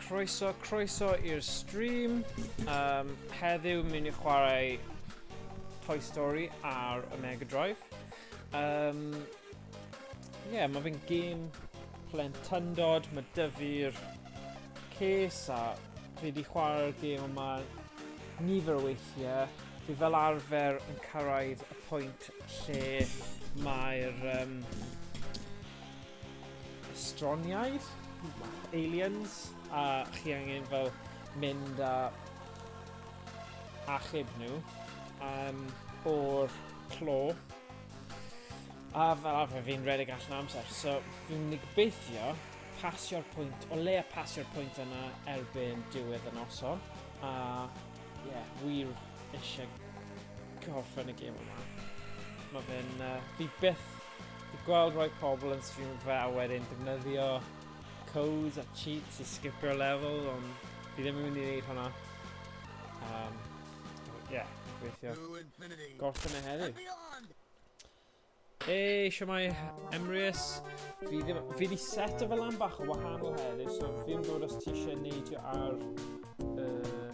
Croeso, croeso i'r stream. Um, heddiw mynd i chwarae Toy Story ar y Mega Drive. Um, yeah, mae fe'n gêm plentyndod, mae dyfu'r case a fi wedi chwarae'r gêm yma nifer o weithiau. Fi fel arfer yn cyrraedd y pwynt lle mae'r um, estroniaid, aliens, a chi angen fel mynd a achub nhw um, o'r clo. A fel arfer fi'n redeg allan amser, so fi'n mynd i gobeithio pasio'r pwynt, o leia pasio'r pwynt yna erbyn diwedd y noson. A ie, yeah, wir eisiau gorffen y gêm yma. Mae fe'n... Uh, fi byth Fi gweld rhai pobl yn streamio fe a wedyn defnyddio codes a cheats i skipio'r level, ond fi ddim yn mynd i wneud hwnna. Um, yeah, gobeithio gorffen e heddiw. Ei, siwmai Emrys. Fi ddim, fi di set o fel lan bach o wahanol heddiw, so fi ddim gwybod os ti eisiau neidio ar uh,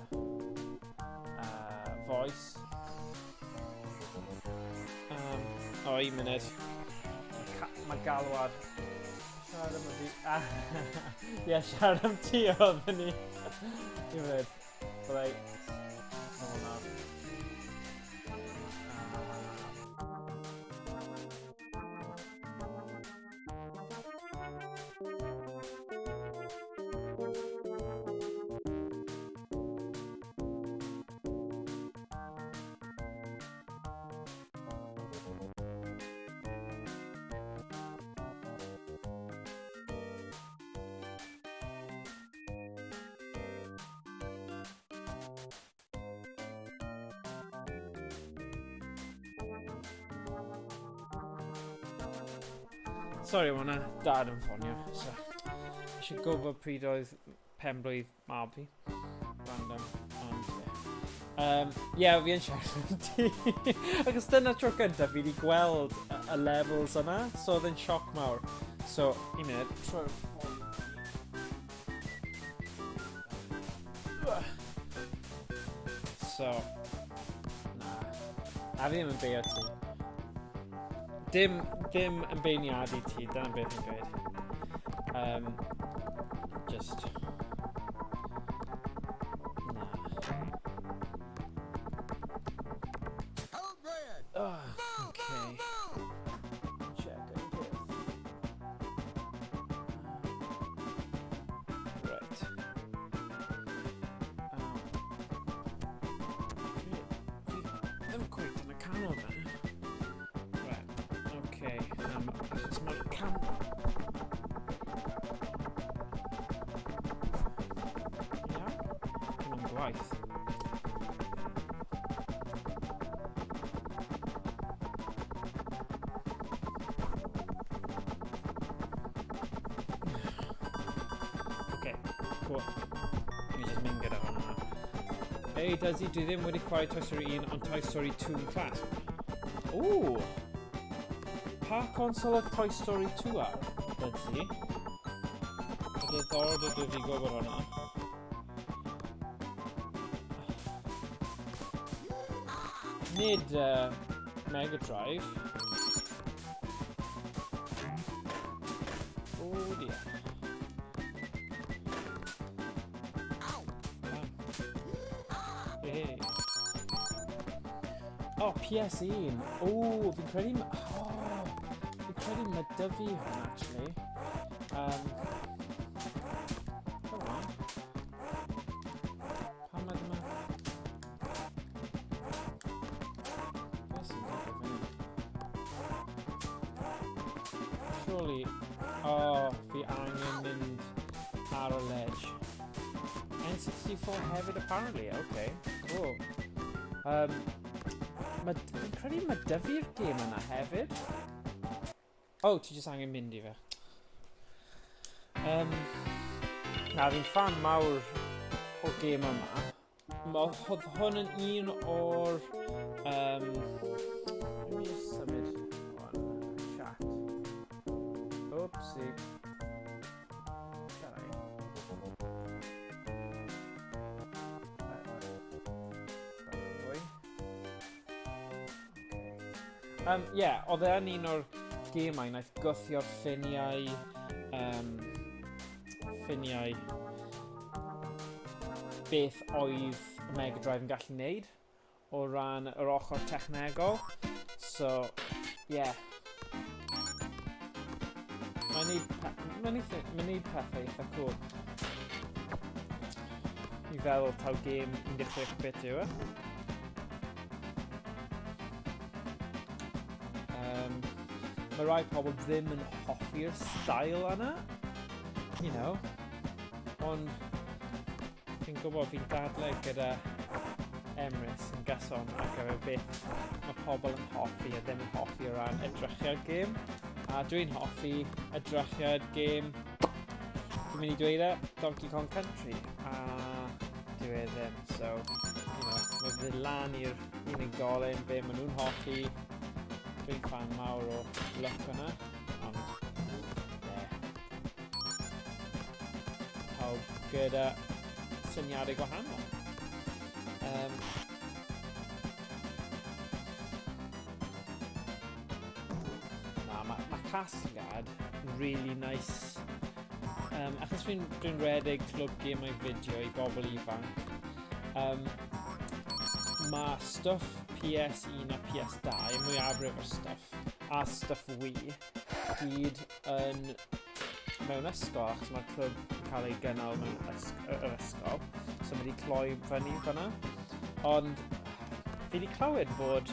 uh, voice. Um, o, un munud. Mae galwad. Siarad am y fi. Ah, ie, siarad am ti oedd ni. Un munud. Byddai... Nôl nawr. Sorry, mae hwnna dad yn ffonio. So, eisiau gwybod pryd oedd penblwydd mab fi. Random, ond ie. Yeah. Um, yeah, fi yn siarad am ti. Achos dyna tro gyntaf fi wedi gweld y, y levels yna, so oedd yn sioc mawr. So, un munud, troi'r So, na. A fi ddim yn beio ti. Dim, dim yn beirniadu ti, dyna beth yn dweud. Um, just... Na. Oh, okay. Check and Right. Um, fi ddim cweit yn y canol fe. Right, okay. Achos mae'r cam... Ia? Hwnnw'n gwaith. Okay, cool. Ni jyst mynd gyda hwnna. Ei, Desi, dwi ddim wedi chwarae Toy Story 1, ond Toy Story 2 yn class. Ooh! Pa consol oedd Toy Story 2 ar, Desi? Y diddorol ydw fi gwybod hwnna. Nid uh, Mega Drive. Oh dear. Hey. Oh, PS1. Oh, fi'n credu... Oh, fi'n credu mae dyfu hwn, actually. Come on. Pam mae dyma... Beth sy'n digwydd fan hyn? Surely... Oh, fi angen mynd ar y ledge. N64 hefyd apparently, okay, cool. Um, ma, fi'n credu mae dyfu'r gêm yna hefyd. Oh, ti jyst angen mynd i fe. Um, na, fi'n fan mawr o gêm yma. Mae oedd hwn yn un o'r... Um, let me just symud hwn. Chat. Oopsie. Yeah, oedd e yn un o'r gemau naeth gwthio'r ffiniau... ffiniau beth oedd y Mega Drive yn gallu neud o ran yr ochr technegol. So, yeah. Mae'n neud, mae'n neud, mae'n neud pethau eitha cool. I feddwl taw gêm 16 bit yw e. Mae rai pobl ddim yn hoffi'r style yna, you know, ond fi'n gwybod fi'n dadlau gyda Emrys yn gyson ar gyfer beth mae pobl yn hoffi a ddim yn hoffi o ran edrychiad gêm. A dwi'n hoffi edrychiad gêm, dwi'n mynd i dweud e, Donkey Kong Country. A dwi e ddim, so, you know, mae fy lan i'r unigolyn, be maen nhw'n hoffi. Dwi'n fan mawr o look yna, ond, yeah. Pawb gyda syniadau gwahanol. Na, mae ma casgliad really nice. Achos dwi redeg clwb gemau fideo i bobl ifanc, mae stwff PS1 a PS2, mwyafrif o'r stwff, a stwff Wii, gyd yn mewn ysgol, achos mae'r clwb yn cael ei gynnal mewn yr ysgol, so mae wedi cloi fyny fyna. Ond fi wedi clywed bod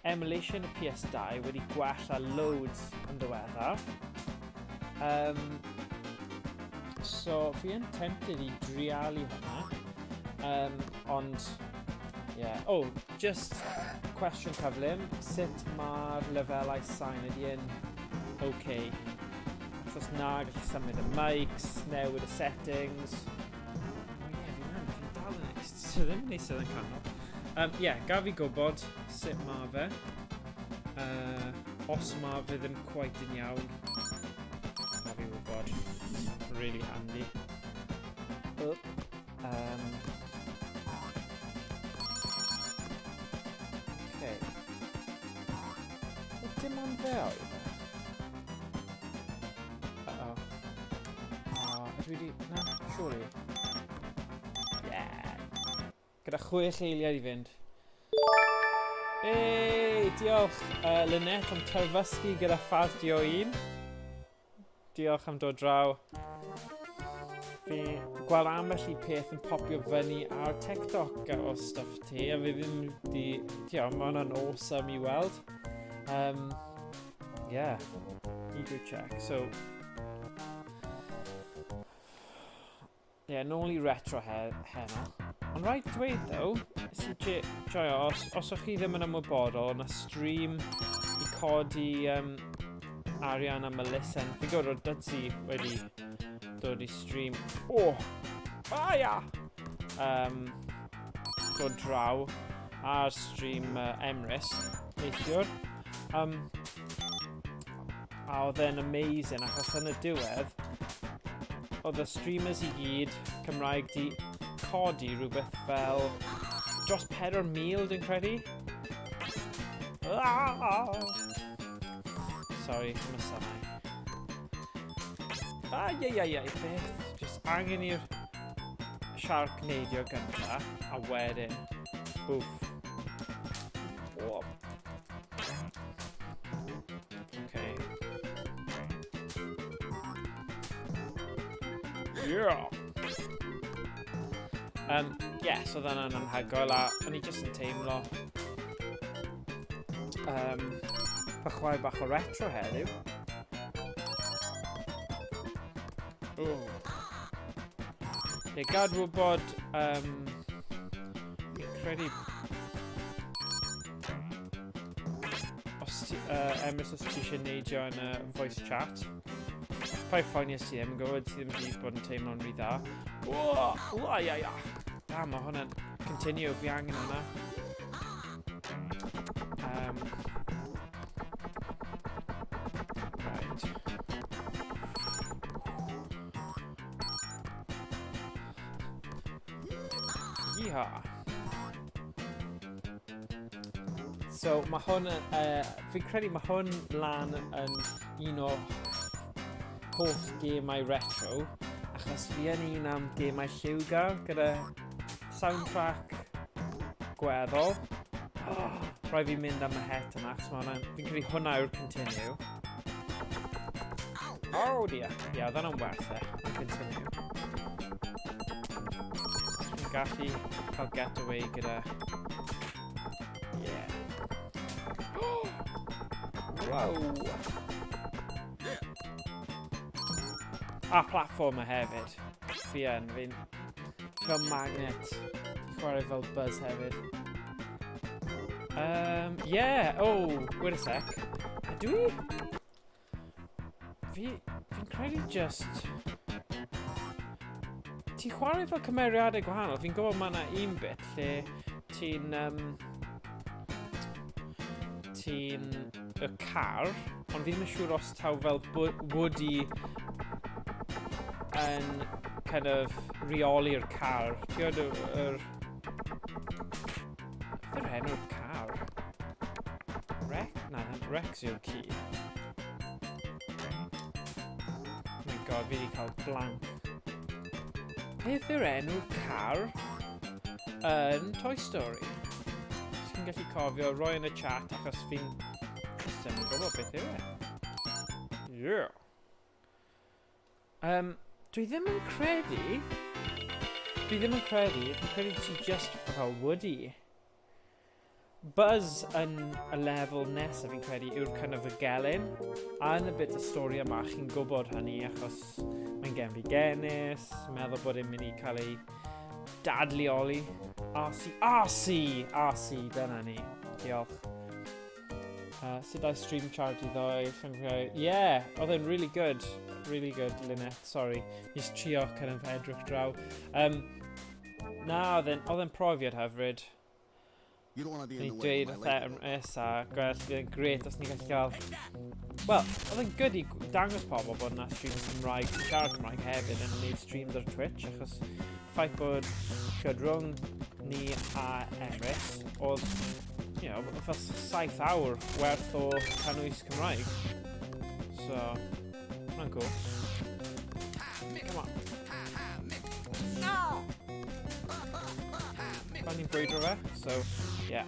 emulation y PS2 wedi gwella loads yn ddiweddar. So fi yn tempted i drialu hwnna. Ond, yeah. Oh, just cwestiwn cyflym. Sut mae'r lefelau sain? Ydy yn okay? Achos os na, gallu symud y mics, newid y settings. Oh yeah, fi'n dal yn eistedd. So ddim yn eistedd yn canol. Yeah, gaf fi gwybod sut mae fe. Os mae fe ddim quite yn iawn, gaf fi wybod. Really handy. Oh. Okay. Dim ond fe oedd e? Uh-oh. Oh, ydw i di... Na, surely. Yeah. Gyda 6 eiliad i fynd. Hey, diolch Lynette am terfysgu gyda Fazdio 1. Diolch am dod draw. Fi gweld ambell i peth yn popio fyny ar TikTok o stuff ti, a fi ddim di... Tio, mae hwnna'n awesome i weld. Yeah, ego check. So, yeah, nôl i retro heno. Ond rhaid dweud, though, nes i joio, os o'ch chi ddim yn ymwybodol, na stream i codi arian am elusen. Fi'n gwybod roedd Dudsi wedi dod i stream. Oh! Ah, ia! Dod draw ar stream Emrys neithiwr. A oedd e'n amazing, achos yn y diwedd, oedd y streamers i gyd Cymraeg di codi rhywbeth fel dros 4,000, dwi'n credu. Ah! Sorry, am y synau. Ai, ai, ai, ai, beth? Just angen i'r shark neidio gynta, a wedyn, bwff. Oh. Okay. Yeah! Yeah, so oedd hwnna'n anhygoel, a o'n i jyst yn teimlo fel chwarae bach o retro heddiw. Oh. Ie, gad wybod, fi'n credu os ti, Emrys, os ti eisiau neidio yn y voice chat. Paid phoeni os ti ddim yn gwybod, ti ddim wedi bod yn teimlo'n rhy dda. Whoa, whoa, ia, ia. Da, mae hwnna'n continue, fi angen hwnna. Right. Yeehaw. So mae hwn, fi'n credu mae hwn lan yn un o hoff gemau retro, achos fi yn un am gemau lliwgar gyda soundtrack gweddol. Oh, rhaid fi mynd am y het yna, achos mae hwnna, fi'n credu hwnna yw'r continue. Oh dear. Ie, yeah, oedd hwnna'n werth e. Continue. Fi'n gallu cael getaway gyda... Yeah. Wow! A platformer hefyd. Fi yn, fi'n fel magnet. Chwarae fel Buzz hefyd. Yeah, oh, wait a sec. Dwi... Fi... Fi'n credu just... Ti'n chwarae fel cymeriadau gwahanol. Fi'n gwybod mae yna un bit lle ti'n... Ti'n y car, ond fi ddim yn siŵr os taw fel Woody yn kind of reoli'r car. Ti'n gwybod yr... Beth yw'r enw'r car? Rex? Na, Rex yw'r ci. Oh my god, fi wedi cael blank. Beth yw'r enw car yn Toy Story? Os chi'n gallu cofio, roi yn y chat achos fi'n just ddim yn gwybod beth yw e. Yeah. Dwi ddim yn credu... Dwi ddim yn credu, fi'n credu ti just fel Woody. Buzz yn y lefel nesaf fi'n credu yw'r kind of y gelyn. A yn y bit y stori yma, chi'n gwybod hynny achos mae'n genfigennus, meddwl bod e'n mynd i cael ei dadleoli. RC, RC, RC, dyna ni. Diolch. Sut aeth stream charity ddoe? Yeah, oedd e'n really good. Really good, Lynette, sorry. Nes trio kind of edrych draw. Na, oedd e'n profiad hyfryd. Ni dweud wrth Emrys a gwell, bydd e'n gret os ni'n gallu cael... Wel, oedd e'n good i dangos pobl bod yna streams Cymraeg, sy'n siarad Cymraeg hefyd yn gwneud streams ar Twitch, achos ffaith bod siarad rhwng ni a Emrys, oedd, fel 7 awr werth o cynnwys Cymraeg. So, hwnna'n cool. Come on. Fan ni'n brwydro fe, so, yeah.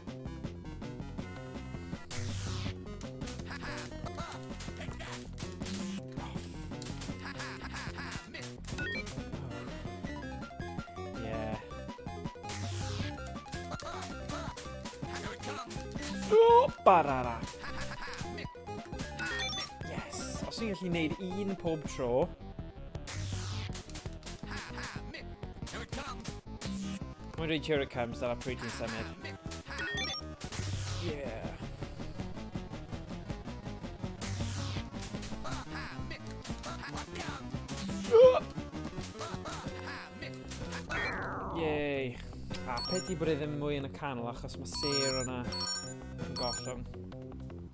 Yeah. Oh, barara. Yes. Os ni'n gallu gwneud un pob tro. Mae'n dweud here it comes, dyna pryd ti'n symud. Yeah. Yay. A peti bod e ddim mwy yn y canol achos mae sêr yna yn gollwng.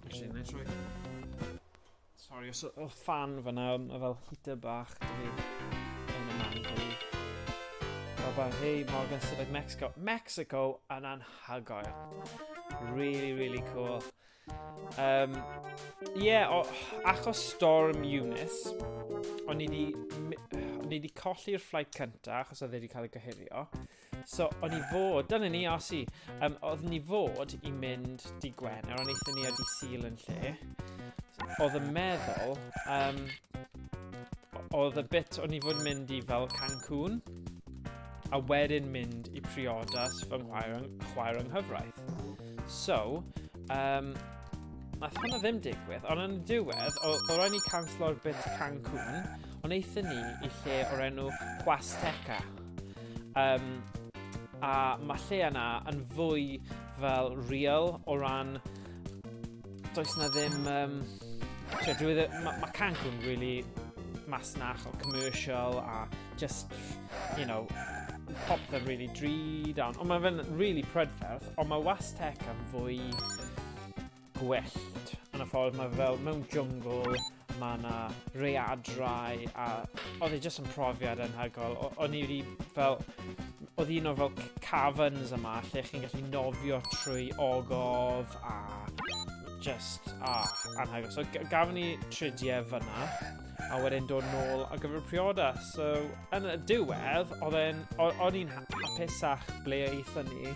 Actually, na i troi. Sorry, os o fan fyna, mae fel heater bach dy fi yn y man cave. Baba, hey Morgan, sut oedd Mexico? Mexico yn anhygoel. Really, really cool. Yeah, achos Storm Eunice, o'n i di colli'r flight cynta, achos oedd e wedi cael ei gohirio. So, o'n i fod, dyna ni, Osi, oedd ni fod i mynd di Gwener, ond aethon ni ar di Sul yn lle. Oedd y meddwl, oedd y bit o'n i fod mynd i fel Cancun, a wedyn mynd i priodas fy chwaer yng nghyfraith. So, nath hwnna ddim digwydd, ond yn y diwedd, oedd rhaid ni canslo'r bit Cancun, ond aethon ni i lle o'r enw Huasteca. A mae lle yna yn fwy fel real o ran does na ddim, mae Cancun really masnach o commercial a just, popeth really drud, ond mae fe'n really prydferth, ond mae Huasteca yn fwy gwyllt yn y ffordd mae fel mewn jungle. Mae yna readrau a oedd e jyst yn profiad anhygoel. O'n i wedi fel, oedd un o fel caverns yma lle chi'n gallu nofio trwy ogof a just, anhygoel. So gafon ni tridiau fyna a wedyn dod nôl ar gyfer priodas. So, yn y diwedd, oedd e'n, o'n i'n hapusach ble aethon ni.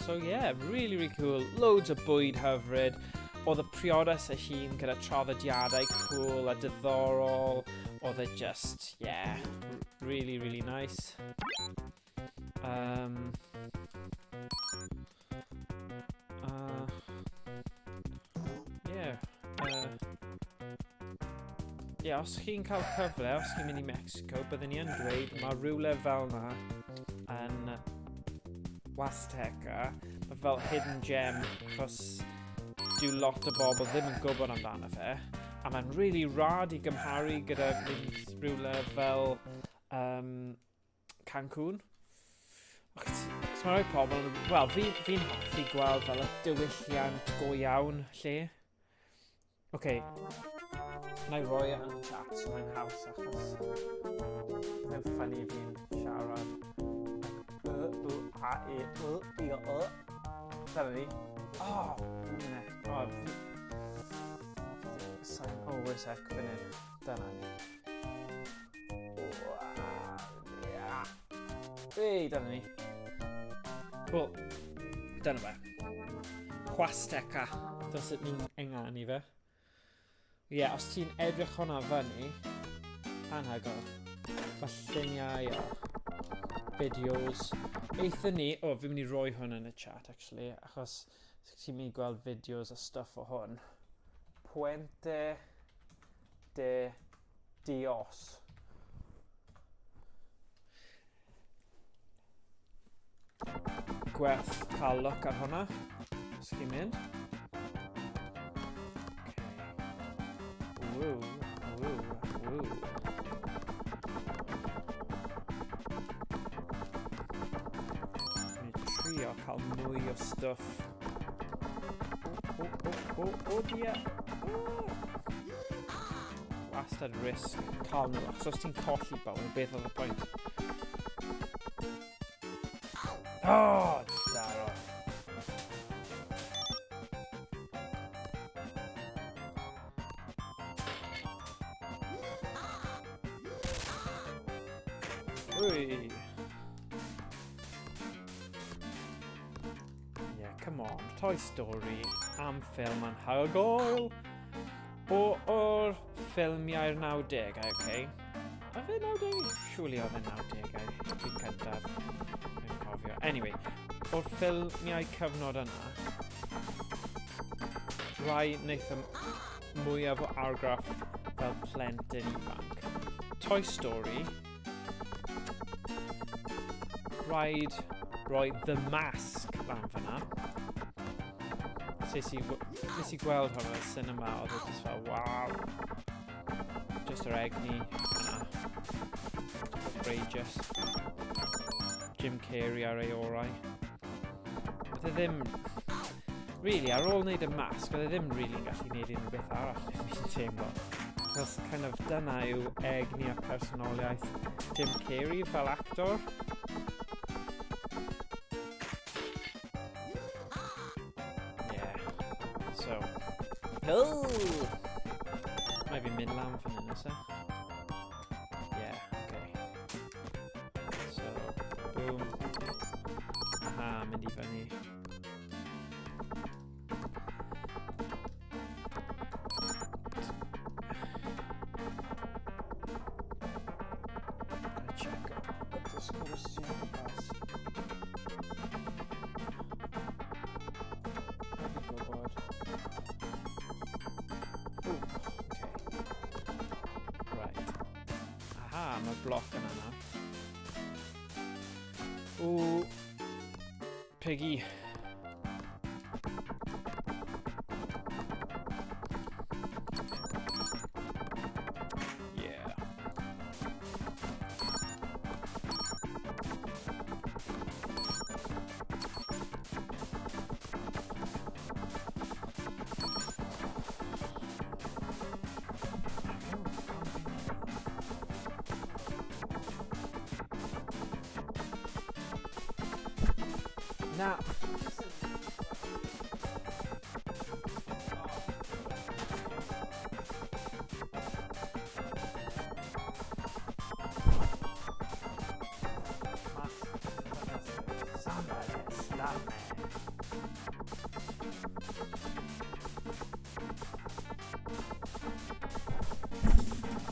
So yeah, really, really cool. Loads o bwyd hyfryd. Oedd y priodas ei hun gyda traddodiadau cool a diddorol. Oedd e just, yeah, really, really nice. Yeah. Yeah, os chi'n cael cyfle, os chi'n mynd i Mexico, byddwn ni yn dweud mae rhywle fel na yn Huasteca, mae fel hidden gem, achos dyw lot o bobl ddim yn gwybod amdano fe, a mae'n really rad i gymharu gyda mynd rhywle fel Cancun. Achos mae rhai pobl, wel, fi hoffi gweld fel y diwylliant go iawn lle. Oce, okay. Na i roi e yn y chat so mae'n haws achos mae'n ffynnu fi'n siarad. Y, U, A, E, Y, I, Y. Dyna ni. Oh, minute. Oh, Sain, oh, wait a sec, fan hyn. Dyna ni. Ei, dyna ni. Cool. Dyna fe. Huasteca. Dyna sut ni'n ynganu fe. Ie, yeah, os ti'n edrych hwnna fyny, anhygoel. Mae lluniau o fideos. Eithon ni, o, oh, fi'n mynd i roi hwn yn y chat, actually, achos ti'n mynd i gweld fideos a stuff o hwn. Puente de Dios. Gwerth cael look ar hwnna. Os chi'n mynd. Okay. Woo, woo, woo. Dwi'n trio cael mwy o stuff. Oh, oh, oh, oh, dear. Oh. Wastad risg cael nhw, achos os ti'n colli bone, beth oedd y pwynt? Oh, daro. Ui. Yeah, come on. Toy Story am ffilm anhygoel. O'r ffilmiau'r 90au, oce. Okay. A fe 90au? Surely oedd e'n 90au. Fi'n cyntaf. Fi'n cofio. Anyway, o'r ffilmiau cyfnod yna, rai wnaeth y mwyaf o argraff fel plentyn ifanc. Toy Story, rhaid rhoi The Mask lan fyna. Nes i, nes i gweld hwn yn y cinema, oedd e just fel, waw. Just yr egni yna. Outrageous. Jim Carrey ar ei orau. Oedd e ddim... Really, ar ôl wneud y masg, oedd e ddim really yn gallu gwneud unrhyw beth arall, fi'n teimlo. Achos kind of dyna yw egni a personoliaeth Jim Carrey fel actor. Yeah. So. Oh! Mae fi'n mynd lan fan hyn, oes e? Yeah, okay. So, boom. Aha, mynd i fyny. Check up the sgwrs o gwmpas. Fi'n gwybod. Ooh, okay. Right. Aha, mae'r bloc yna na. Ooh, Piggy. Yeah. Na.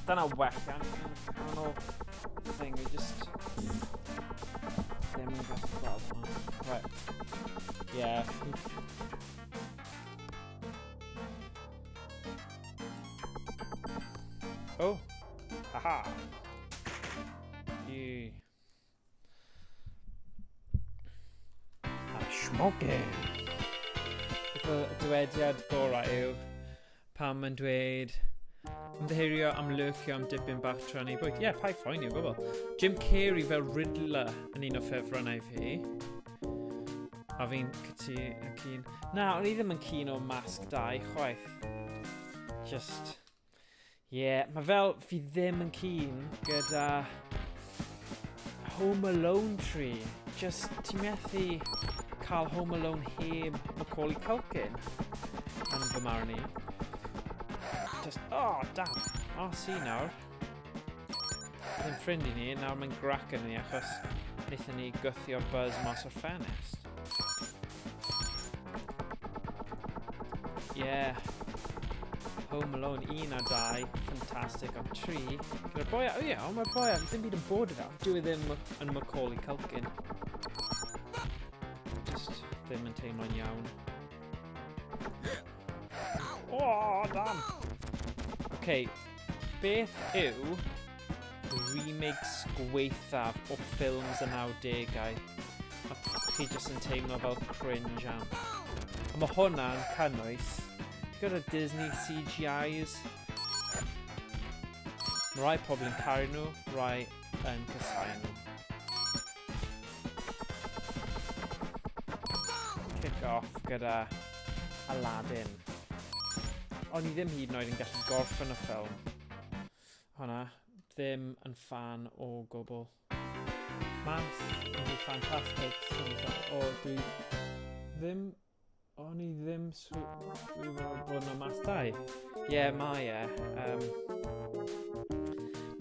Dyna welliant yn canol thing, we just ddim yn gallu gweld hwnna. Right. Yeah. Oh. Haha. Yee. A smoking. Beth y dywediad gorau yw pam mae'n dweud ymddiheurio am lurcio am dipyn bach tra ni bwyd. Ie, yeah, paid phoeni o gwbl. Jim Carrey fel Riddler yn un o ffefrynnau fi. A fi'n cytu y cyn. Na, o'n i ddim yn keen o Mask 2 chwaith. Just... Ie, yeah, mae fel fi ddim yn keen gyda Home Alone 3. Just, ti'n methu cael Home Alone heb Macaulay Culkin yn fy marn i. Just, oh, damn. RC nawr. Yn ffrind i ni, nawr mae'n grac yn ni achos wnaethon ni gythio Buzz mas o'r ffenest. Yeah. Home Alone 1 a 2, ffantastig, ond 3, gyda'r boi, oh yeah, ond mae'r boi, ddim byd yn bod iddo. Dwi e ddim yn Macaulay Culkin. Just ddim yn teimlo'n iawn. Oh, damn! Okay, beth yw remakes gweithaf o ffilms y 90au? A chi jyst yn teimlo fel cringe am. A mae hwnna'n cynnwys gyda Disney CGIs. Mae rai pobl yn caru nhw, rai yn casau nhw. Kick off gyda Aladdin. O'n i ddim hyd yn oed yn gallu gorffen y ffilm. Hwna, ddim yn fan o gwbl. Mas yn di ffantastig. O, dwi ddim... O'n i ddim sylwi bod yna mas 2. Ie, yeah, mae e.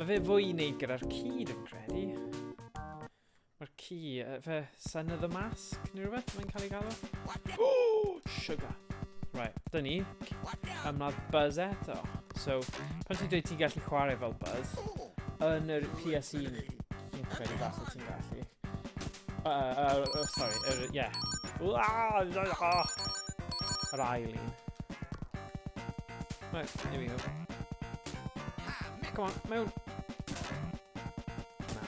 Mae fe fwy i wneud gyda'r ci, dwi'n credu. Mae'r ci, fe Son of the Mask, neu rhywbeth, mae'n cael ei galw. Oh, sugar. Right, dyn ni. Ymladd Buzz eto. So, pan ti'n dweud ti'n gallu chwarae fel Buzz, yn yr PS1, fi'n credu falle ti'n gallu. Sorry, yeah. Yr ail un. Right, here we go. Come on, mewn. Na.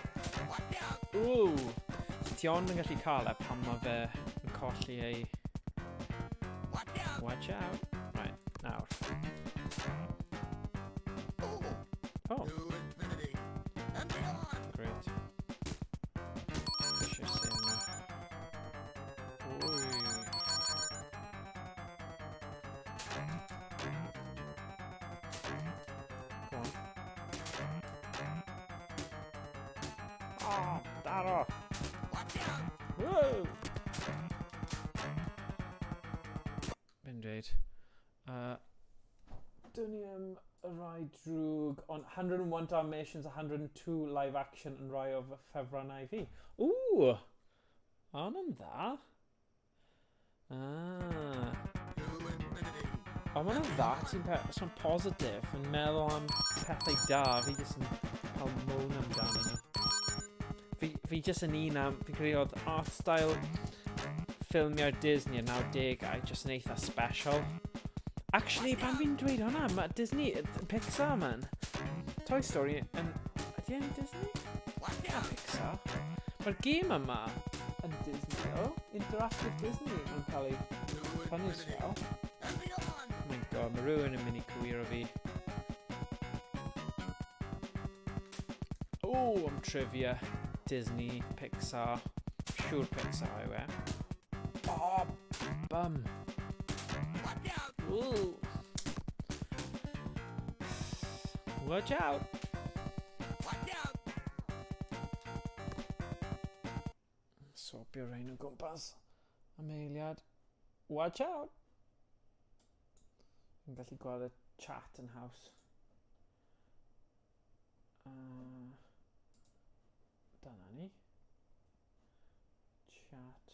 Ooh! Ti ond yn gallu cael e pan mae fe yn colli ei... Watch out. Right, nawr. Oh. Great. Eisiau sef yna. Wy. Go on. Oh, daro! Whoa! Fe'n dweud. Dwn i am y rai drwg, ond 101 Dalmatians, 102 live action yn rai o fy ffefrynnau fi. Ww! Hwn yn dda. Ah. Ond mae'n dda, ti'n son positif, yn meddwl am pethau da, fi jyst yn cael moan amdano nhw. Fi jyst yn un am, fi'n credu oedd art style ffilmiau Disney yn 90au jyst yn eitha special. Actually, pan fi'n dweud hwnna, mae Disney, Pixar man. Toy Story yn... Ydy e'n Disney? Na, Pixar. Mae'r gêm yma yn Disney, o. Interactive Disney yn cael ei cynnwys fel. Oh my god, mae rhywun yn mynd i cywiro fi. O, am trivia. Disney, Pixar. Siŵr Pixar yw e. Oh, bum. Ooh. Watch out. Swapio rhain o gwmpas. Am eiliad. Watch out! Fi'n gallu gweld y chat yn haws. Dyna ni. Chat.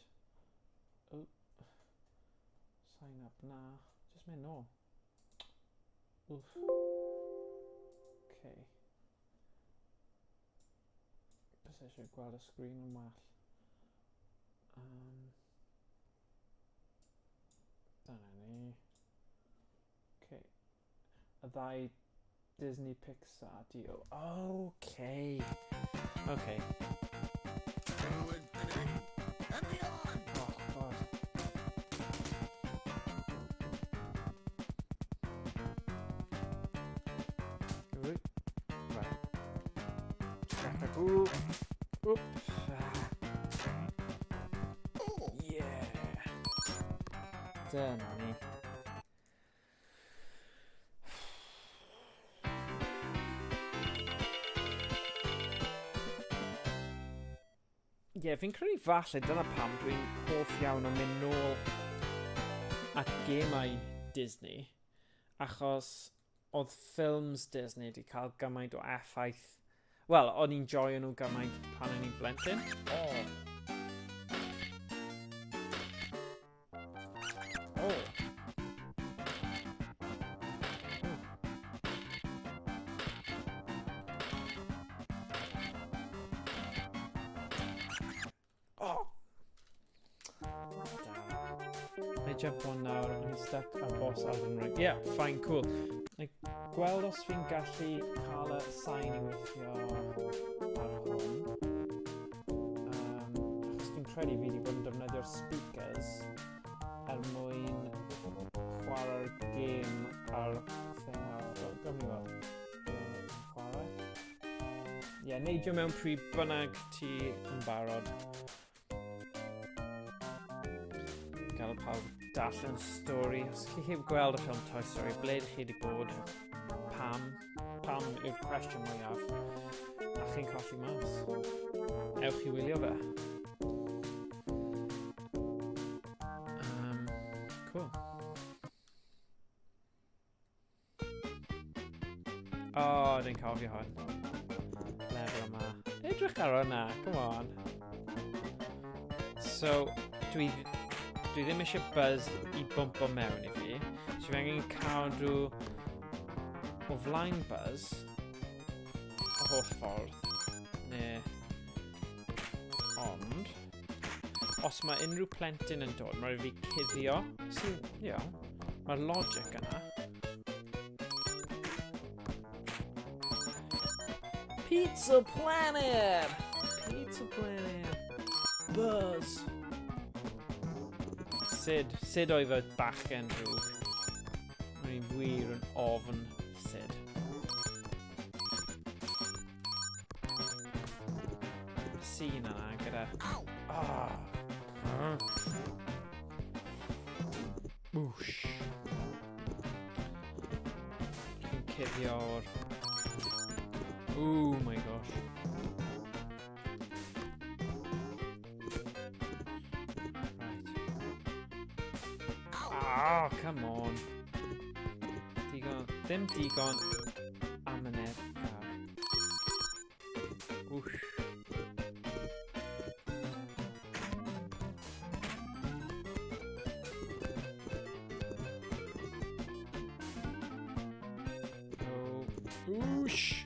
Oh. Sign up na. Just mynd nôl. Oof. Okay. Bys eisiau gweld y sgrin yn well. Dyna ni. Okay. Y ddau Disney Pixar deal. Okay. Okay. To infinity and beyond! Oh, God. Right. Ooh. Oops. Yeah. Dyna ni. Ie, yeah, fi'n credu falle dyna pam dwi'n hoff iawn o mynd nôl at gemau Disney, achos oedd ffilms Disney wedi cael gymaint o effaith. Wel, o'n i'n joio nhw gymaint pan o'n i'n blentyn. Oh. Oh. Oh. I jump on nawr, and he's stuck ar boss Elden Ring. Yeah, fine, cool. Like, gweld os fi'n gallu cael y sain i weithio ar hwn. Achos dwi'n credu fi wedi bod yn defnyddio'r speakers er mwyn chwarae'r gêm ar thing arall. Gawn ni weld. Chwarae. Ie, yeah, neidio mewn pryd bynnag ti yn barod. Gael pawb darllen stori. Os chi heb gweld y ffilm Toy Story, ble ydych chi wedi bod? Pam? Pam yw'r cwestiwn mwyaf? A chi'n colli mas. Ewch i wylio fe. Cool. Oh, dwi'n cofio hwn. Lefel yma. Edrych ar hwnna, come on. So, dwi ddim eisiau Buzz i bwmpo mewn i fi. So, fi angen cadw o flaen Buzz y holl ffordd. Ne. Ond, os mae unrhyw plentyn yn dod, mae rhaid i fi cuddio. Sy'n, you know, mae'r logic yna. Pizza Planet! Pizza Planet! Buzz! Sid. Sid oedd y bachgen drwg. O'n i wir yn ofn Sid. Scene yna gyda... Oh. Whoosh. Chi'n cuddio'r... Oh my gosh. Right. Ah, oh, come on. Digon, ddim digon amyneddgar. Whoosh. Oh, whoosh.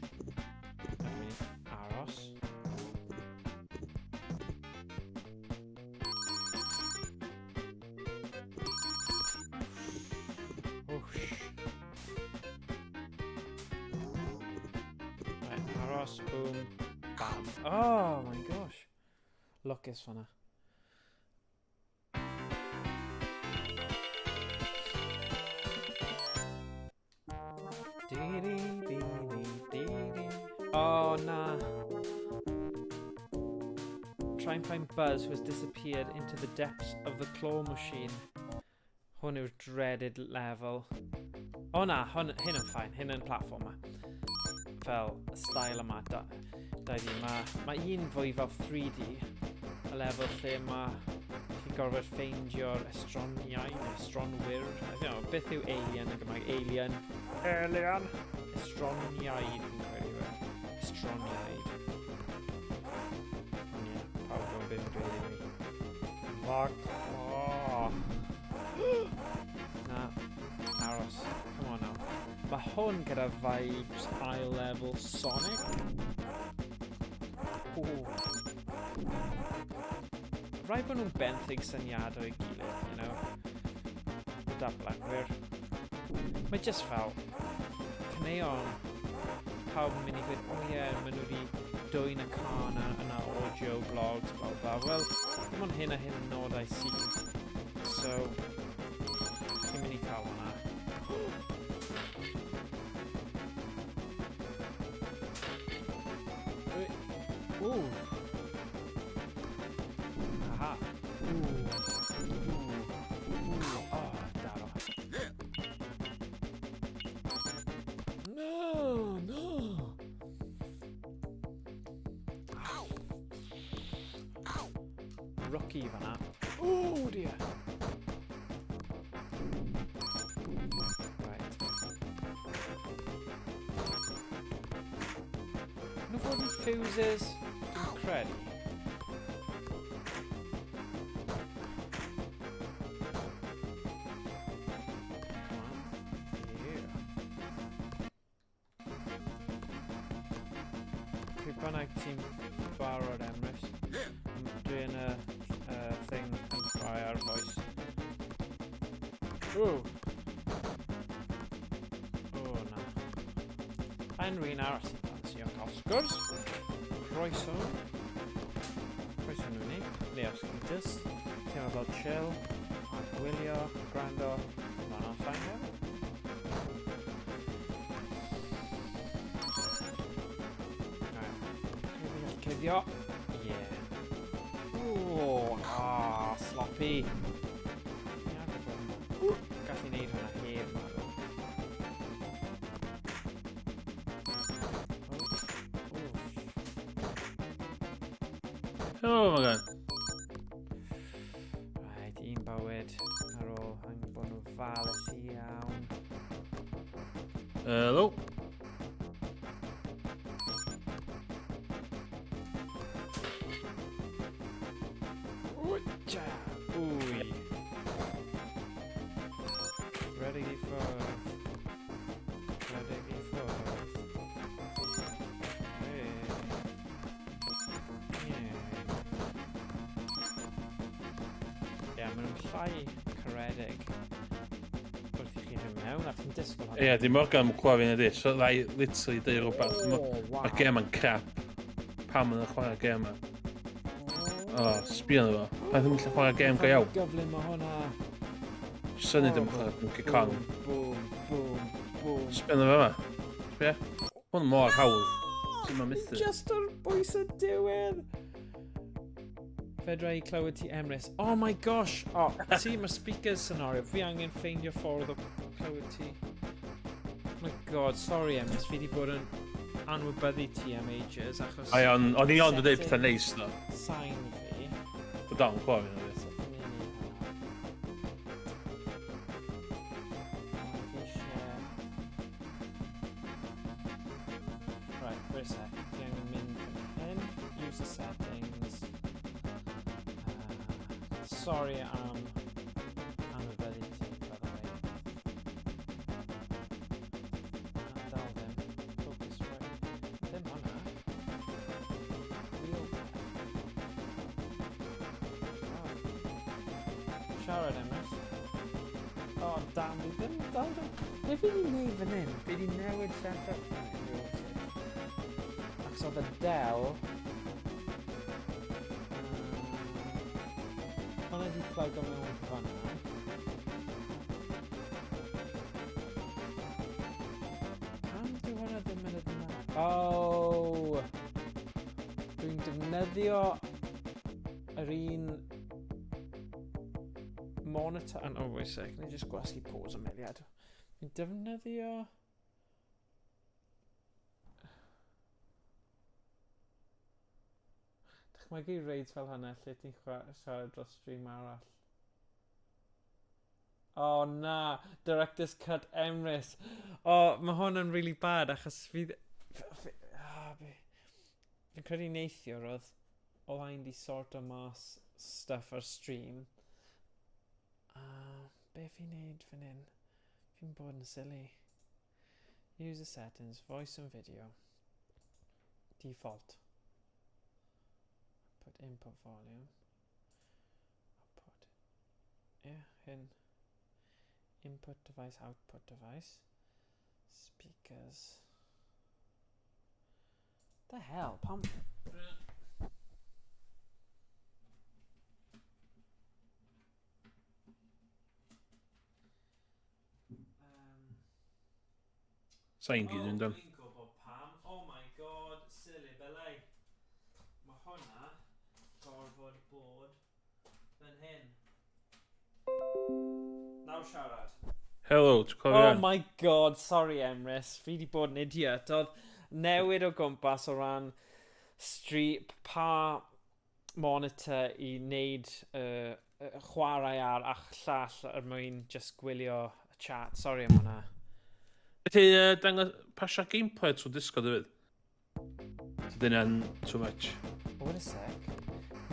Dwi'n mynd i aros. Whoosh. Right, aros, boom, bam. Oh my gosh. Lwcus fan'na. Di di di di di di. Oh na. Try and find Buzz, who has disappeared into the depths of the claw machine. Hwn yw'r dreaded level. O na, hwn, hyn yn fine, hyn yn platformer. Fel y style yma, 2D. Mae un fwy fel 3D, y lefel lle mae chi'n gorfod ffeindio'r estroniaid, estronwyr. I don't know, beth yw alien yn Gymraeg? Alien. Alien. Estroniaid, fi'n credu yw e. Estroniaid. Ond ie, pawb yn beth yn dweud i fi. Fuck. Oh. Na, aros. Come on now. Mae hwn gyda vibes ail level Sonic. Ooh. Rhaid bod nhw'n benthyg syniadau i gilydd, you know. Datblygwyr. Mae just fel caneuon pawb yn mynd i gweud, "O oh, ie, yeah, maen nhw wedi dwyn y cân yna o Joe Blogs, bla bla." Wel, dim ond hyn a hyn yn nodau sydd. So, chi'n mynd i cael hwnna. Ooh. Aha. Ooh. Ooh. Ooh. Oh, daro. No, no. Ow! Ow! Rookie fan'na. Oh dear. Right. Nhw fod yn fuses? Dwi'n credu. Come on. Yeah. Pryd bynnag ti'n barod, Emrys. Dwi yn y thing yn chwarae ar voice. Ooh. Oh, na. A unrhyw un arall sy'n ffansio cael sgwrs. Croeso. Croeso nhw ni. Neu os chi'n just teimlo fel chill a gwylio, a gwrando, mae hwnna'n fine hefyd. Right. Fi'n gallu cuddio. Yeah. Ooh, ah, sloppy. Ie, arfer bod yn gallu neud hwnna heb marw. Oh. Oh my God. Right, un bywyd ar ôl angen bod yn ofalus iawn. Hello. Wcha! Wy. Rhedeg i ffwrdd. Rhedeg i ffwrdd. Hey. Yeah. Ie, maen nhw'n llai caredig wrth i chi fynd mewn, a ti'n disgwyl hynny. Ie, di Morgan yn clywed fi ydy. So, ddau literally deud rhywbeth. Oh, wow. Mae'r gêm yn crap. Pam yn chwarae gêm yma? O, oh, sbio arno fo. Pa ddim yn gallu chwarae gêm go iawn? Gyflym mae hwnna. Syni ddim yn chwarae Donkey Kong. Boom, boom, boom. Sbio arno fo yma. Sbio. Hwn mor hawdd. Ti'n ma'n methu. Just ar bwys y diwedd. Fedra i clywed ti, Emrys. Oh my gosh! Oh, ti, mae speakers scenario. Fi angen ffeindio ffordd o clywed ti. Oh my God, sorry Emrys, fi di bod yn anwybyddu ti am ages, achos Ai, on, o'n i ond yn dweud pethau neis, no. Sain fi. Bod dal yn clywed fi, Sut ni'n neud hwnna? Fi eisiau. Right, wait a sec. Fi angen mynd fan hyn. User settings. Sorry am anwybyddu ti, by the way. Na, dal ddim. Focus right. Ddim hwnna. Wheel tech. Oh. Siarad, Emrys. Oh, damn, fi ddim dal ddim. Be fi wedi wneud fan hyn? Fi wedi newid setup fan hyn rhywsut. Achos oedd y Dell. Hwnna wedi plugo mewn fanna. Pam dyw hwnna ddim yn adnabod? Oh! Dwi'n defnyddio yr un monitor. Oh, wait a sec, ni just gwasgu pause am eiliad. Dwi'n defnyddio. Dychmygu raids fel hynna lle ti'n siarad dros stream arall. Oh na, Director's Cut Emrys. Oh, mae hwn yn really bad achos fi... Fi'n credu neithiwr oedd Owain di sorto mas stuff ar stream. A be fi'n neud fan hyn? Fi'n bod yn silly. User settings, voice and video. Default. Put input volume. Put, yeah, hyn. Input device, output device. Speakers. The hell, pam... Sain gyd yn dan. Dwi'n gwybod pam. Oh my god, silly Billy. Mae hwnna gorfod bod fan hyn. Nawr siarad. Hello, ti'n cofio Oh my god, sorry Emrys, fi di bod yn idiot. Oedd newid o gwmpas o ran street, pa monitor i wneud chwarae ar a'ch llall er mwyn just gwylio y chat. Sorry am hwnna. Felly, dangos, pasio gameplay trwy Discord hefyd? So dyna'n too much. Wait a sec.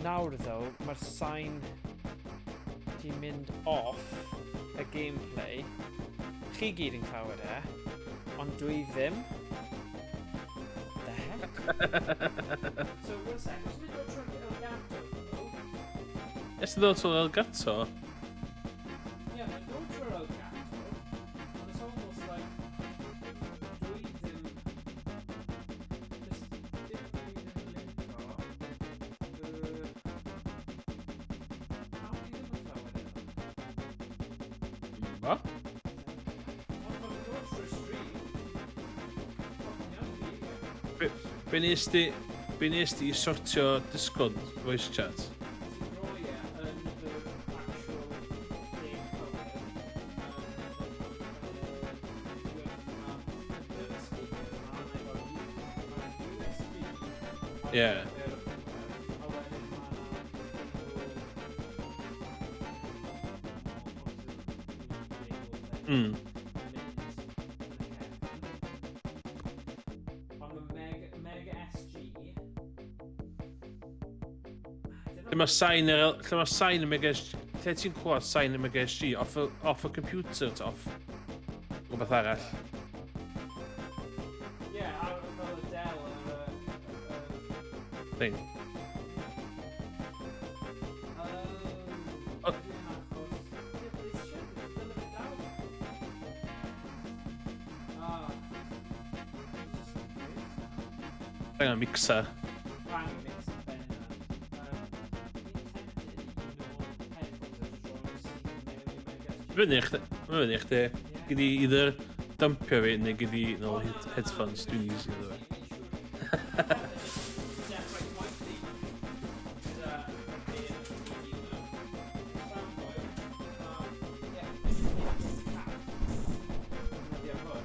Nawr ddo, mae'r sain di mynd off y gameplay. Chi gyd yn clywed e, ond dwi ddim. The heck? So, wait a sec, os mynd o trwy'r Elgato, though? Nes i ddod trwy'r Elgato? Yeah, mae'n dod trwy'r Elgato, ond it's almost like dwi ddim... Just, dim dwi ddim yn licio y... Pam dwi ddim yn clywed e? Ba? Ond mae'n dod trwy'r stream. Fucking iawn fi. Be nes di, be nes di i sortio Discord voice chat? Nes i roi e yn yr actual game cywir. USB ar gyfer a wedyn ma' 'na cable mynd yn y cefn. Ond mae Mega SG... Lle mae sain yr, lle mae sain y Mega SG, lle ti'n clywed sain y Mega SG? Off y computer, ta off rhywbeth arall? Ie, ar fel y Dell yr... Thing. Oh, ydy yn achos... Ie, but it should, dyle fe dal. Ah. Just great. Hang on, mixer. Bang mixer ben yna. Fi'n tempted i nôl headphones a just rhoi nhw syth mewn i'r Mega SG. Fyny chdi, fyny chdi. Ie. Gyd i either dumpio fi neu gyd i nôl O, na, na, na, headphones, dwi'n dwi'n easy iddo fe. Fi'n siŵr. Dechrau gwaith gyda yr hen TV yma. Fanboy, a ie, nes i wneud cap. Defnyddio hwn.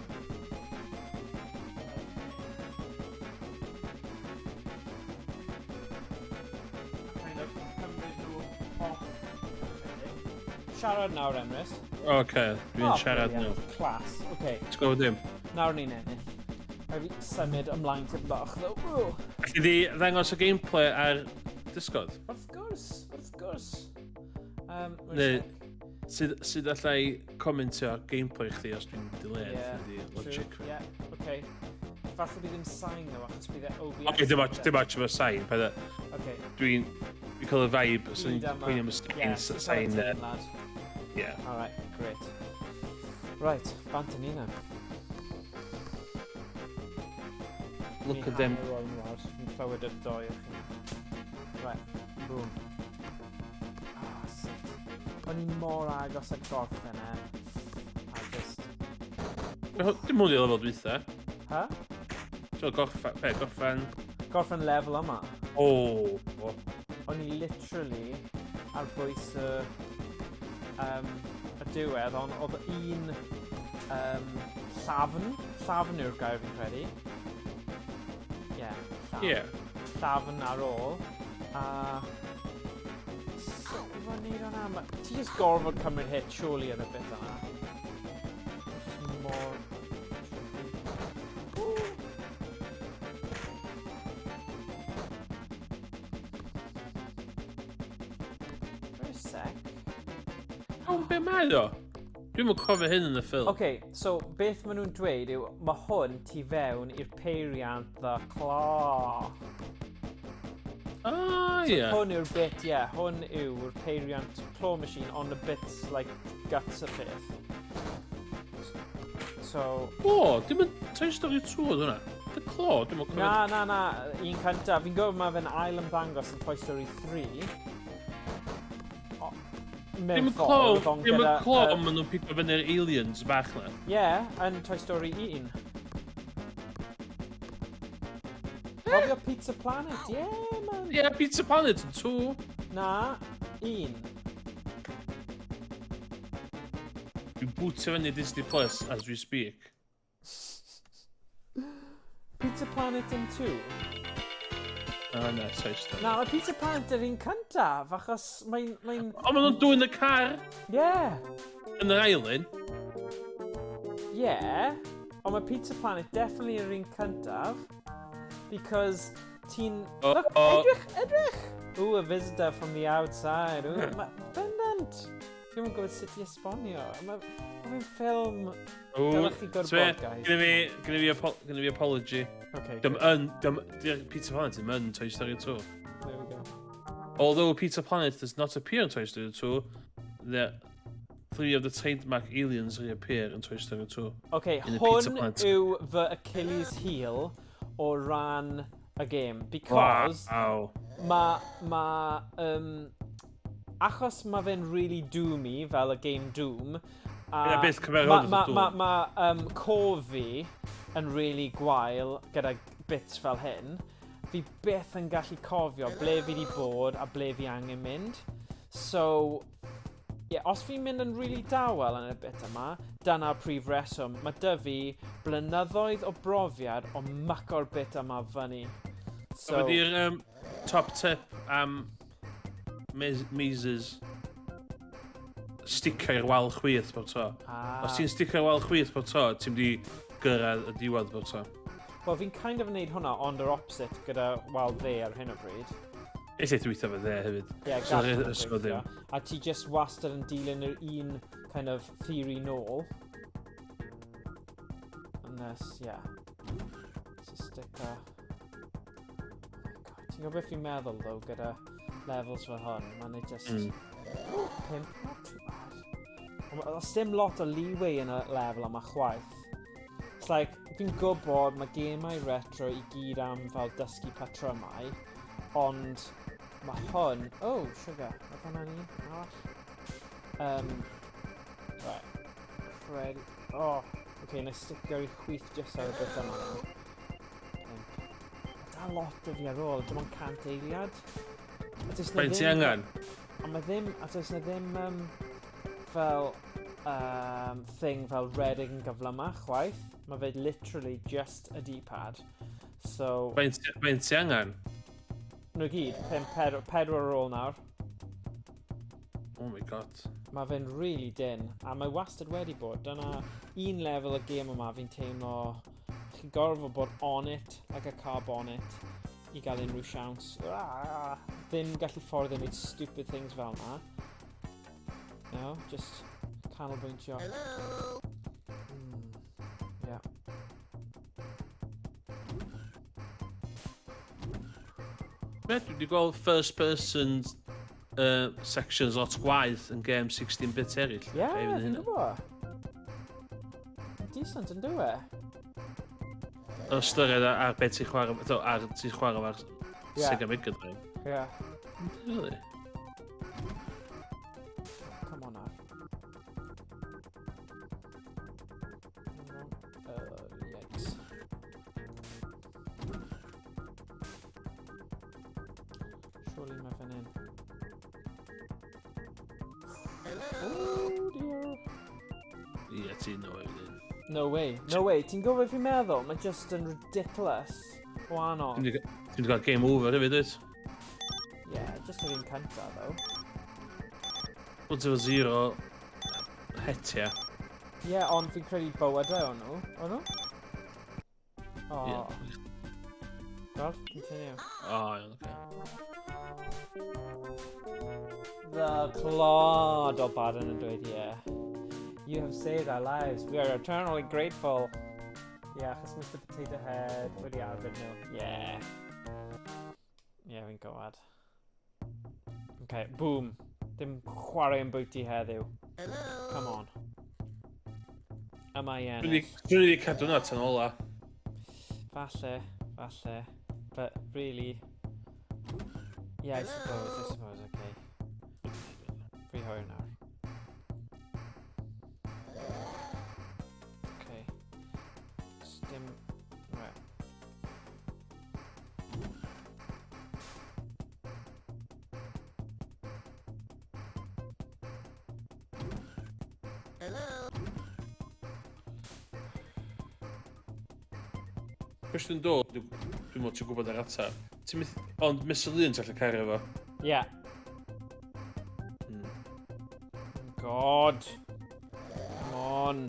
A kind of cymryd nhw off ychydig. Siarad nawr, Emrys. Oce, dwi'n Oh, siarad brilliant. nawr. Class. Okay. Ti'n gwybod dim? Nawr ni'n ennill. Rhaid fi symud ymlaen tipyn bach, though. Ooh. Alli di ddangos y gameplay ar Discord? Wrth gwrs, wrth gwrs. Wait a Neu- sec. Sydd allai comentio ar gameplay chdi os dwi'n delayed, Yeah, ydi true. logic fi. Yeah, okay. Falle bydd ddim sain though, achos bydd e OBS. Oce, dim ots, dim ots efo sain, peth Okay. Dwi'n cael y vibe, so ni'n Gyd yma. poeni am y sain, Yeah, sain, ti'n lad. yeah. Alright, great. Right, bant yn ni na. Look at them. Ni'n roi nhw ar, fi'n clywed y doi o chi. Right, boom. Ah, sut. O'n i mor agos at gorffen e. A just... Dim hwn i lefel dwytha. Ha? Ti'n gorffen, be, gorffen... Gorffen lefel yma. O, o. O'n i literally ar bwys y diwedd, ond oedd un llafn, llafn yw'r gair fi'n credu. Ie, yeah, llafn. Ie. Llafn ar ôl. A Sut i fod wneud hwnna? Ti just gorfod cymryd hit, surely, yn y bit yna. Just mor tricky. Wait a sec. Iawn, be mae o? Dwi'm yn cofio hyn yn y ffilm. OK, so beth maen nhw'n dweud yw, mae hwn tu fewn i'r peiriant The Claw. Ah, ie. So hwn yw'r bit, ie, yeah, hwn yw'r peiriant claw machine on the bits, like, guts y peth. So... O, dim yn Toy Story 2 oedd hwnna. The Claw, dim yn cofio. Na, na, na, un cyntaf. Fi'n gwybod mae fe'n ail ymddangos yn Toy Story 3. Dim y clo, dim y clo, ond maen nhw'n pigo fyny'r aliens bach na. Ie, yeah, yn Toy Story 1. Cofio Pizza Planet, ie, yeah, man. Ie, yeah, Pizza Planet yn 2. Na, 1. Dwi'n bwtio fyny Disney Plus as we speak. Pizza Planet yn 2? Ah, na, Toy Story. Na, mae Pizza Planet yr un cyntaf, achos mae'n... Mae O, maen nhw'n dwyn y car! Ie. Yeah. Yn yr ail un. Ie, yeah, ond mae Pizza Planet definitely yr un cyntaf, because ti'n... Oh, Look, oh. Edrych, edrych! Ooh, a visitor from the outside. Ooh, ma... Bendant! Dwi'm yn gwybod sut i esbonio. Mae fe'n ffilm... Ooh, Dylech chi gwybod, guys. Gynna fi apology. Okay. Dim yn, dim, Pizza Planet ddim yn Toy Story 2. There we go. Although Pizza Planet does not appear in Toy Story 2, the three of the trademark aliens reappear in Toy Story 2. Okay, In the Pizza hwn Planet. yw fy Achilles heel o ran y game. Because Wow. Achos mae fe'n really doomy, fel y game Doom, a Ie, byth cymer ma, hwn ma, fatha ma, Doom. ma, cof fi yn really gwael gyda bits fel hyn. Fi byth yn gallu cofio ble fi wedi bod a ble fi angen mynd. So, yeah, os fi'n mynd yn really dawel yn y bit yma, dyna'r prif reswm. Mae dy fi blynyddoedd o brofiad o myco'r bit yma fyny. So, So, ydy'r top tip am mazes? Sticio i'r wal chwith bob tro. Ah. Os ti'n sticio i'r wal chwith bob tro, ti'n mynd i gyrraedd y diwedd bob tro. Wel, fi'n kind of wneud hwnna, ond yr opposite gyda wal dde ar hyn o bryd. Ella dweithio fe dde hefyd. Ie, yeah, So, gall hwnna so gweithio. ddim. A ti just wastad yn dilyn yr un kind of theory nôl. Unless, yeah. So stick a... Oh my God, ti'n gwybod beth fi'n meddwl, though, gyda levels fel hwn? Mae'n just... 5, not too bad. Ond oes dim lot o leeway yn y lefel yma chwaith. It's like, fi'n gwybod mae gemau retro i gyd am fel dysgu patrymau, ond mae hwn... Oh, sugar, mae hwnna'n un arall. Right. Cred... Oh, okay, na i sticio i chwith just ar y bit yma nawr. 5. Mae da lot o fi ar ôl, dim ond 100 eiliad. A does 'na Faint ti ddim- angen? Ond mae ddim, a does na ddim fel thing fel redeg yn gyflymach chwaith. Mae fe literally just a D-pad. So, Faint ti angen? Nhw gyd, 5, 4 ar ôl nawr. Oh my God. Mae fe'n really dyn, a mae wastad wedi bod. Dyna un lefel y gêm yma fi'n teimlo chi'n gorfod bod on it, like a car bonnet, i gael unrhyw siawns. Ah, ddim gallu ffordd i wneud stupid things fel na. No, just canolbwyntio. Hello. Yeah. Be, dwi wedi gweld first person sections lot gwaith yn game 16-bit eraill. Ie, yeah, Rhai fydd fi'n hynna. gwybod. Decent yn dyw e? O ystyried ar beth ti'n chwarae, do, ar ti'n chwarae ar Ie. Sega Mega Drive. Yeah. Really? Come on now. Yikes. Surely mae fan hyn. Oh dear. Ie, ti'n no way wedyn. No way, no way. Ti'n gwybod beth fi'n meddwl? Mae just yn ridiculous o anodd. Ti'n wedi cael game over hefyd, dwyt? Yeah, just yr un cynta, though. Wel, ti efo zero hetia. Ie, yeah, ond fi'n credu bywydau o'n nhw. O'n nhw? O. Ie. Gweld? Continue. O, iawn, oce. The clod o Baden yn dweud, ie. You have saved our lives. We are eternally grateful. Ie, yeah, achos Mr Potato Head wedi arbed nhw. Ie. Yeah. Ie, yeah, fi'n gwybod. Okay, boom. Dim chwarae yn bwyty heddiw. Come on. Yma i ennill. Dwi'n wedi cadw hwnna tan ola. Falle, falle. But really... Yeah, I suppose, okay. Rhy hwyr nawr. Okay. Dim... Right. Cwestiwn dod, dwi'n meddwl ti'n gwybod yr ateb. Ti'n mynd, ond Mr Lun ti'n gallu cario fo. Yeah. God. Come on.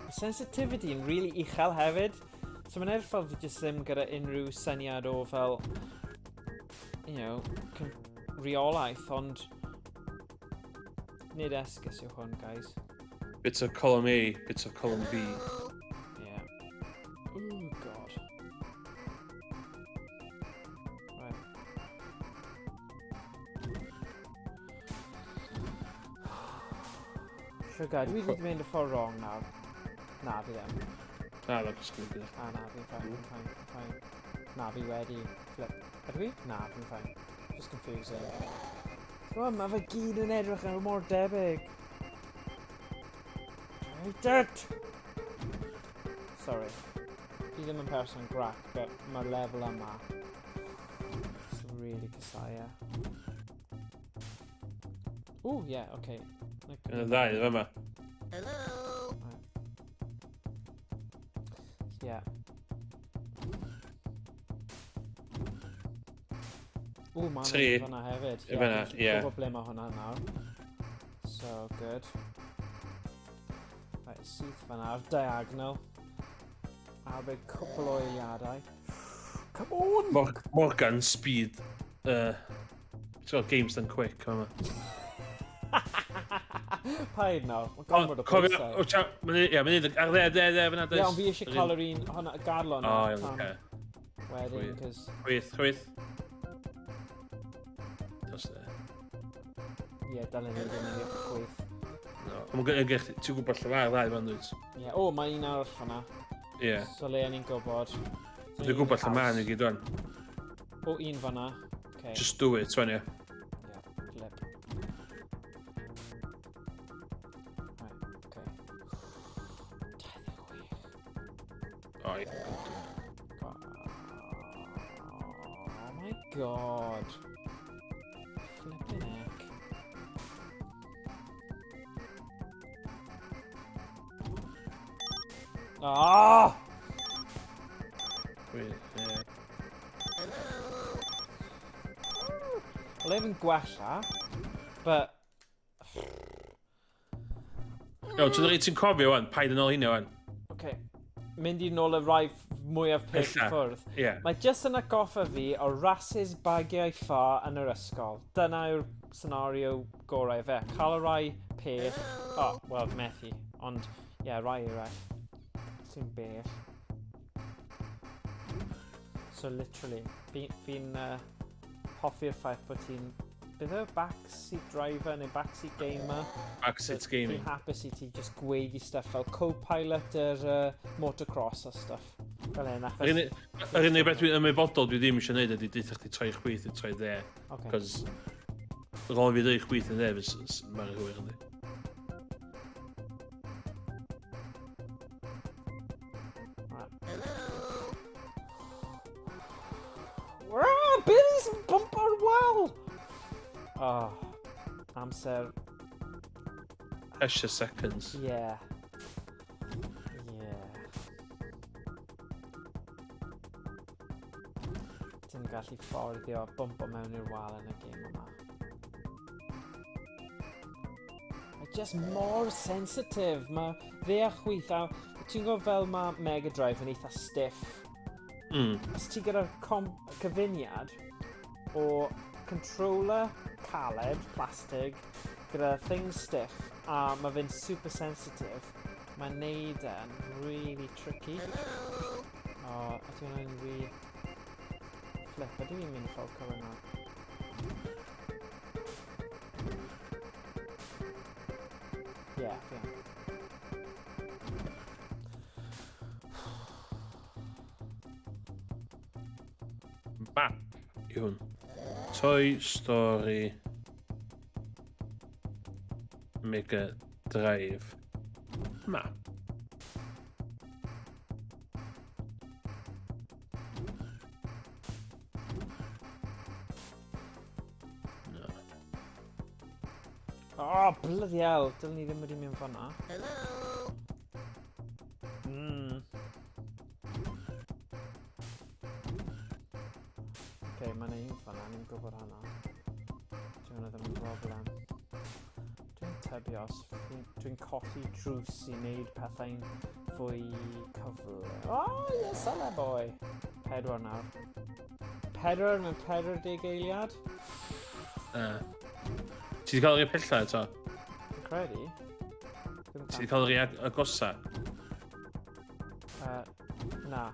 Mae sensitivity yn really uchel hefyd. So mae'n edrych fel fi jyst ddim gyda unrhyw syniad o fel, reolaeth, ond nid esgus yw hwn, guys. Bit of column A, bit of column B. Yeah. Oh, God. Right. Sugar, dwi wedi mynd y ffordd wrong nawr. Na, fi ddim. Na, na, cos gwneud. Ah, na, fi'n fine, fi'n fine, fi'n fine. Na, fi wedi. Flip. Ydw i? Na, fi'n fine. Just confusing. Wel, mae fe gyd yn edrych yn mor debyg. Hate it! Sorry. Fi ddim yn person grac, but mae'r lefel yma just really casau e. Ooh, yeah, okay. Yn y ddau, yma. Hello. Yeah. Ooh, mae'n Tri. Fyna hefyd. Ie, fyna, fi'n ie. Gwybod ble mae hwnna nawr. So, good. Right, syth fyna, ar diagonal. Arbed cwpl o eiliadau. Come on! Morgan Speed. Ti'n gweld Games Done Quick, yma. Paid nawr, mae gormod o Cofio, pwysau. o, tia, ie, mae'n neud, ar dde, dde, dde, fyna, Ie, ond fi eisiau cael yr un, hwnna, gadlo O, yna. iawn, tan oce. Wedyn, Chwith. cos... Chwith, chwith. Dos de. Ie, dylen ni ddim yn i'r chwith. No. Ond mae'n gyda ti'n gwybod lle mae'r ddau fan, dwyt? Ie, o, mae un arall fyna. Ie. So le ni'n gwybod. So Dwi'n gwybod lle mae'n i gyd wan. O, un fyna. Okay. Just do it, wan, ie. Yeah, flip. Right, okay. 26. O, ie. God. Oh my God. Flipping heck. Ah! Chwith, ie. Wel, fi'n gwella, but... Iawn, ti'n rhaid ti'n cofio wan, paid yn ôl hynny wan. Okay. Mynd i nôl y rai mwyaf pell Pella. ffwrdd. Ie. Mae jyst yn atgoffa fi o rasys bagiau ffa yn yr ysgol. Dyna yw'r scenario gorau fe. Cael y rai pell. O, oh, wel, methu. Ond, ie, yeah, rai eraill. Sy'n bell. So, literally, fi'n fi hoffi'r ffaith bod ti'n... Beth yw backseat driver neu backseat gamer? Backseat So, gaming. Fi'n hapus i ti just gweud i stuff fel co-pilot yr motocross a stuff. Fel hyn, achos... Yr unig beth dwi'n ymwybodol dwi ddim eisiau gwneud ydy deutha chdi troi chwith i troi dde. Okay. Cos ar ôl fi ddweud chwith yn dde, mae'n hwyr yndi. Right. Ah, Billy's yn bumpo'r wal! Oh, amser, Precious seconds. yeah. Yeah. Dim gallu fforddio bwmpo mewn i'r wal yn y gêm yma. Mae just mor sensitif. Mae dde a chwith a ti'n gwybod fel mae Mega Drive yn eitha stiff. Os ti gyda'r cyfuniad o controller caled, plastig, gyda thing stiff, a mae fe'n super sensitive, mae'n neud e'n really tricky. O, ydy hwnna'n rhy... Flip, ydw i'n mynd i ffordd cywir nawr? Ie, yeah, fi yn. Map yw hwn. Toy Story Mega Drive Map. No. Oh, bloody hell. Dylen ni ddim wedi mynd fan'na. Hello. Okay, mae'n un fan'na, ni'n gwybod hwnna. Dwi hwnna ddim yn broblem. Dwi'n tybio os dwi'n colli drws i wneud pethau'n fwy cyfle. Oh, yes, hello boy. 4 nawr. 4 mewn 40 eiliad. Ti wedi cael yr pella eto? Fi'n credu. Ddim Ti wedi cael yr agosa? Na.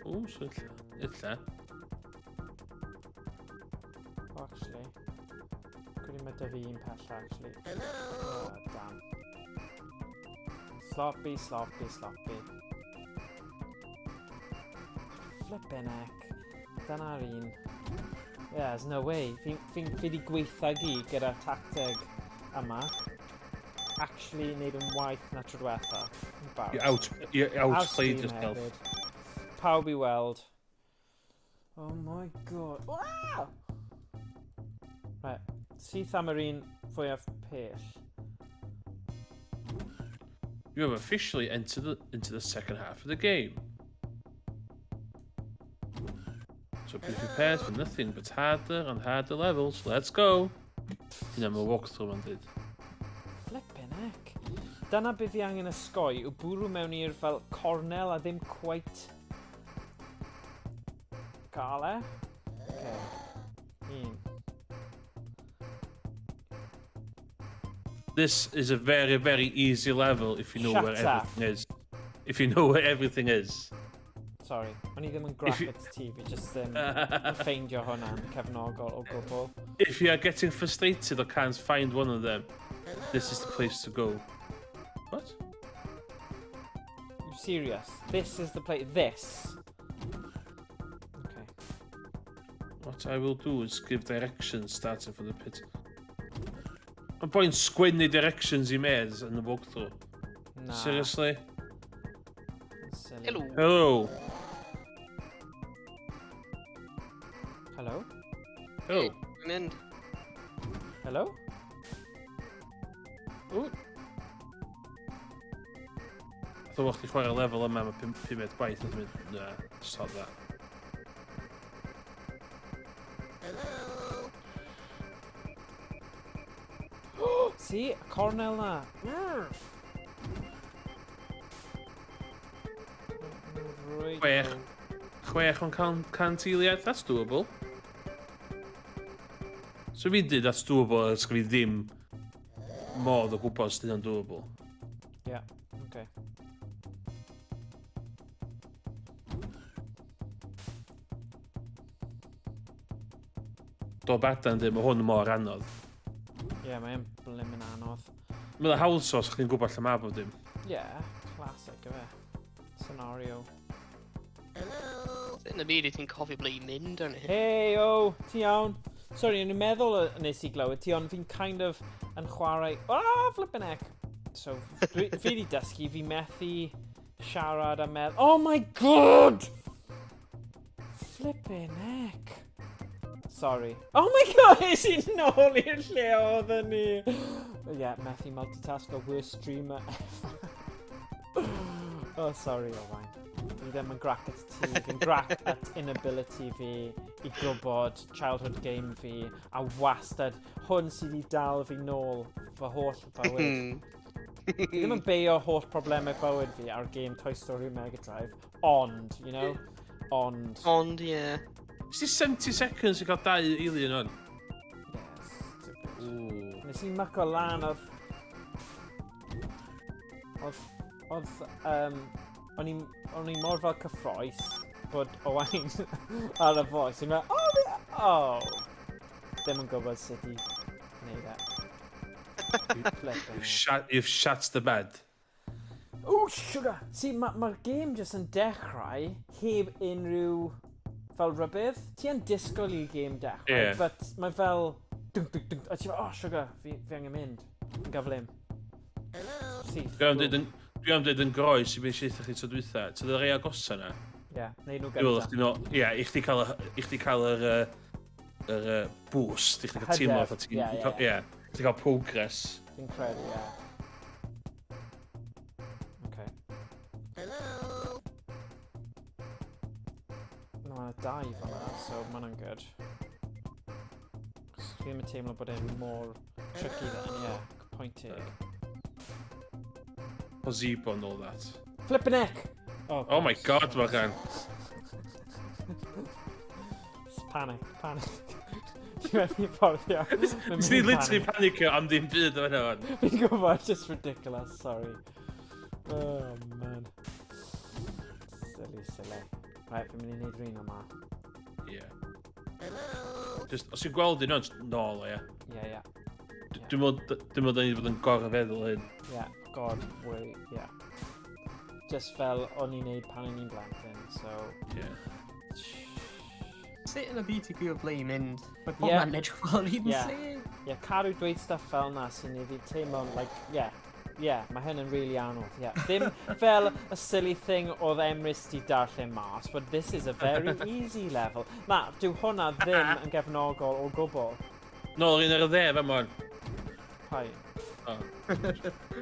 O, so illa. Oh, actually. Credu mae dy fi un pella, actually. Hello. Oh, damn. Sloppy, sloppy, sloppy. Flippin' heck. Dyna'r un. Yeah, there's no way. Fi di gweithio gyda tacteg yma. Actually, neud yn waith na tro diwetha. You outplayed Ar stream yourself. hefyd. Pawb i weld. Oh my god. Wow! Right, syth am yr un fwyaf pell. You have officially entered into the second half of the game. So be prepared for nothing but harder and harder levels. Let's go! Hynna mae walkthrough ma'n dweud. Flippin' heck. Dyna beth fi angen ysgoi, yw bwrw mewn i'r fel cornel a ddim quite gael e. Okay. Un. This is a very, very easy level if you know Shut where up. everything is. If you know where everything is. Sorry, o'n i ddim yn If you graphics ti, fi just ddim yn ffeindio hwnna'n cefnogol o gwbl. If you are getting frustrated or can't find one of them, this is the place to go. What? You serious? This is the place. This? Okay. What I will do is give directions starting from the pit. Mae'n boi'n sgwennu directions i mez yn y walkthrough. Na. Seriously? Silly. Hello. Hello. Hello? Hello. I'm in. Hello? Ooh. Dwi'n meddwl chdi chwarae lefel yma am y pumed gwaith, a dwi'n mynd, na, stop that. Hello. See, y cornel na. Right. 6. 6 o'n 100 eiliad, that's doable. So fi'n dweud that's doable, ys fi ddim modd o gwybod os dyna'n doable. Yeah, okay. Do badan dweud, mae hwn mor anodd. Ie, yeah, mae'n blimmin anodd. Mae'n hawdd so os chdi'n gwybod lle mae bob dim. Yeah, classic, yfe. Scenario. Hello. Yn y byd i ti'n cofio ble i mynd arni. Hey, o, ti iawn? Sorry, o'n i'n meddwl nes i glywed ti, ond fi'n kind of yn chwarae... Ah, flippin' heck! So, fi di dysgu, fi methu siarad a meddwl... Oh my god! Flippin' heck. Sorry. Oh my god, es i nôl i'r lle oedden ni! Yeah, methu multitask o worst streamer ever. Oh, sorry, Owain. Fi ddim yn grac at ti, fi'n grac at inability fi i gwybod childhood game fi, a wastad, hwn sydd wedi dal fi nôl fy holl bywyd. Fi ddim yn beio holl problemau bywyd fi ar game Toy Story Mega Drive, ond, you know, ond... Ond, ie. Yeah. Nes ti 70 seconds i gael dau alien o'n? Yes, stupid. Nes i myco lan oedd... Oedd... Oedd... Um, o'n i'n o'n i mor fel cyffroes bod Owain ar y voice. I'n meddwl, oh, oh! Ddim yn gwybod sut i wneud e. You've shat, you've shat the bed. Oh, sugar! See, mae'r ma game jyst yn dechrau heb unrhyw fel rybydd. Ti yn disgwyl i'r game dechrau, Ie. yeah. but mae fel... Dunk, dunk, dunk, a ti fel, oh, sugar, fi angen mynd. Yn gyflym. Syth. Dwi am dweud yn, dwi am dweud yn groes i beth sydd chi tro dwytha. Ti'n dweud rei agosa na? Ie, yeah, neud nhw Dwi'n meddwl gyntaf. chdi nôl, ie, i chdi cael, i chdi cael yr, yr boost, i chdi cael teimlo Hyder. fatha ti'n, Ie, ie, ie, i chdi cael progress. Fi'n credu, ie. Okay. Hello. No, mae yna dau fan'na, so ma' hwnna'n good. Fi ddim yn teimlo bod e'n mor tricky then, ie. Point teg. Posibo and all that. Flippin' heck! Oh, Oh my god, Morgan. Panic, panic. Ti'n methu fforddio. Nes ni literally panicio am ddim byd o hynna fan. Fi'n gwybod, just ridiculous, sorry. Oh, man. Silly, silly. Right, fi'n mynd i wneud rhan yma. Ie. Just, os ti'n gweld un o'n, just nôl o, ie. Ie, ie. Dwi'n meddwl, dwi'n meddwl da ni wedi bod yn gorfeddwl hyn. Ie, god, wait, ie. Just fel o'n i'n neud pan o'n i'n blentyn, so... Ie. Sut yn y byd ti'n gwybod ble i mynd? Mae pob Ie. man edrych fel yr un Ie. lle. Ie, cadw dweud stuff fel na sy'n neud fi teimlo'n, like, yeah, yeah, mae hyn yn really anodd, yeah. Ddim fel y silly thing oedd Emrys di darllen mas, but this is a very easy level. Na, dyw hwnna ddim yn gefnogol o gwbl. Nôl yr un ar y dde, fe mon. Pai. O.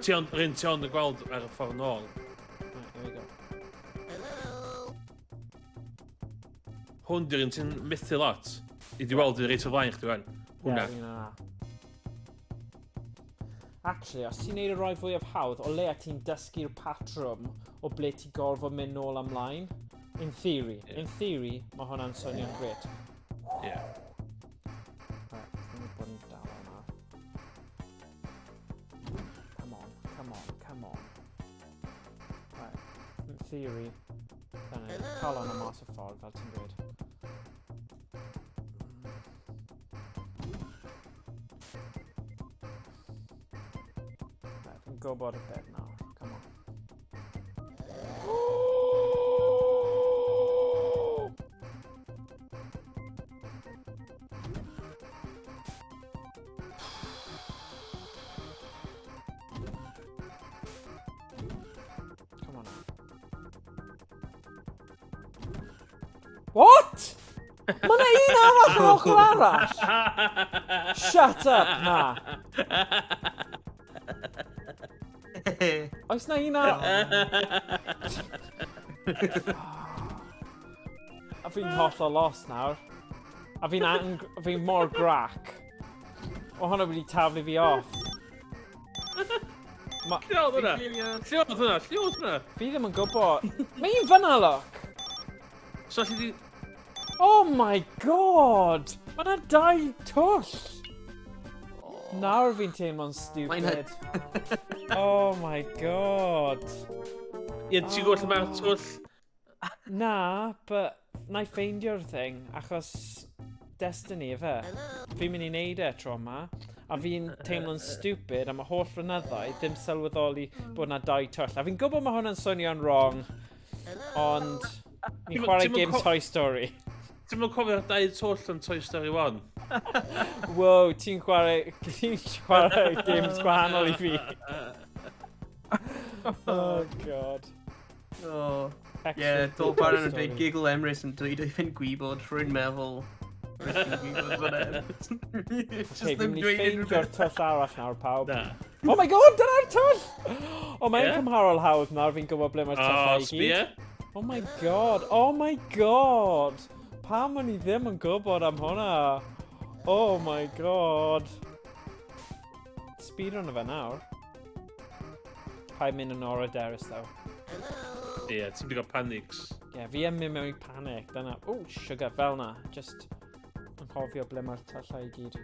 Ti ond, yr un ti ond yn gweld ar y ffordd nôl. Right, here we go. Hello. Hwn di'r un ti'n methu lot. I di weld i reit o flaen chdi wan. Hwnna. Yeah, un yna. Actually, os ti'n neud y rhai fwyaf hawdd, o leia ti'n dysgu'r patrwm o ble ti'n gorfod mynd nôl ymlaen. In theory. Ie. In theory, mae hwnna'n swnio'n gret. Ie. Right, fi'n mynd bod yn dal yna. Come on, come on, come on. Right, in theory, dyna ni. Cael hwnna mas o ffordd, fel ti'n dweud. Right, fi'n gwybod y bit nawr. Come on. Come on now. What? Mae yna un arall yn ochr arall! Shut up, na. Oes na un arall? A fi'n hollol lost nawr. A fi'n fi'n mor grac. O hwnna wedi taflu fi off. Lle oedd hwnna? Lle oedd hwnna? Lle oedd hwnna? Fi ddim yn gwybod. Mae un fyna, look! So alli di... Oh my god! Mae yna dau twll! Nawr fi'n teimlo'n stupid. Oh my god. Ie, ti'n gwybod lle mae'r twll? Na, but na i ffeindio'r thing, achos destiny, ife. Fi'n mynd i neud e tro yma, a fi'n teimlo'n stupid am y holl flynyddoedd ddim sylweddoli bod na dau twll. A fi'n gwybod mae hwnna'n swnio'n wrong, ond ni'n chwarae ti'm yn game Toy Story. Ti'n mynd cofio'r dau twll yn Toy Story 1? Wow, ti'n chwarae games gwahanol i fi. Oh god. Oh. Excellent Ie, Toy Dol Baron yn Story. dweud giggle Emrys yn dweud oedd fe'n gwybod, rwy'n meddwl. Rwy'n gwybod bod Emrys. Just Okay, fi'n ddim mynd i dweud unrhyw ffeindio'r beth. twll arall nawr, pawb. Na. Oh my god, dyna'r twll! O, mae'n Ie? cymharol hawdd nawr, fi'n gwybod ble mae'r O, tyllau i gyd. sbia. Oh my God, oh my God! Pam o'n i ddim yn gwybod am hwnna? Oh my God. Speedrun o fe nawr. Paid mynd yn ora derys, though. Ie, yeah, ti'n mynd i gael panics. Ie, yeah, fi yn mynd mewn i panic, dyna. Oh, sugar, fel na. Just anghofio ble mae'r tyllau i gyd.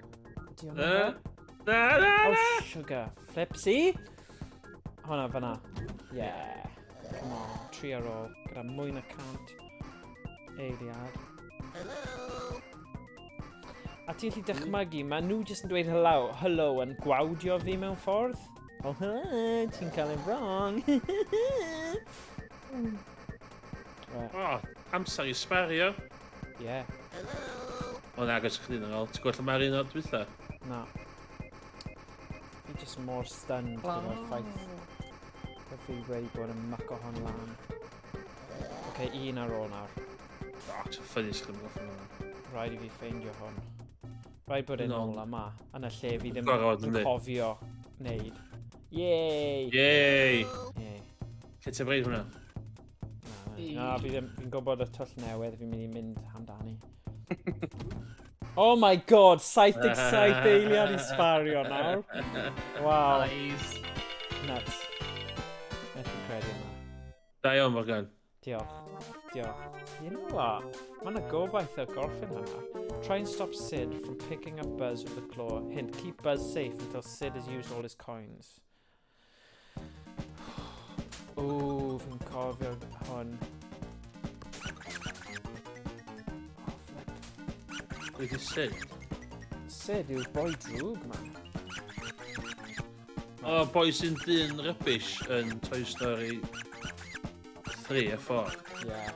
Ydy hwnna Na, fe? na, na, Oh, na! sugar. Flipsy! Hwnna fyna. Yeah. Come on, tri ar ôl. Gyda mwy na 100 eiliad. A ti'n gallu dychmygu, mae nhw jyst yn dweud hello, hello yn gwawdio fi mewn ffordd. Oh, hello, ti'n cael e'n wrong. Right, O, amser i sbario. yeah, O, na, agos chdi yn ôl. Ti'n gweld lle mae'r un o'r dwytha? Na. Fi jyst mor stunned gyda'r ffaith bod fi wedi bod yn mucko hon lan. Oce, okay, un ar ôl nawr. O, ti'n ffynnu sy'n chdi'n gorffen hwnna. Rhaid i fi ffeindio hwn. Rhaid bod e'n Nôl. ôl yma, yn y lle fi ddim Gorfod, yn yndi? cofio wneud. Yay! Yay! Yay. Lle ti'n bryd hwnna? Na, na, fi ddim, fi'n gwybod y twll newydd fi'n mynd i mynd amdani. Oh my God, 77 eiliad i sbario nawr. Wow, Nice. Nuts. Methu credu yma. Da iawn, Morgan. Diolch. Diolch. You know what? Mae yna gobaith o gorffen hwnna. Try and stop Sid from picking up Buzz with the claw. Hint, keep Buzz safe until Sid has used all his coins. Ooh, fi'n cofio hwn. Oh, flip. Pwy di Sid? Sid yw'r boi drwg, man. O, boi sy'n dyn rubbish yn Toy Story 3 a 4. Yeah.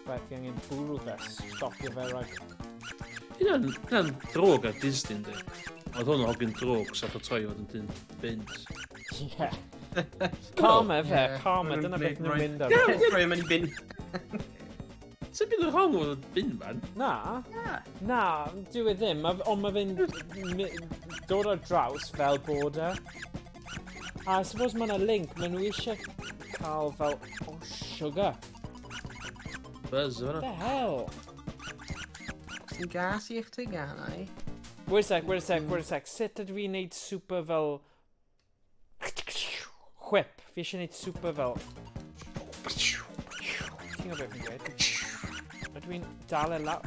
Right, fi angen bwrw fe, stopio fe rhag. Hynna'n drwg ar Disney, yndi? Oedd hwn yn hogyn drwg, so o troi fod yn dyn bins. Yeah. Karma fe, Yeah. karma, dyna beth nhw'n mynd ar. Rhoi mewn i bin. Sy'n byd yn wrong fod yn bin, man? Na, na, dyw e ddim, ond mae fe'n dod ar draws fel bod e. A I suppose mae yna link, maen nhw eisiau cael fel, oh sugar, Buzz, yma. what the hell? Sy'n gas i eich teganau. Wait a sec, wait a sec, wait a sec, sut ydw i'n neud super fel whip? Fi eisiau neud super fel. Ti'n gwybod beth fi'n gweud? Ydw i'n dal e lawr?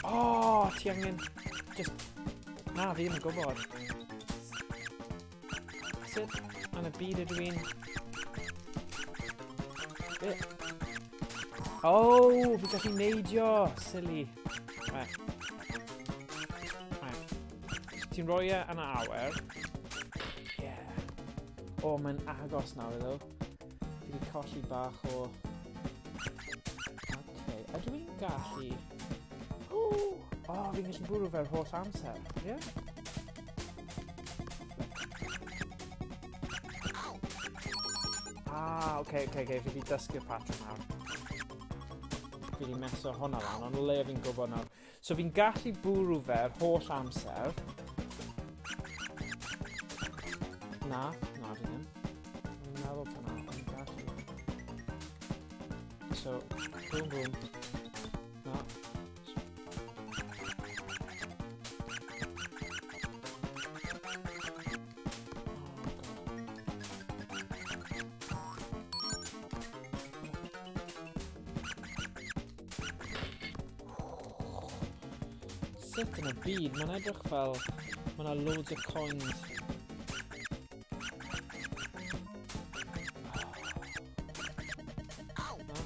Oh, ti angen just. Na, fi ddim yn gwybod. Sut yn y byd ydw i'n? Be? Oh, fi gallu neidio! Silly. Right. Right. So ti'n rhoi e yn y awyr. Yeah. O, oh, mae'n agos nawr, iddo. Fi wedi colli bach o. Okay, ydw i'n gallu? Oh, oh, fi'n gallu bwrw fe'r holl amser. Yeah? Ah, oce, fi wedi dysgu'r patrwm nawr. Fi wedi meso hwnna lan, ond o leia fi'n gwybod nawr. So fi'n gallu bwrw fe'r holl amser. Na, na fi ddim. Fi'n meddwl fyna, ond gallu. So, boom, boom. Na. Oh, God. Sut yn y byd? Mae'n edrych fel mae yna loads o coins. Na?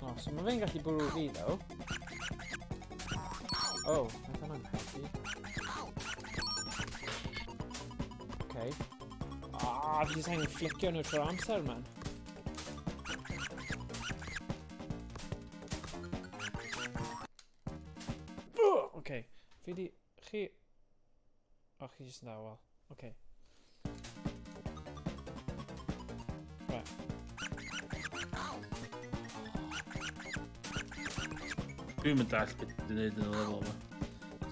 Oh, so mae fe'n gallu bwrw fi, though. Oh, nath hwnna'n helpu. Okay. Ah, fi jyst angen flicio nhw trwy'r amser, man. Oh, okay. Fi di... Chi... Oh, chi jyst yn dawel. Okay. Right. Dwi'n mynd dall beth dwi'n neud yn y lefel yma.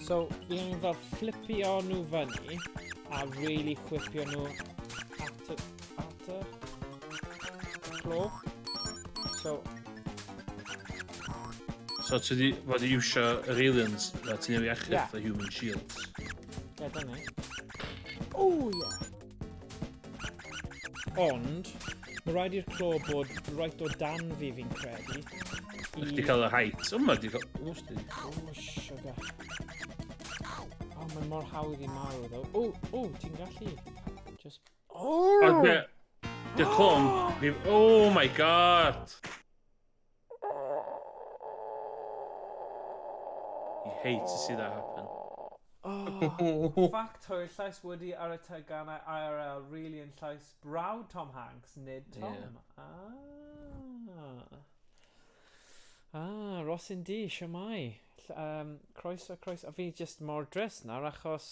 So, fi angen fel flipio nhw fyny a really whipio nhw at y clo. So, So ti di fod i iwsio yr aliens na ti'n newid achub Ie. the human shields. Ie, dyna ni. O, ie. Ond, mae rhaid i'r clo bod right o dan fi fi'n credu. Chdi cael y height. O, mae di cael... O, sti. O, sugar. O, mae mor hawdd i marw, ddo. O, o, ti'n gallu. Just... O, Oh! de... Dy clon... Oh my God! You hate to see that happen. Oh. Fact hwyr, llais Woody ar y teganau IRL really yn llais brawd Tom Hanks, nid Tom. Ie. Ah. Ah, Rosin D, siamai. Croeso, croeso. A fi just mor drist nawr achos...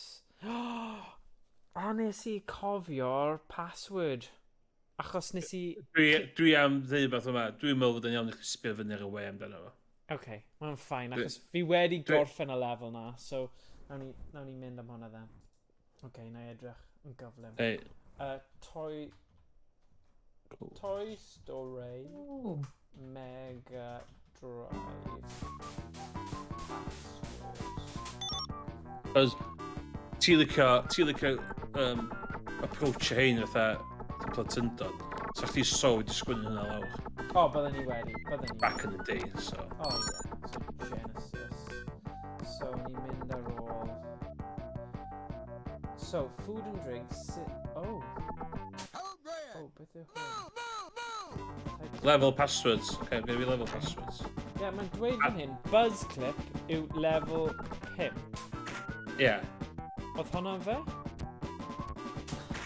A nes i cofio'r password. Achos nes i... Dwi am ddeud beth yma. Dwi'n meddwl fod yn iawn i chdi sbio fyny ar y we amdano fo. OK, mae'n fine, achos fi wedi gorffen y lefel na, so nawn ni mynd am hwnna then. OK, na i edrych yn gyflym. Ei, Toy, Toy Story Oh. Mega Drive password. Cos ti licio approach hein fatha plentyndod. So chdi so wedi sgwennu hynna lawr O, oh, bydden ni wedi, bydden ni. back in the day, so. Oh, yeah. So Genesis. So ni'n mynd ar ôl... So, food and drinks... Oh, Code red. oh, beth yw hwn? Move, move, move. Level passwords. Okay, gonna be level passwords. Ie, yeah, mae'n dweud fan hyn, Buzz Clip yw level 5. Yeah. Oedd hwnna'n fe?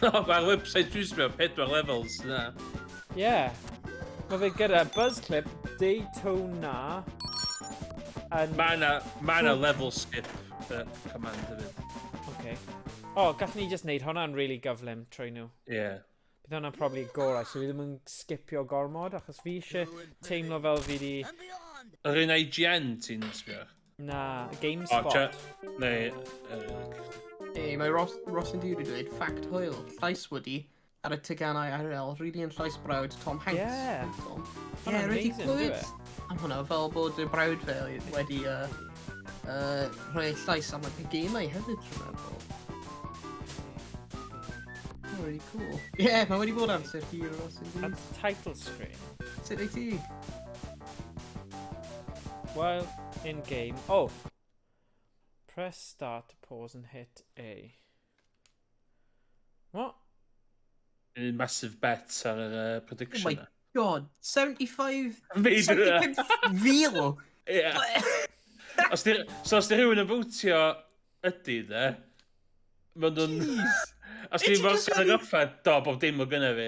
No, mae'r website dwi'n sbio, pedwar levels, na. Ie. Yeah. Mae fe gyda Buzz Clip, Daytona, yn... Mae na level skip command hefyd. Okay. O, oh, gallwn ni just neud hwnna'n really gyflym trwy nhw. Yeah. Bydd hwnna'n probably gorau, so fi ddim yn skipio gormod, achos fi eisiau teimlo fel fi di... And beyond. Yr un IGN ti'n sbio? Na, GameSpot. O, neu... Ei, mae Ross, Ross yn wedi dweud, fact hwyl, llais Woody ar y teganau IRL, really yn llais brawd Tom Hanks. Ie. Tom. Hwnna'n Ie, wedi amazing, clywed dyw am hwnna, fel bod y brawd fe wedi rhoi llais am y gemau hefyd, dwi'n meddwl. Oh, really cool. Ie, yeah, mae wedi bod amser hir, Ross yn At title screen. Sut wyt ti? While in game. Oh! Press start to pause and hit A. What? Un massive bet ar yr prediction. Oh my God, 75... Fi 75 fil! Ie. So os di rhywun yn fwtio ydy, de, maen nhw'n... Os Ti ti'n jyst fwtio yn goffa, do, bob dim o gynna fi.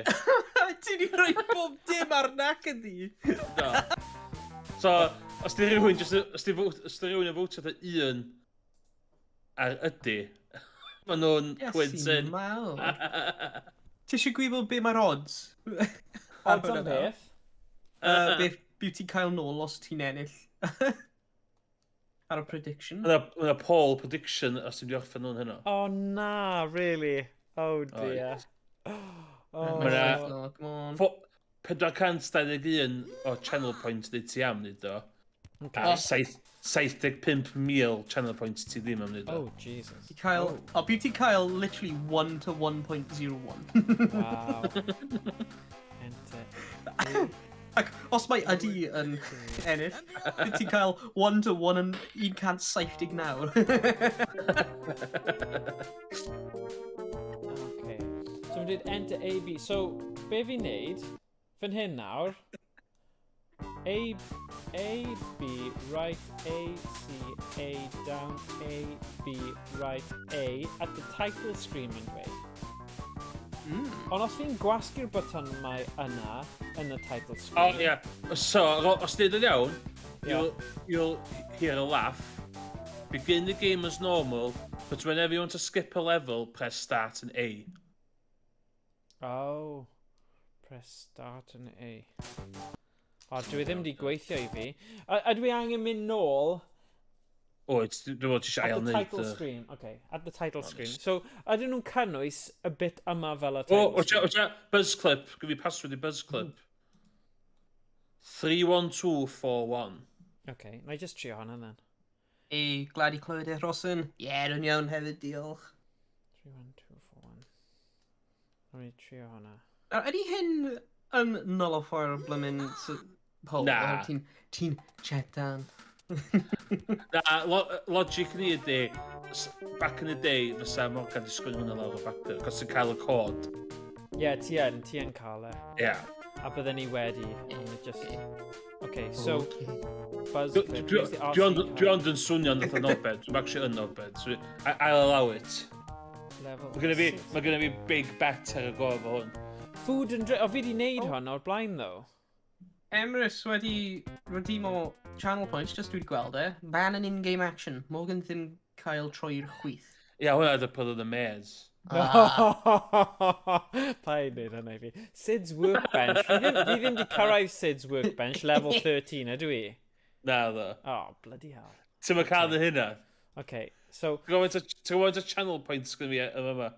Ti di rhoi bob dim ar nac ydi. Do. So, os di rhywun just, os di rhywun yn fwtio fatha un ar ydy, maen nhw'n quids in. Mawr. Ti eisiau gwybod be mae'r odds? Odds am beth? Beth byw ti'n cael nôl os ti'n ennill? Ar y prediction. Yna poll prediction os ti'n di orffen nhw'n hynno. Oh na, really? Oh dear. Oh, Ma' 'na- Oh, come on. 421 o channel points neu ti am wneud o. Okay. A 75,000 channel points ti ddim am wneud o. Oh, Jesus. Ti'n cael... Oh, byw ti'n cael literally 1 to 1.01. Wow. Enter. Ac os mae ydy yn ennill, bydd ti'n cael 1 to 1 yn 179. Okay. So mae'n dweud enter A, B. So, be fi'n neud, fan hyn nawr, A, A, B, right, A, C, A, down, A, B, right, A, at the title screen mae'n dweud. Ond os fi'n gwasgu'r button mae yna, yn y title O, screen... ie. So, os ti'n dweud iawn, Ie. you'll hear a laugh. Begin the game as normal, but whenever you want to skip a level, press start and A. Oh. Press start and A. O, dwi ddim wedi gweithio i fi. A dwi angen mynd nôl O, dwi'n meddwl ti eisiau at ail the wneud. title screen. Okay, at the title screen. So, ydyn nhw'n cynnwys y bit yma fel y O, title o, screen? o, Buzz Clip. Gyda fi password i Buzz Clip. 31241. Okay, na i just trio hwnna then. Ei, glad i clywed e, Rosin. Ie, yeah, dwi'n iawn hefyd, diolch. 3, 1, 2, 4, 1. Na i trio hwnna. Nawr, ydy hyn yn nullifio'r blymyn poll? Na. Oherwydd ti'n chetan. Na, logic ni ydy, back in the day, fysa Morgan di sgwennu hwnna lawr o bapur, cos ti'n cael y cod. Ie, yeah, ti yn cael e. Ie. Yeah. A bydden ni wedi. Ond it just. Okay, so, Buzz Clip, Dwi use the dwi RC ond dwi card. ond yn swnio'n fatha knobhead. Dwi'n actually yn knobhead. So I'll allow it. Level 6. Mae gynna fi big bet ar y go efo hwn. Food and drink. O, fi di wneud Oh. hwn o'r blaen, though. Emrys wedi redeemo channel points, just dwi wedi gweld e. Ban an in-game action. Morgan ddim cael troi'r chwith. Ie, yeah, hwnna ydy put on the maze. Ah. Paid wneud hynna i fi. Sid's Workbench. Fi ddim di cyrraedd Sid's Workbench, level 13, ydw i? Na, ddo. Oh, bloody hell. Ti'n ma cael dy hynna? Okay, so, Ti'n gwybod o channel points gyda fi yma yma?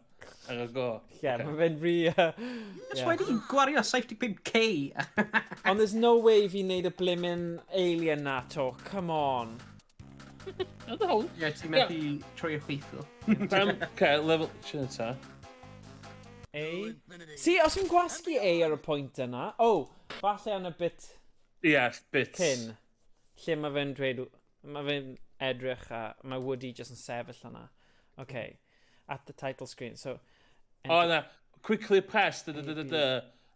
Ar y go. Yeah, mae fe'n rhy Just yeah. wedi gwario 75K. Ond there's no way fi wneud y blimmin alien na to. Come on. Na, dy hwn. Ie, ti'n methu troi'r chwith ddo. Pam, okay, level. Sian ta. A. Infinity. See, os fi'n gwasgu A ar y pwynt yna. Oh, falle yn y bit Ie, yeah, bit. cyn. Lle mae fe'n dweud. Mae fe'n edrych a mae Woody just yn sefyll yna. Okay. At the title screen. So. O, na. Quickly press, da da da da da.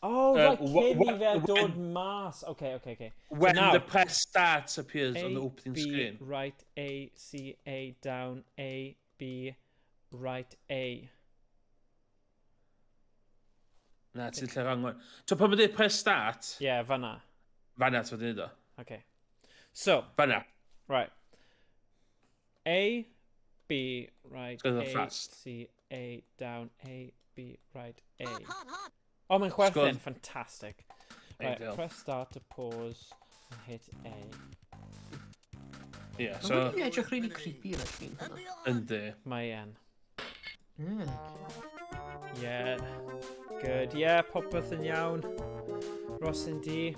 Oh, right, cyn i fe dod mas. Okay. When So now, the press start appears A, on the opening B, screen. right, A, C, A, down, A, B, right, A. Na, ti'n lle rong one. So, pan mae'n dweud press start, Yeah, fanna. fanna ti'n dweud o. Okay. So, Fanna. Right. A, B, right, Go A, fast. C, A, down, A, B, right, A. Hop, hop, hop. Oh, mae'n chwerthin. Sgwn. Fantastic. Right, Ideal. press start to pause and hit A. Ie, Mae so, wedi edrych really creepy yn y llun And hwnna. beyond. yndi. Mae en. Yeah. Yeah. Good. Yeah, popeth yn iawn. Rosin D.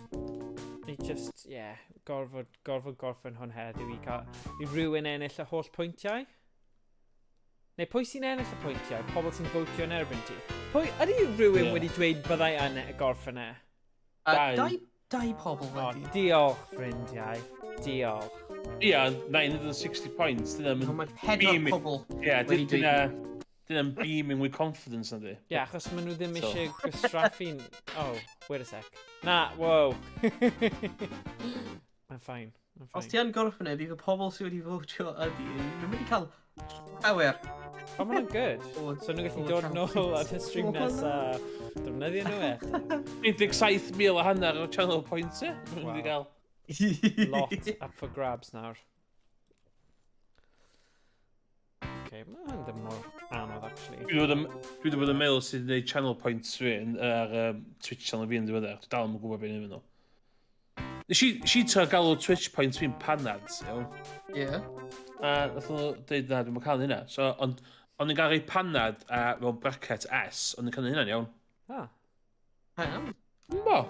Ni just, yeah, gorfod gorffen hwn heddiw i cael, i rhywun ennill y holl pwyntiau. Neu pwy sy'n ennill y pwyntiau? Pobl sy'n fotio yn erbyn ti. Pwy, ydy rhywun wedi dweud byddai yn gorffen e? Dau. Dau pobl O, wedi. Diolch, ffrindiau. Diolch. Ie, 960 points, dyna Ond mynd. mae pedwar Beaming. pobl Ie, wedi dyna dweud. Dyna'n beaming with confidence, yndi? Ie, yeah, achos maen nhw ddim So. eisiau gwastraffu'n. Oh, wait a sec. Na, wow. Mae'n fine. Mae'n Os fine. ti yn gorffen e, bydd y pobl sydd wedi fotio ydy, nhw'n mynd i cael llawer. O, ma' hwnna'n good. So nhw'n gallu o dod channel nôl ar y points. stream nesa. Defnyddio nhw eto. 17,000 a hanner o channel points, e? Mae'n mynd i gael. Lot up for grabs nawr. Okay, mae hwn ddim mor anodd, actually. Dwi wedi bod yn meddwl sydd wedi gwneud channel points fi ar Twitch channel fi yn ddiweddar. Dwi dal yn gwybod beth i'n nhw. Nes i trio galw Twitch points fi'n panads, iawn. Ie. A nath nhw dweud na, dwi'n cael hynna. So, ond o'n i'n gael rhoi panad a mewn bracket S, ond i'n cael hynna'n iawn. Ah, Pam? Bo.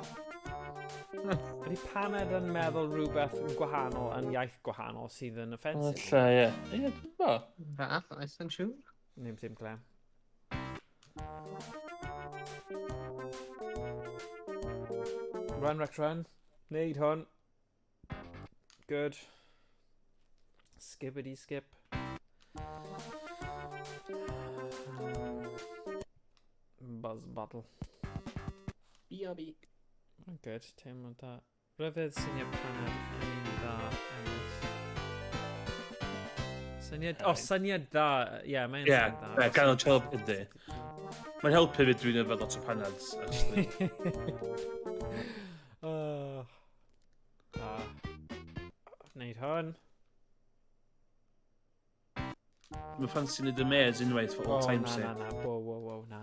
Ydy paned yn meddwl rhywbeth yn gwahanol yn iaith gwahanol sydd yn offensive? Alla, ie. Ie, dwi'n bo. Fath, oes yn siŵr. Ddim ddim clem. Run, Rex, run. Neud hwn. Good. Skibbity skip. Buzz bottle. B.R.B. Good, teimlo da. Rhyfedd syniad paned yn un dda, Emrys. Syniad. O, oh, syniad dda. Ie, yeah, mae'n Ie, syniad dda. ie, ganol channel yndi. Mae'n helpu fi dwi'n yfed lot o panads, actually. Oh. Ah. Neud hwn. Mae'n ffansi neud y maze unwaith for all Oh, time's na, sake. na, na. Wow, na.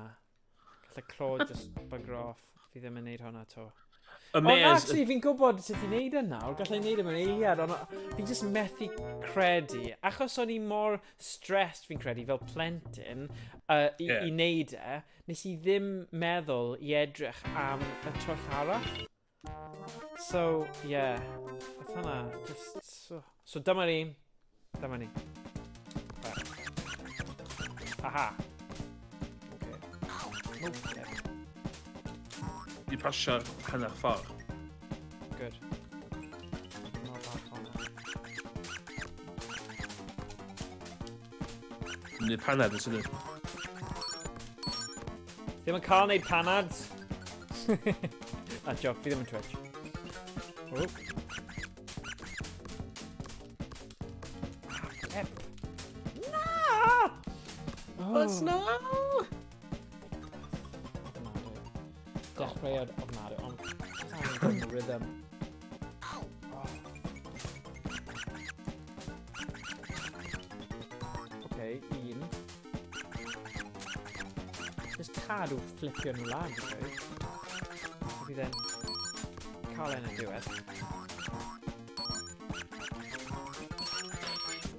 Gall y clo just bugger off. Fi ddim yn neud hwnna to. Y O, na, maze. Actually, fi'n gwybod sut i neud e nawr. Gallai neud e mewn eiliad, ond fi just methu credu. Achos o'n i mor stressed, fi'n credu, fel plentyn, i, i neud e, nes i ddim meddwl i edrych am y twll arall. So, yeah. Oedd hwnna just. So dyma ni. Dyma ni. Aha. Okay. Nope. Di pasio'r hanner ffordd. Good. Mor falch o'na. Neu panad yn syniad. Ddim yn cael neud panads. A joc, fi ddim yn Twitch. Oh. Ah, flip. Na! Oh. Buzz, no! Ofnadwy. Dechreuad ofnadwy, ond just angen gwneud rhythm. Oh. Okay, un. Just cadw flipio nhw lan, dwi'n gweud. Bydd e'n cael e'n y diwedd.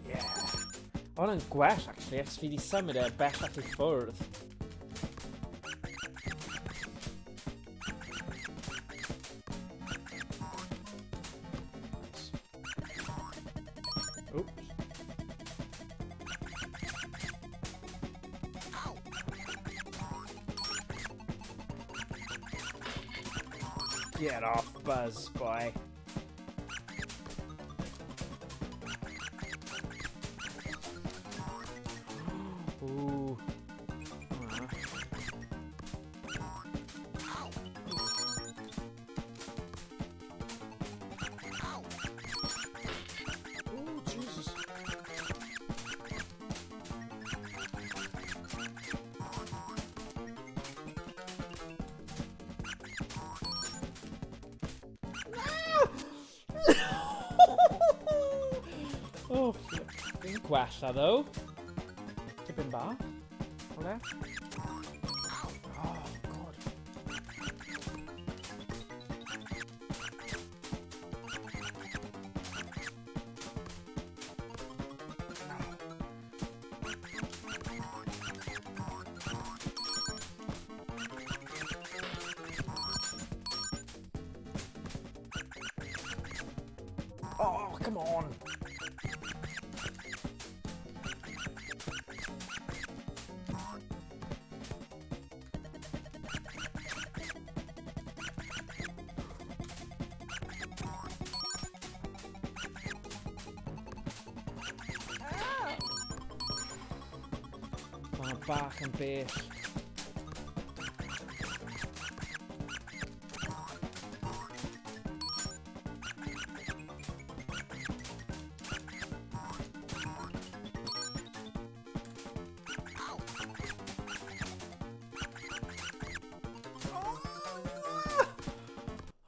Yeah. O, hwnna'n gwell, actually, achos fi wedi symud e bellach i ffwrdd. Nice. Oops. Get off, Buzz, boy. Ooh. Ah. Ooh, Jesus. Oh, flip. Fi'n gwella, though. Tipyn bach. O le? Oh, God. Oh, come on. Mae bach yn bell.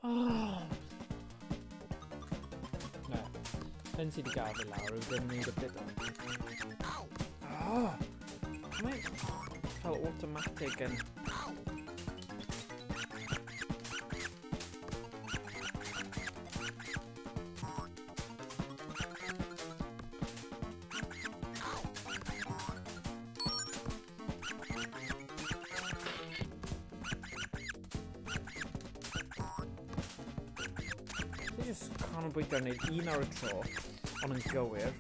Oh. Na, hyn sydd wedi gael fi lawr yw ddim neud y bit o. Oh, mae fel automatic yn. Fi jyst canolbwyntio ar wneud un ar y tro, ond yn gywir.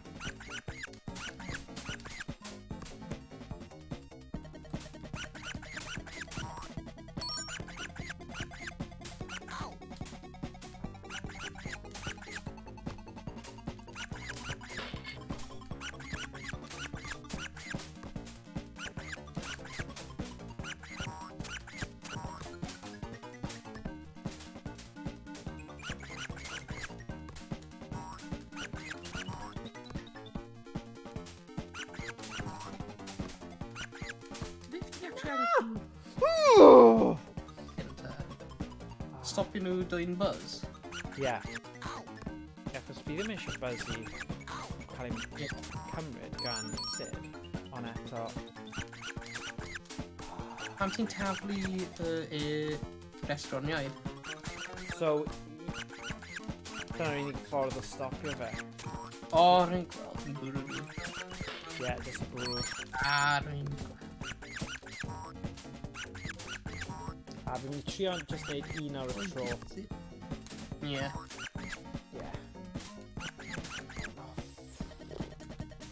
Beth ti'n actually Oh! gynta? Stopio nhw dwyn Buzz? Yeah. Ie, achos fi ddim eisiau Buzz i cael ei cymryd gan Sid, ond eto. Pam ti'n taflu e restroniaid? So, dyna'r unig ffordd o stopio fe. O, rwy'n gweld yn bwrw nhw. Ie, yeah, jyst i bwrw. A, rwy'n gweld. A fi'n mynd i trio jyst neud un ar y tro. Ie. Yeah.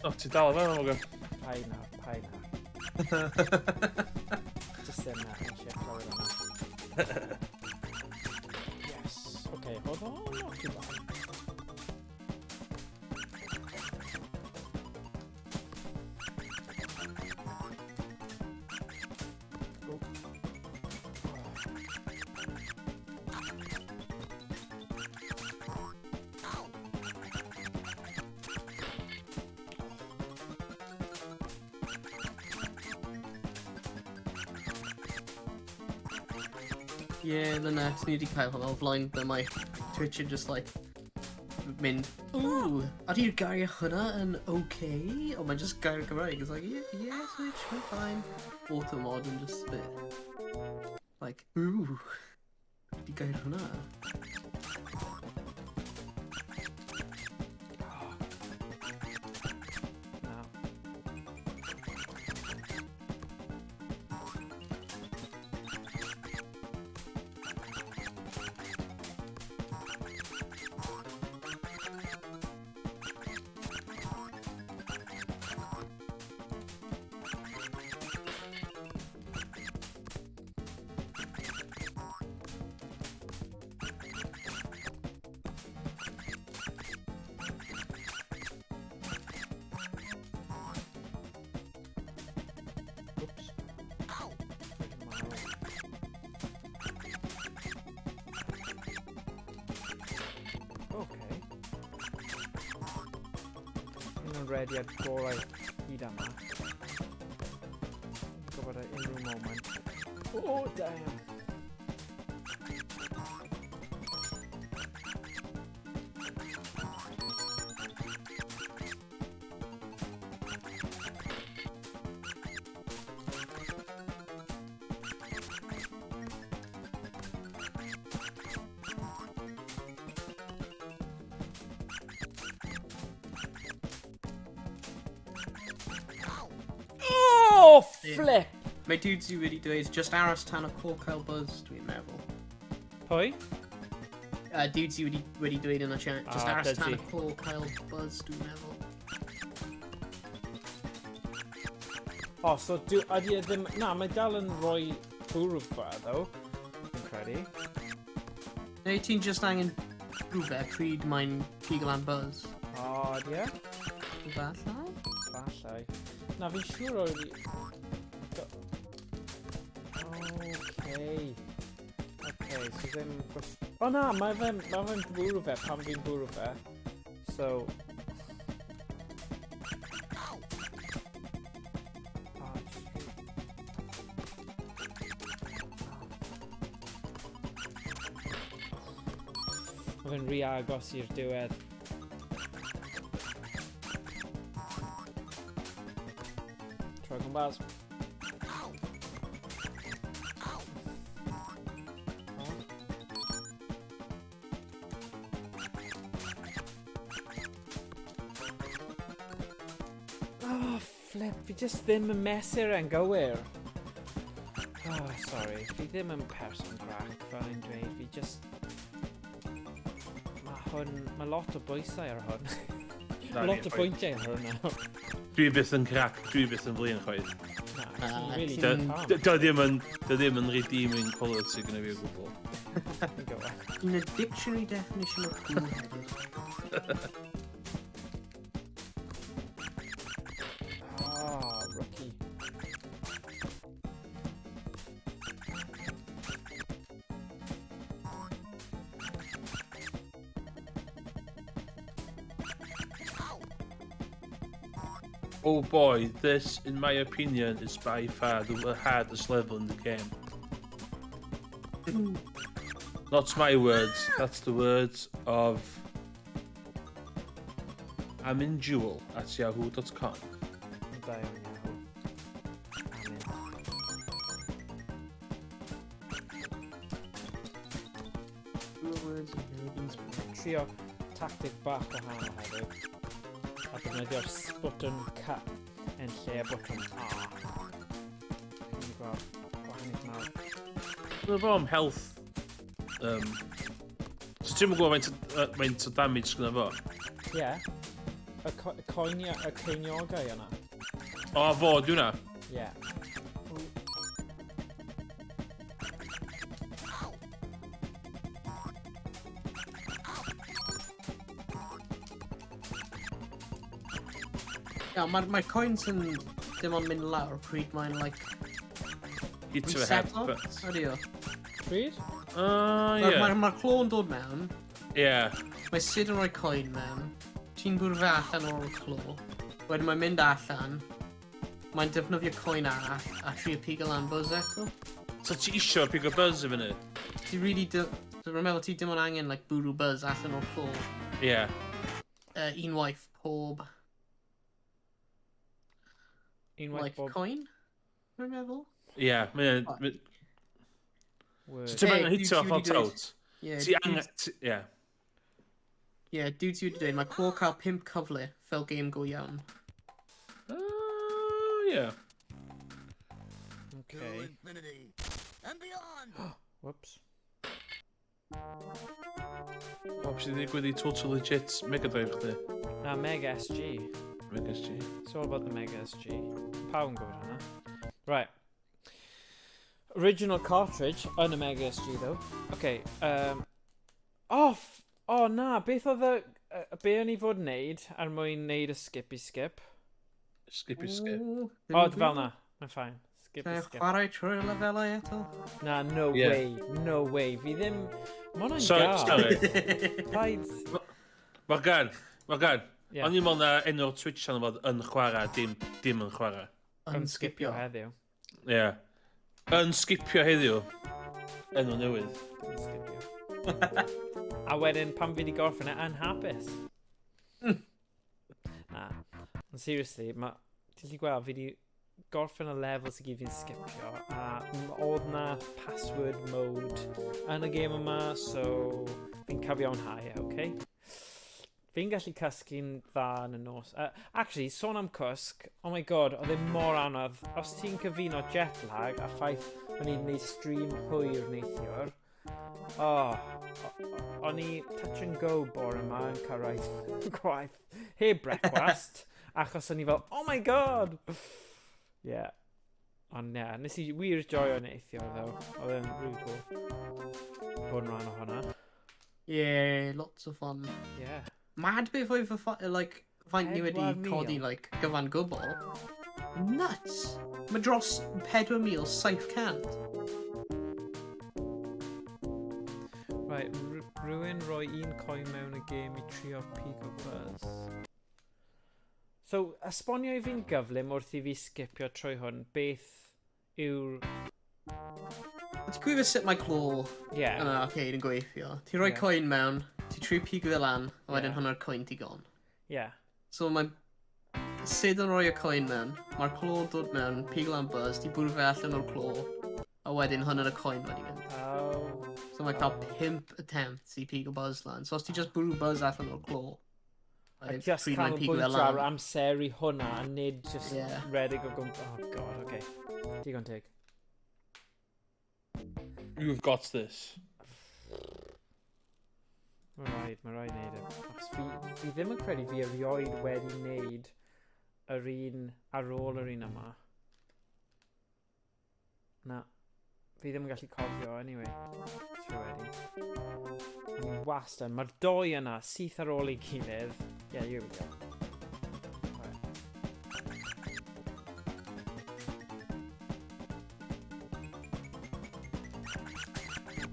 O, ti dal efo Morgan. Paid nawr, paid nawr. Just ddim na, yn eisiau clywed hwnna. Yes, okay, hold on, not too bad. Oh. Yeah, Lynette, ni wedi cael hwnna o flaen, but mae Twitch yn just like mynd, "Ooh, ydy'r gair hwnna yn okay?" Ond mae'n just gair Gymraeg. It's like, Yeah, Twitch, we're fine." Automod yn just a bit like, "Ooh, ydy gair hwnna?" Oh. Na. Oops. Marw. Okay. Un o'n rediad gorau hyd yma. Fi'n gwybod ar unrhyw moment. Oh, damn! Oh, flip! Mae dudes i wedi dweud, "Just aros tan y clo cael buzz," dwi'n meddwl. Pwy? Dudes i wedi dweud yn y chat, "Just Ah, aros tan Dudsy. y clo cael buzz," dwi'n meddwl. O, oh, so dw, ydy e ddim. Na, mae dal yn rhoi bwrw fe, ddo. Fi'n credu. Neu ti'n just angen bwrw fe pryd mae'n pigo lan buzz? O, ydy e? Falle? Falle. Na, fi'n siŵr o. Okay. Okay, so ddim. O na, mae fe'n bwrw fe pan fi'n bwrw fe. So. Ah, Mae fe'n rhy agos i'r diwedd. Troi gwmpas. Oh. Oh, flip, fi just ddim yn mesur e'n gywir. Oh, sorry, fi ddim yn person grac, fel i'n dweud, fi just. Mae hwn, mae lot o bwysau ar hwn. Na, Lot ni, o bwyntiau ar hwn nawr. Dwi byth yn crac, dwi byth yn flin chwaith. Na, Ah, ti'n really Dy ddim yn redeeming quality gyda fi o gwbl. Fi'n gwybod. In the dictionary definition of cool-headed. Ah, rookie. Oh boy, this, in my opinion, is by far the hardest level in the game. Not my words, that's the words of aminjewel@yahoo.com. Da iawn, Yahoo. Amin. Two words have never been spoken. Trio tactic bach wahanol hefyd. A defnyddio'r botwm C yn lle y botwm A. Chi'n mynd i gweld gwahaniaeth mawr. Dyna fo am health. So ti'n gwybod faint o damage gyda fo? Ie. Yeah. Y coinia, y ceiniogau yna. O, fo, di hwnna. Ie. Yeah. Ia, mae'r mae coins yn dim ond mynd lawr pryd mae'n, like, Hit to a head. reseto. But... Ydy o. Pryd? O, Mae'r ie. ma, ma clo'n dod mewn, Ie. mae Sid yn rhoi coin mewn, ti'n bwrw fe allan o'r clo, wedyn mae'n mynd allan, mae'n defnyddio coin arall a trio pigo lan Buzz eto. So ti isio pigo Buzz i fyny? Ti really, dwi'n meddwl ti dim ond angen like, bwrw Buzz allan o'r clo Ie. Unwaith pob Unwaith like, bob coin, dwi'n meddwl. Ie. Mae'n... word. So ti'n Hey, angen hitio ti off wedi dweud- out? Yeah, Ti angen... Ie. Yeah, dude ti wedi dweud, mae clo cael 5 cyfle fel game go iawn. Ie. To Okay. infinity and beyond. Whoops. O, beth sydd wedi digwydd i Total Legit Mega Drive chdi? Na, Mega SG. Mega SG. It's all about the Mega SG. Pawb yn gwybod hwnna. Right. Original cartridge yn y Mega SG, though. Okay. Oh, oh na, beth oedd y... Be o'n i fod wneud er mwyn wneud y skippy skip? Skippy skip. Ooh, O, oh, fel na. Mae'n fine. Skippy Ga i skip. chwarae trwy'r lefelau eto? Na, no Yeah. way. No way. Fi ddim... Ma hwnna'n Sorry, gar. sorry. Paid... Morgan, Morgan. Yeah. O'n i'n meddwl na enw'r Twitch channel fod yn chwarae, dim yn chwarae. Yn skipio. heddiw. Ie. Yeah. Yn skipio heddiw. Enw newydd. Yn skipio. A wedyn, pan fi wedi gorffen e, yn hapus. Na. Ond seriously, ma... Ti'n gallu gweld, fi wedi gorffen y levels i gyd fi'n skipio, a oedd na password mode yn y game yma, so fi'n cyfiawnhau e, okay? Fi'n gallu cysgu'n dda yn y nos. Actually, sôn am cwsg, oh my God, oedd e mor anodd. Os ti'n cyfuno jet lag a ffaith o'n i'n gwneud stream hwyr neithiwr, oh, o'n i touch and go bore yma yn cyrraedd gwaith heb brecwast, achos o'n i fel, "Oh my God!" Yeah. Ond yeah, nes i wir joio neithiwr, though. Oedd e'n really cool. Bod yn rhan o hwnna. Yeah, lots of fun. Yeah. Mad beth oedd fy like, faint ni wedi 4,000. codi, like, gyfan gwbl. Nuts! Mae dros 4,700. Right, rhywun roi un coin mewn y game i trio pigo Buzz. So, esbonio i fi'n gyflym wrth i fi skipio trwy hwn, beth yw'r... Ti'n gwybod sut mae clo yn arcade yn gweithio? Ti'n rhoi coin mewn, ti'n trio pigo fe lan, a wedyn hwnna'r coin ti gone. So mae Sid yn rhoi y coin mewn, mae'r clo yn dod mewn, pigo lan Buzz, ti'n bwrw fe allan o'r clo, a wedyn hwnna'r coin wedi mynd. Oh. So mae'n cael 5 attempts i pigo Buzz lan. So os ti just bwrw Buzz allan o'r clo, A wedyn just pryd mae'n pigo fe canolbwyntio ar lan. amseru hwnna a nid just redeg o gwmpas. Oh God, okay. Digon teg. You've got this. Mae rhaid neud e. Achos fi ddim yn credu fi erioed wedi wneud yr un ar ôl yr un yma. Na. Fi ddim yn gallu cofio, anyway. Os fi wedi. O'n i wastad. Mae'r doi yna syth ar ôl ei gilydd. Yeah, here we go. Right.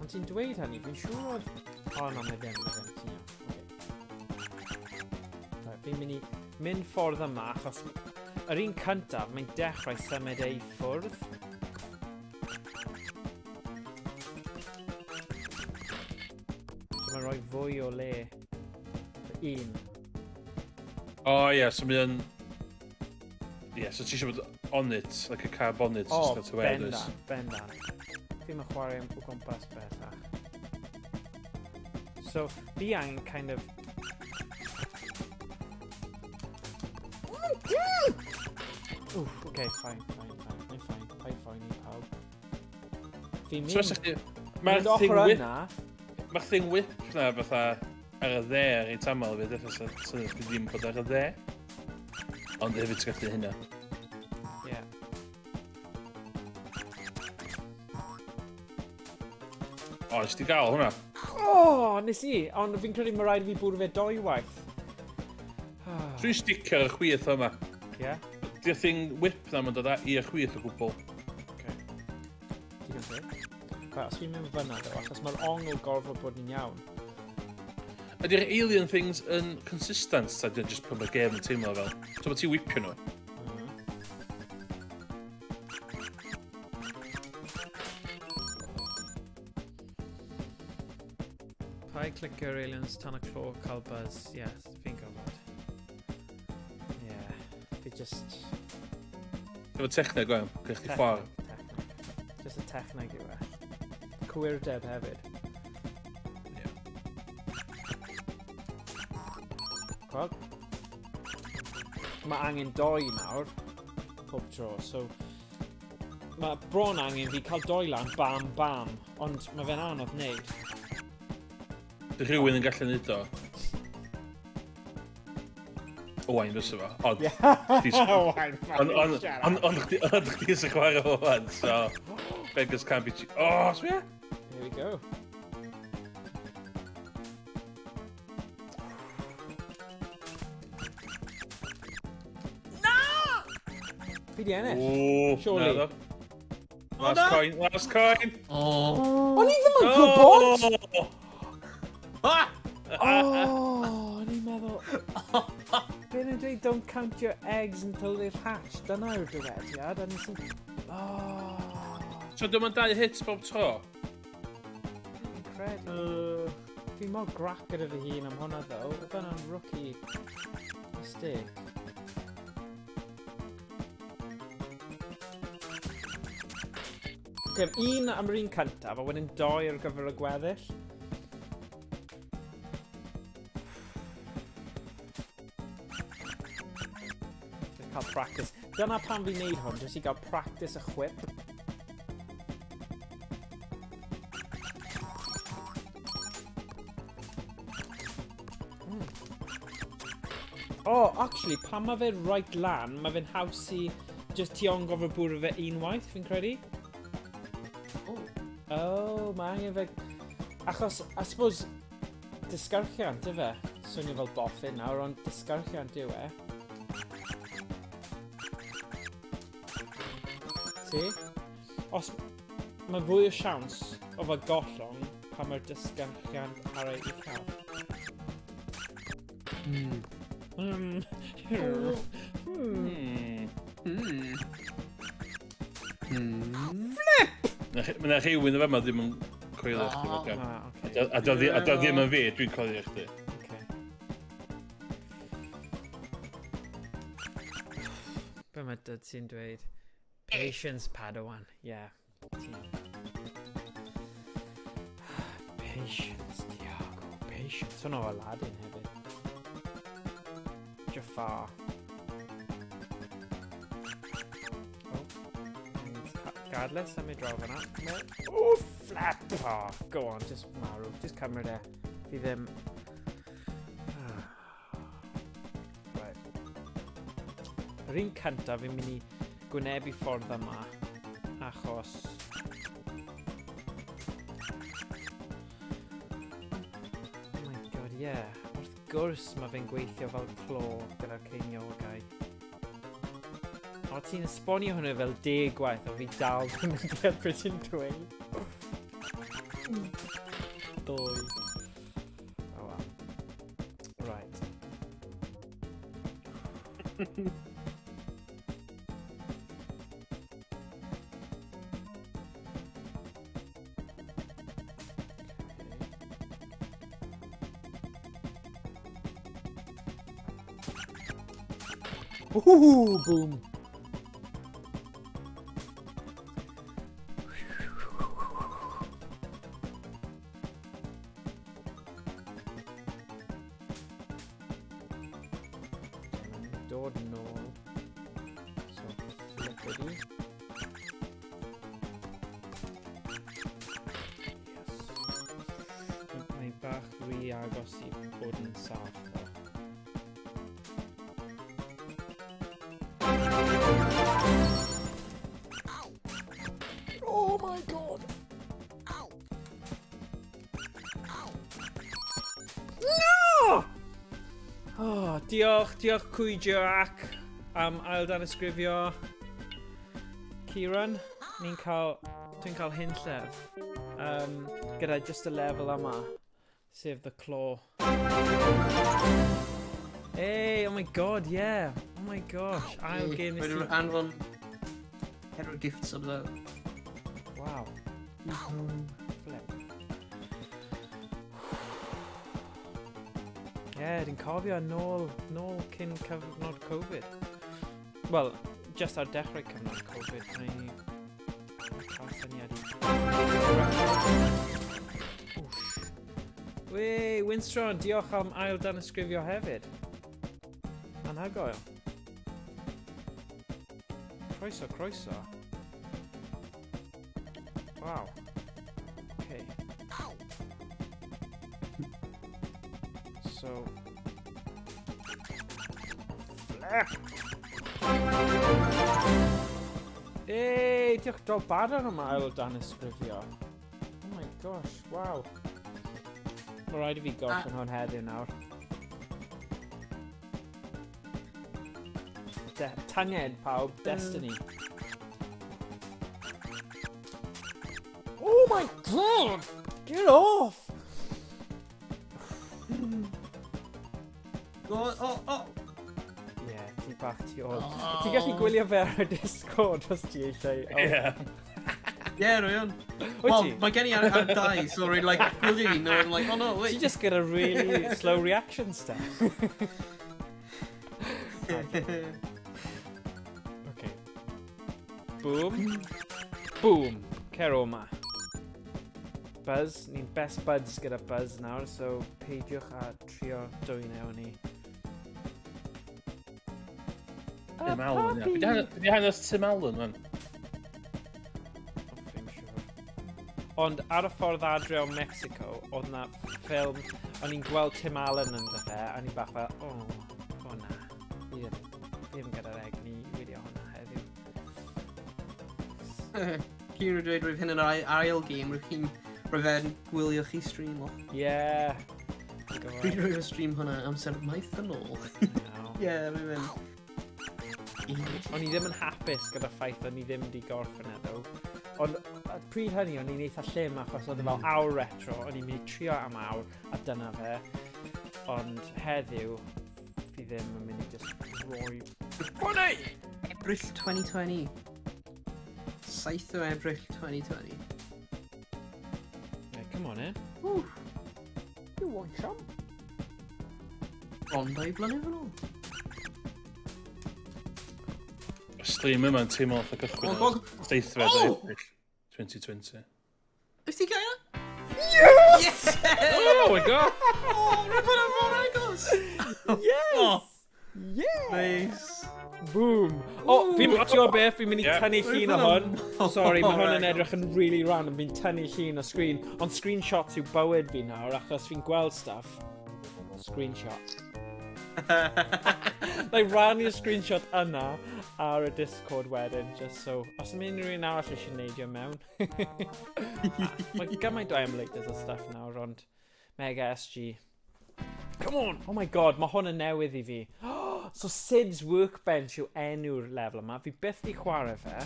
Ond ti'n dweud hynny, fi'n siŵr oedd... O, na, mae ddim, ti'n iawn. Okay. Right, fi'n mynd i mynd ffordd yma, achos yr un cyntaf, mae'n dechrau symud ei ffwrdd. So mae'n rhoi fwy o le. Un. O oh, ie, yeah, so mae'n... Ie, yeah, so ti eisiau bod on it, like a car bonnet, O, just to wear this. bendant, bendant. Fi'n mynd chwarae o gwmpas bellach. So, fi angen kind of... Oof, okay, fine, fine, fine. Mae'n fine. Paid phoeni, pawb. Fi'n So mynd, os ydych chi... Mae'r mynd thing ochr whip, yna. mae'r thing whip na fatha... ar y dde reit aml hefyd, efallai sy'n chdi ddim bod ar y dde. Ond hefyd ti'n gallu hynna. Ie. O, nes ti gael hwnna? O, nes i, ond fi'n credu mae rhaid i fi bwrw fe doi waith. Dwi'n sticio ar y chwith yma. Ie? Di'r thing whip na ma'n dod i'r chwith o gwbl. Okay. Digon teg. Right, os fi'n mynd fyna ddo, achos mae'r ongl gorfod bod yn iawn. Ydy'r alien things yn consistent, ta di'n just pan mae'r game yn teimlo fel? So mae ti'n whipio nhw? Pai clicker aliens tan y clo cael buzz. Yes, fi'n gwybod. Yeah, fi just... Efo techneg o'n, gyda chdi ffordd. Techneg. Just y techneg yw e. Cywirdeb hefyd. Ie. Gweld? Mae angen doi nawr, pob tro, so... Mae bron angen fi cael doi lan, bam, bam, ond mae fe'n anodd wneud. Di rhywun yn gallu neud o? Owain fysa fo, ond... Owain, shut up. Ond chdi sy'n chwarae fo fan, so... Beggars can't be cheap. Oh, sbia! Here we go. Na! Fi di ennill. Ooh, Surely. na ddo. Last coin, last coin! Oh. O'n i ddim yn gwybod! Oh! Ah! Oh, o'n i'n meddwl... Be nhw'n dweud, don't count your eggs until they've hatched. Dyna yw'r dywediad, a nes i... Oh. So dim ond 2 hits bob tro? Fi'n credu. Fi mor grac gyda fy hun am hwnna, ddo. Oedd hwnna'n rookie mistake. Okay, un am yr un cyntaf, a wedyn 2 ar gyfer y gweddill. Just cael practice. Dyna pam fi'n neud hwn, jyst i gael practice y chwip. Oh, actually, pan mae fe right lan, mae fe'n haws i just ti ond gofod bwrw fe unwaith, fi'n credu. Oh. Oh, mae angen fe... Achos, I suppose, disgyrchiant, yfe? Swnio fel boffin nawr, ond disgyrchiant yw e. Ti? Os mae fwy o siawns o fe gollwng pan mae'r disgyrchiant ar ei uchaf. Flip! Mae 'na rhywun yn fama ddim yn coelio chdi, Morgan. Ah, okay. A dio ddim yn fi, dwi'n coelio chdi. Okay. Be mae dyd sy'n dweud? Patience, Padawan. Yeah. Patience, Diago. Patience. Hwna o Aladdin hefyd. Jafar. Oh. And gadless, symud draw fan'na. Oh, flap! Oh, go on, just marw. Just cymryd e. Fi ddim... Right. Yr un cyntaf fi'n mynd i gwynebu ffordd yma, achos... Oh my god, yeah. Wrth gwrs mae fe'n gweithio fel clo gyda'r ceiniogau. O, ti'n esbonio hwnna fel 10 gwaith, o fi dal ddim yn deall beth ti'n dweud. Dwy. Oh well. Right. Ooh, boom. Dod nôl. So, flippity. Yes. Mae bach rhy agos i bod yn saff. Ddo. Oh my God! No! Oh, diolch, diolch Cwydio ac am ail danysgrifio. Kieran, ni'n cael, dwi'n cael hunllef gyda just y lefel yma, sef The Claw. Hey, oh my God, yeah. Oh my gosh, ail game Mae nes nhw'n i. anfon hero gift subs out. Wow. Flip. Ie, yeah, dwi'n cofio nôl cyn cyfnod Covid. Wel, just ar dechrau cyfnod Covid, o'n i cael syniad i. Whoosh. Wei, Winstron, diolch am ail danysgrifio hefyd. Anhygoel. Croeso, croeso. Wow. Okay. So. Flip! Hey, diolch Dol Baron am ail danysgrifio. Oh my gosh, wow. Mae rhaid i fi gorffen hwn heddiw nawr. Tynged pawb, Destiny. Oh my God! Get off! Oh! Ie, yeah, ti bach tu ôl. Ti'n gallu gwylio fe ar y Discord os ti eisiau? Oh. Ie. Ie, rwy yn. Wyt Wel, ti? mae gen i ar dau, so rwy'n like, gwylio un, and I'm like, oh no, Ti wait. just get a really slow reaction stuff. Okay. Boom. Boom. Cer o ma. Buzz, ni'n best buds gyda Buzz nawr, so peidiwch a trio dwyn e o'n ni. Tim Allen, ie. Be di hanes Tim Allen, man? Oh, fi'n siŵr. Ond ar y ffordd adre o Mexico, oedd na ffilm, o'n i'n gweld Tim Allen ynddo fe, a o'n i'n bach fel, oh, oh na, fi ddim gyda'r egni i wylio hwnna heddiw. Cyn rwy'n dweud rwyf hyn yn yr ail game, rwyf fe'n gwylio chi stream o. Yeah. Pryd rwyf yn stream hwnna amser maith yn ôl. No. Ie, rwyf yn. O'n i ddim yn hapus gyda ffaith o'n i ddim wedi gorffen e, though. Ond a pryd hynny, o'n i'n eitha llym achos oedd e fel awr retro, o'n i'n mynd i trio am awr, a dyna fe. Ond heddiw, fi ddim yn mynd i just roi fyny! Ebrill 2020. 7 o Ebrill 2020. Right, come on, in. Woo. You want some? Bron 2 blynedd yn ôl. Y stream yma'n teimlo fatha cychwyn Oh, ar 7 o Oh! Ebrill 2020. Wyt ti gael? Yes! Oh my God! Oh, rwy'n hwnna mor agos! Yes! Oh. Yeah! Nice. Boom! Oh, fi'n ti'n gwybod beth, fi'n mynd i Yeah. tynnu llun o hwn. Sorry, mae hwn yn Mor edrych yn really random. Fi'n tynnu llun o screen. Ond screenshots yw bywyd fi nawr, achos fi'n gweld stuff. Screenshot. Like, rannu'r screenshot yna ar y Discord wedyn, just so... Os ym unrhyw un arall eisiau neidio mewn. Mae gymaint o emulators a stuff nawr, ond Mega SG. Come on! Oh my God, mae hwn yn newydd i fi. So Sid's Workbench yw enw'r lefel yma. Fi byth di chwarae fe.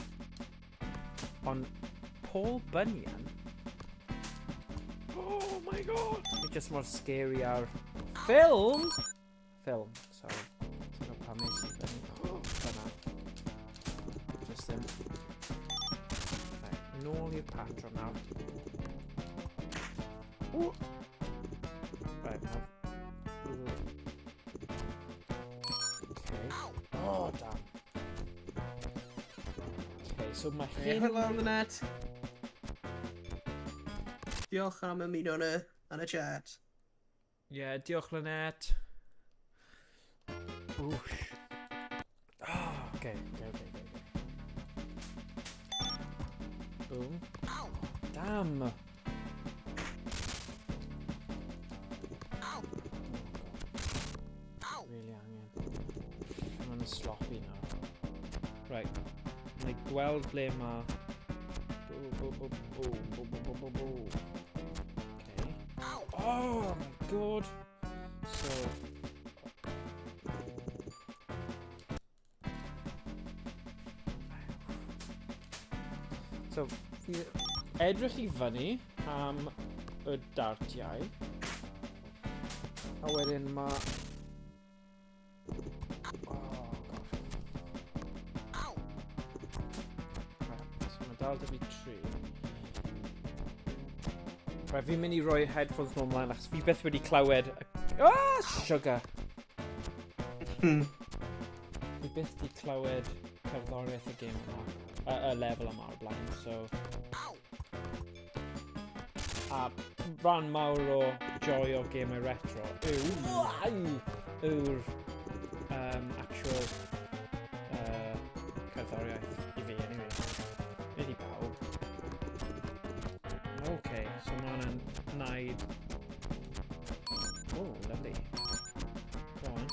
Ond Paul Bunyan. Oh my God! It's just mor scary ar ffilm! Ffilm, sorry. Ti'n gwybod pam nes i fyny. Fyna. Just ddim. Right, nôl i'r patron nawr. Ooh. Right, now. Okay. Oh, damn. Okay, so mae Hey, hyn. hello, Lynette. Diolch am ymuno yn y chat. Yeah, diolch Lynette. Whoosh. Oh, okay. Boom. Damn. Oh. hwn yn sloppy nawr. Right. Mae gweld ble mae... Bo, bo, bo, bo, bo, bo, bo, bo, bo. Okay. Oh my God! So... So, fi edrych i fyny am y dartiau. A wedyn mae... Oh, God. Right, so mae dal 'da fi tri. Right, fi'n mynd i roi headphones nhw ymlaen achos fi byth wedi clywed... Ah, sugar! Fi byth wedi clywed cerddoriaeth y gêm yma, y lefel yma o'r blaen, so... A rhan mawr o joy o gemau retro yw'r actual cerddoriaeth i fi, anyway. Nid i bawb. Okay, so mae hwnna'n naid... Oh, lovely. Go on.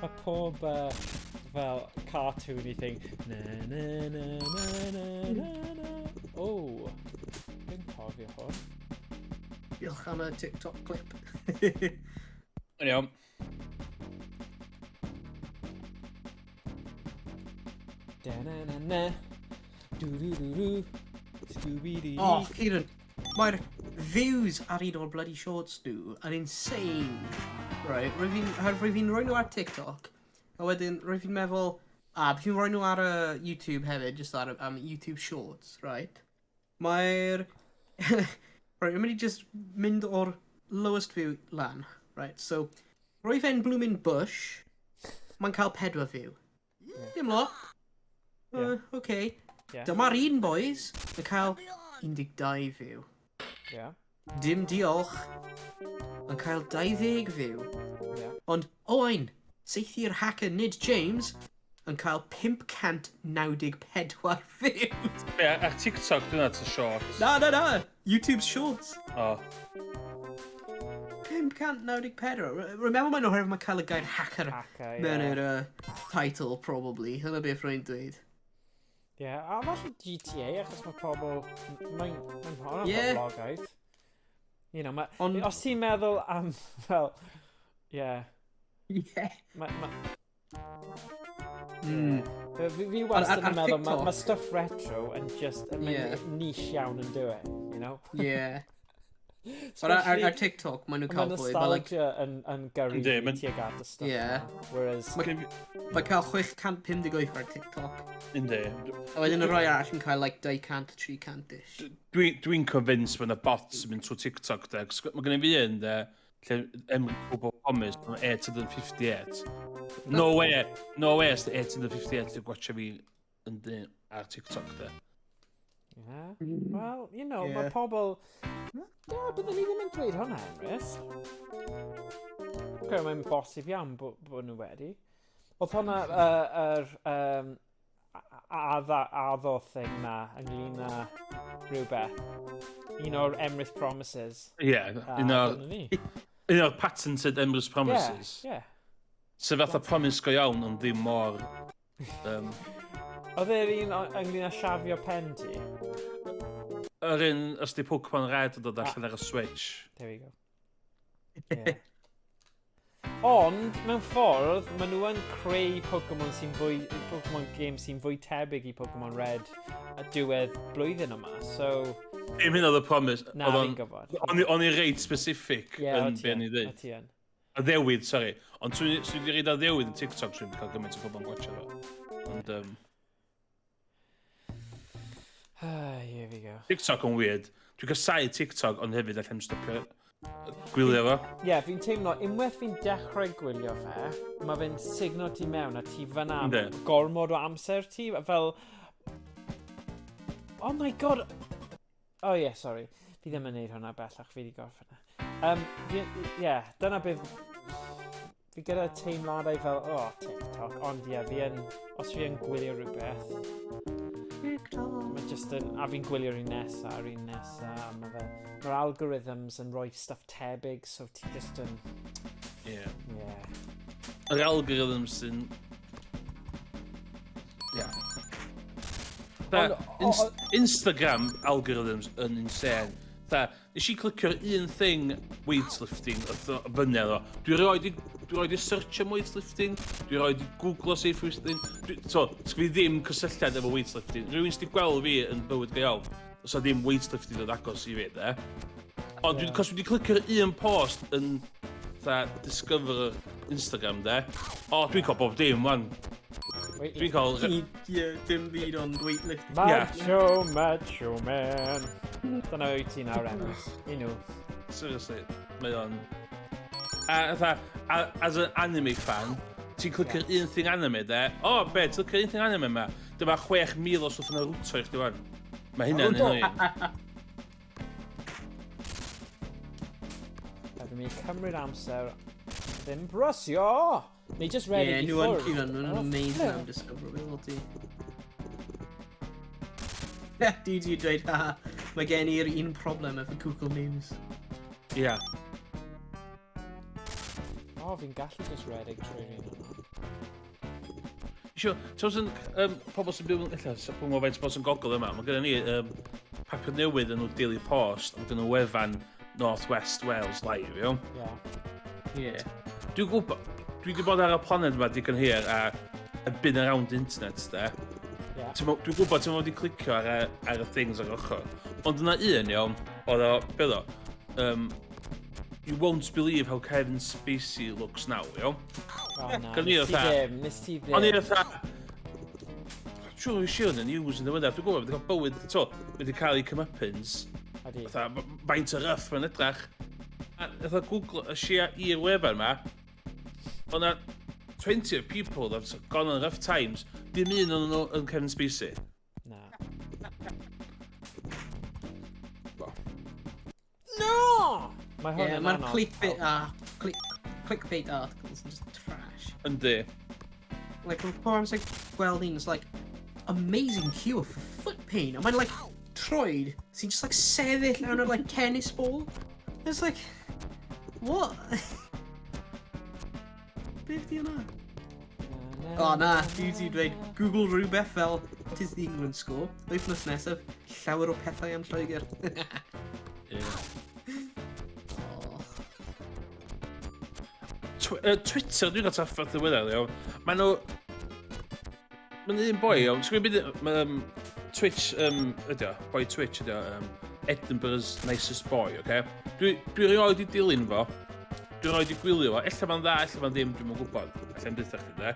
Mae pob fel cartoony thing. Na na na na na na na. Oh, dwi'n cofio hwn. Diolch am y TikTok clip. Yn iawn. Da na na na. Du du du du. Scooby Doo. Oh, Kieran, mae'r views ar un o'r bloody shorts nhw yn insane. Right, rwy fi'n rhoi nhw ar TikTok, a wedyn rwy fi'n meddwl, a fi'n rhoi nhw ar y YouTube hefyd, just ar YouTube Shorts, right? Right, rwy'n mynd i just mynd o'r lowest view lan, right? So, rhoi fe'n blooming bush, mae'n cael 4 view. Dim lot. Okay. Dyma'r un, boys, yn cael 12 view. Dim diolch, yn cael 20 view. Ond Owain, saethu'r hacker nid James, yn cael 594 views. Be, ar TikTok dyna ta shorts? Na, na, na! YouTube's Shorts. O. 594. Rwy'n meddwl mae'n oherwydd mae'n cael y gair hacker Hacker, mewn ie. i'r title, probably. Hynna beth rwy'n dweud. Ie, yeah, a falle GTA, achos mae pobl... Mae'n hwnna'n poblogaidd. Os ti'n meddwl am, fel... Ie. Fi wastad Ar yn meddwl, TikTok ma stuff retro yn just yn mynd niche iawn yn do it, you know? Yeah. Ond ar TikTok, maen nhw'n Mae cael fwy. Mae like, nostalgia yn gyrru Yndi, fi tuag at y stuff 'na, whereas... Mae cael 658 ar TikTok. Yndi. A wedyn y rhai arall yn cael like 200, 300-ish. Dwi'n convinced bod yna bots yn mynd trwy TikTok, de. 'Cos mae gen i fi un, de, lle Emrys Pobl Promise, mae'n 858. No way, no way, os 858 dwi'n gwatcha fi yn dyn ar TikTok, de. Yeah. Well, mae pobl... Yeah, byddwn ni ddim yn dweud hwnna, Emrys. Okay, mae'n bosib iawn bod nhw wedi. Oedd hwnna yr addo thing na ynglyn â rhywbeth. Un o'r Emrys Promises. Ie, un o'r Dyna ni. Un o'r patented Emrys Promises. Yeah. Sef fatha promise go iawn, ond ddim mor... Oedd e'r un ynglyn â siafio pen ti? Yr un, os di Pokemon Red yn dod allan ar y Switch. There we go. Yeah. Ond, mewn ffordd, maen nhw yn creu Pokemon games sy'n fwy tebyg i Pokemon Red a diwedd blwyddyn yma, so... Dim hyn oedd y promise. Na, Oedd fi'n gwybod. O'n i reit specific Ie, yn o ti be yn, o'n i ddeud. O ti yn. Addewid, sorry. Ond swn i wedi reid addewid yn TikTok, swn i wedi cael gymaint o bobl yn gwatcha fo. Ond, Ah, here we go. TikTok yn weird. Dwi'n casau TikTok, ond hefyd allai'n stopio gwylio fo. Ie, yeah, fi'n teimlo, unwaith fi'n dechrau gwylio fe, mae fe'n signo ti mewn a ti fyna am gormod o amser ti, fel... Oh my God! Oh yeah, sorry. Fi ddim yn neud hwnna bellach, fi wedi gorffen hwnna. Yeah, dyna beth... Fi gyda teimladau fel, oh, TikTok, ond ie, yeah, fi yn... Os fi yn gwylio rhywbeth, TikTok. Mae just just yn, a fi'n gwylio'r un nesa, a'r un nesa, a mae fe, mae'r algorithms yn rhoi stuff tebyg, so ti just yn, yeah. Yr algorithm sy'n... Yeah. Ond- Instagram algorithms yn insane. Tha, nes i clicio'r un thing weightlifting oedd o fyny o. Dwi roed i search am weightlifting, dwi roed i googlo safe weightlifting. So, sgyn fi ddim cysylltiad efo weightlifting. Rhywun sydd wedi gweld fi yn bywyd go iawn, oes 'na ddim weightlifting dod agos i fi, de. Ond dwi'n, cos dwi wedi clicio'r un post yn tha, discover Instagram, de. O, dwi'n cael bob dim, wan. Wait, Dwi'n cael. Ie, dim byd ond weightlifting. Macho, macho man. Dyna wyt ti nawr, Emrys. I nhw. Seriously, mae o'n... A, fatha, as an anime fan, ti'n clicio'r un thing anime, de? O, be, ti'n clicio'r un thing anime yma? Dyma 6,000 o stwff Naruto i chdi wan. Mae hynna'n Naruto! annoying. A dwi'n mynd i cymryd amser ddim brysio! Neu just ready Ie, i nhw yn ffwrdd. cyn nhw'n Oh, amazing flip. am discoverability. Dwi wedi dweud, ha, mae gen i'r un problem efo Google News. Ie. O, fi'n gallu just redeg trwy'r un yna. Isio, ti'n sy'n, pobl sy'n byw yn, ella, dwi'n gwybod faint pobl sy'n gogledd yma, mae gennym ni papur newydd yn nhw Daily Post, a mae gen nhw wefan North West Wales Live, iawn? Ie. Ie. Dwi'n gwybod, dwi wedi bod ar y planed yma digon hir a been around the internet, de. Ie. Dwi'n gwybod ti'n wedi clicio ar y things ar ochr. Ond yna un, iawn, oedd o, beth o, "You won't believe how Kevin Spacey looks now," iawn? O na, Gan ni nes ti fatha- ddim, nes ti ddim. O'n i fatha, siŵr i siŵr yn y news yn ddiweddar, dwi'n gwybod, wedi cael bywyd, to, wedi cael ei comeuppance, Ydi. fatha, faint o rough mae'n edrych. A fatha Google, y shia i'r wefan ma, o'na 20 of people that have gone on rough times, dim un o'n nhw yn Kevin Spacey. Na. Bo. No! Mae hwn Ie, yn mae'r anodd. clickbait, clickbait articles yn just trash. Yndi. Like, mae pob amser gweld un, it's like, "Amazing cure for foot pain." A mae'n like, troed sy'n just like sefyll mewn o'r like tennis ball. It's like, what? Beth di hwnna? O na, dwi wedi dweud Google rhywbeth fel "What is the England score?" Wythnos nesaf, llawer o pethau am Lloegr. Ie. Oh. Twitter, dwi'n cael trafferth ddiweddar, iawn. Mae nhw... Mae'n un boi, iawn. Ti'n gwybod beth... Twitch, ydy o, boi Twitch ydy o, Edinburgh's Nicest Boy, oce? Okay? Dwi rioed i dilyn fo. Dwi rioed i gwylio fo. Ella ma'n dda, ella ma'n ddim, dwi'm yn gwybod. Ella i'm deutha chdi, de.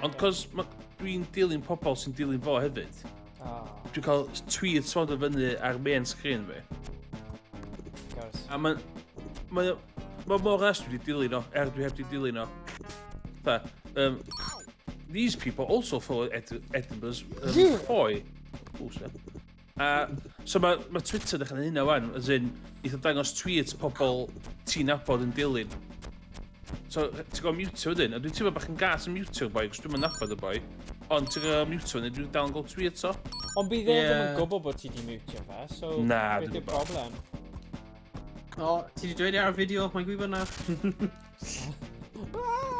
Ond cos dwi'n dilyn pobl sy'n dilyn fo hefyd, Oh, dwi'n cael tweets fo'n dod fyny ar main screen fi. of course. A mae'n... Mae ma mor as dwi wedi dilyn o, er dwi heb di dilyn o. Tha, "These people also follow Edinburgh's boy." O, so. A, so mae ma Twitter dechrau hynna wan, as in, eitha dangos tweets pobl ti'n nabod yn dilyn. So, ti'n gwybod mutio wedyn, a dwi'n teimlo bach yn gas yn mutio'r boi, cos dwi'n mynd nabod y boi. Ond ti'n gwybod mutio wedyn, dwi'n dal yn gweld tweets o. Ond bydd e ddim yn Ie. gwybod bod ti di mutio fe, so Na, beth dwi'n yw'r broblem? O, ti wedi dweud e ar y fideo, mae'n gwybod nawr.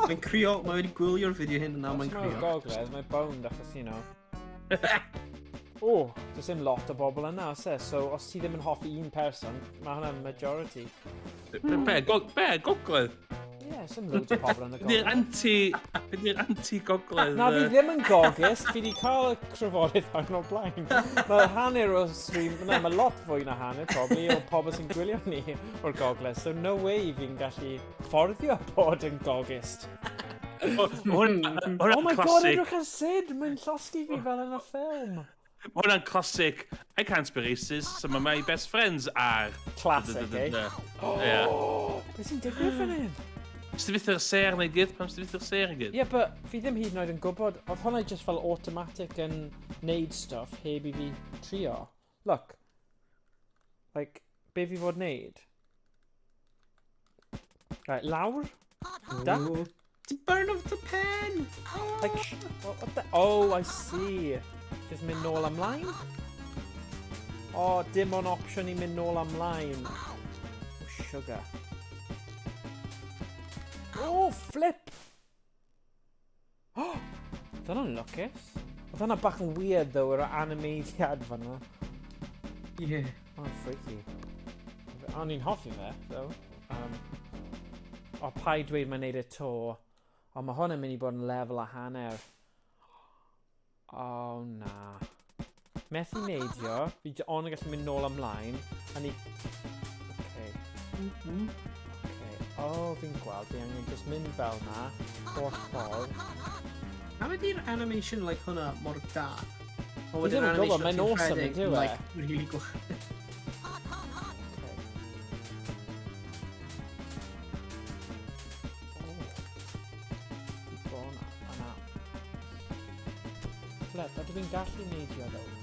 Mae'n crio, mae wedi gwylio'r fideo hyn a nawr mae'n Os mae'n crio. gogledd, mae'n bound achos, O, does dim lot o bobl yna, oes e? So, os ti ddim yn hoffi un person, mae hwnna'n majority. Be, gogledd? Ie, yeah, sim loads o pobl yn y Be di'r gogledd. anti... Be di'r anti-gogledd? Na, fi ddim yn gogist, fi di cael y trafodaeth hwn o'r blaen. Mae hanner o stream, na, mae lot fwy na hanner, probably, o pobl sy'n gwylio ni o'r gogledd. So no way fi'n gallu fforddio bod yn gogist. Hwnna'n Oh my God, classic. edrych ar Sid, mae'n llosgi fi fel yn y ffilm. Hwnna'n classic. "I can't be racist, some of my best friends are." Classic, eh? Yeah. Beth sy'n digwydd fan hyn? Sdi fyth ar ser na i gyd? Pam sdi fyth ar ser i gyd? Ie, yeah, but fi ddim hyd yn oed yn gwybod, oedd hwnna just fel automatic yn neud stuff heb i fi trio. Look. Like, be fi fod neud? Right, lawr? Duck? Ooh. Ti burn off the pen! Like, what the? Oh, I see. Just mynd nôl ymlaen? O, oh, dim ond opsiwn i mynd nôl amlaen. Oh, sugar. Oh, flip! Oh, dyna'n lwcus. Oedd hwnna bach yn weird, though, yr animeiddiad fan'na. Yeah. Hwnna'n freaky. O'n i'n hoffi fe, though. O, paid dweud mae'n neud e to. O, mae hwn yn mynd i bod yn lefel a hanner. O, na. Methu neidio. Fi ond yn gallu mynd nôl ymlaen. A ni... Okay. Okay. O, fi'n gweld. Fi angen just mynd fel na. Holl ffordd. Pam ydy'r animation like hwnna mor da? O, Fi ddim yn gwybod, mae'n ti'n awesome, rhedeg yn dyw e? Like, really Okay. Oh. Bon, yna. Flip, ydw i'n gallu neidio, though?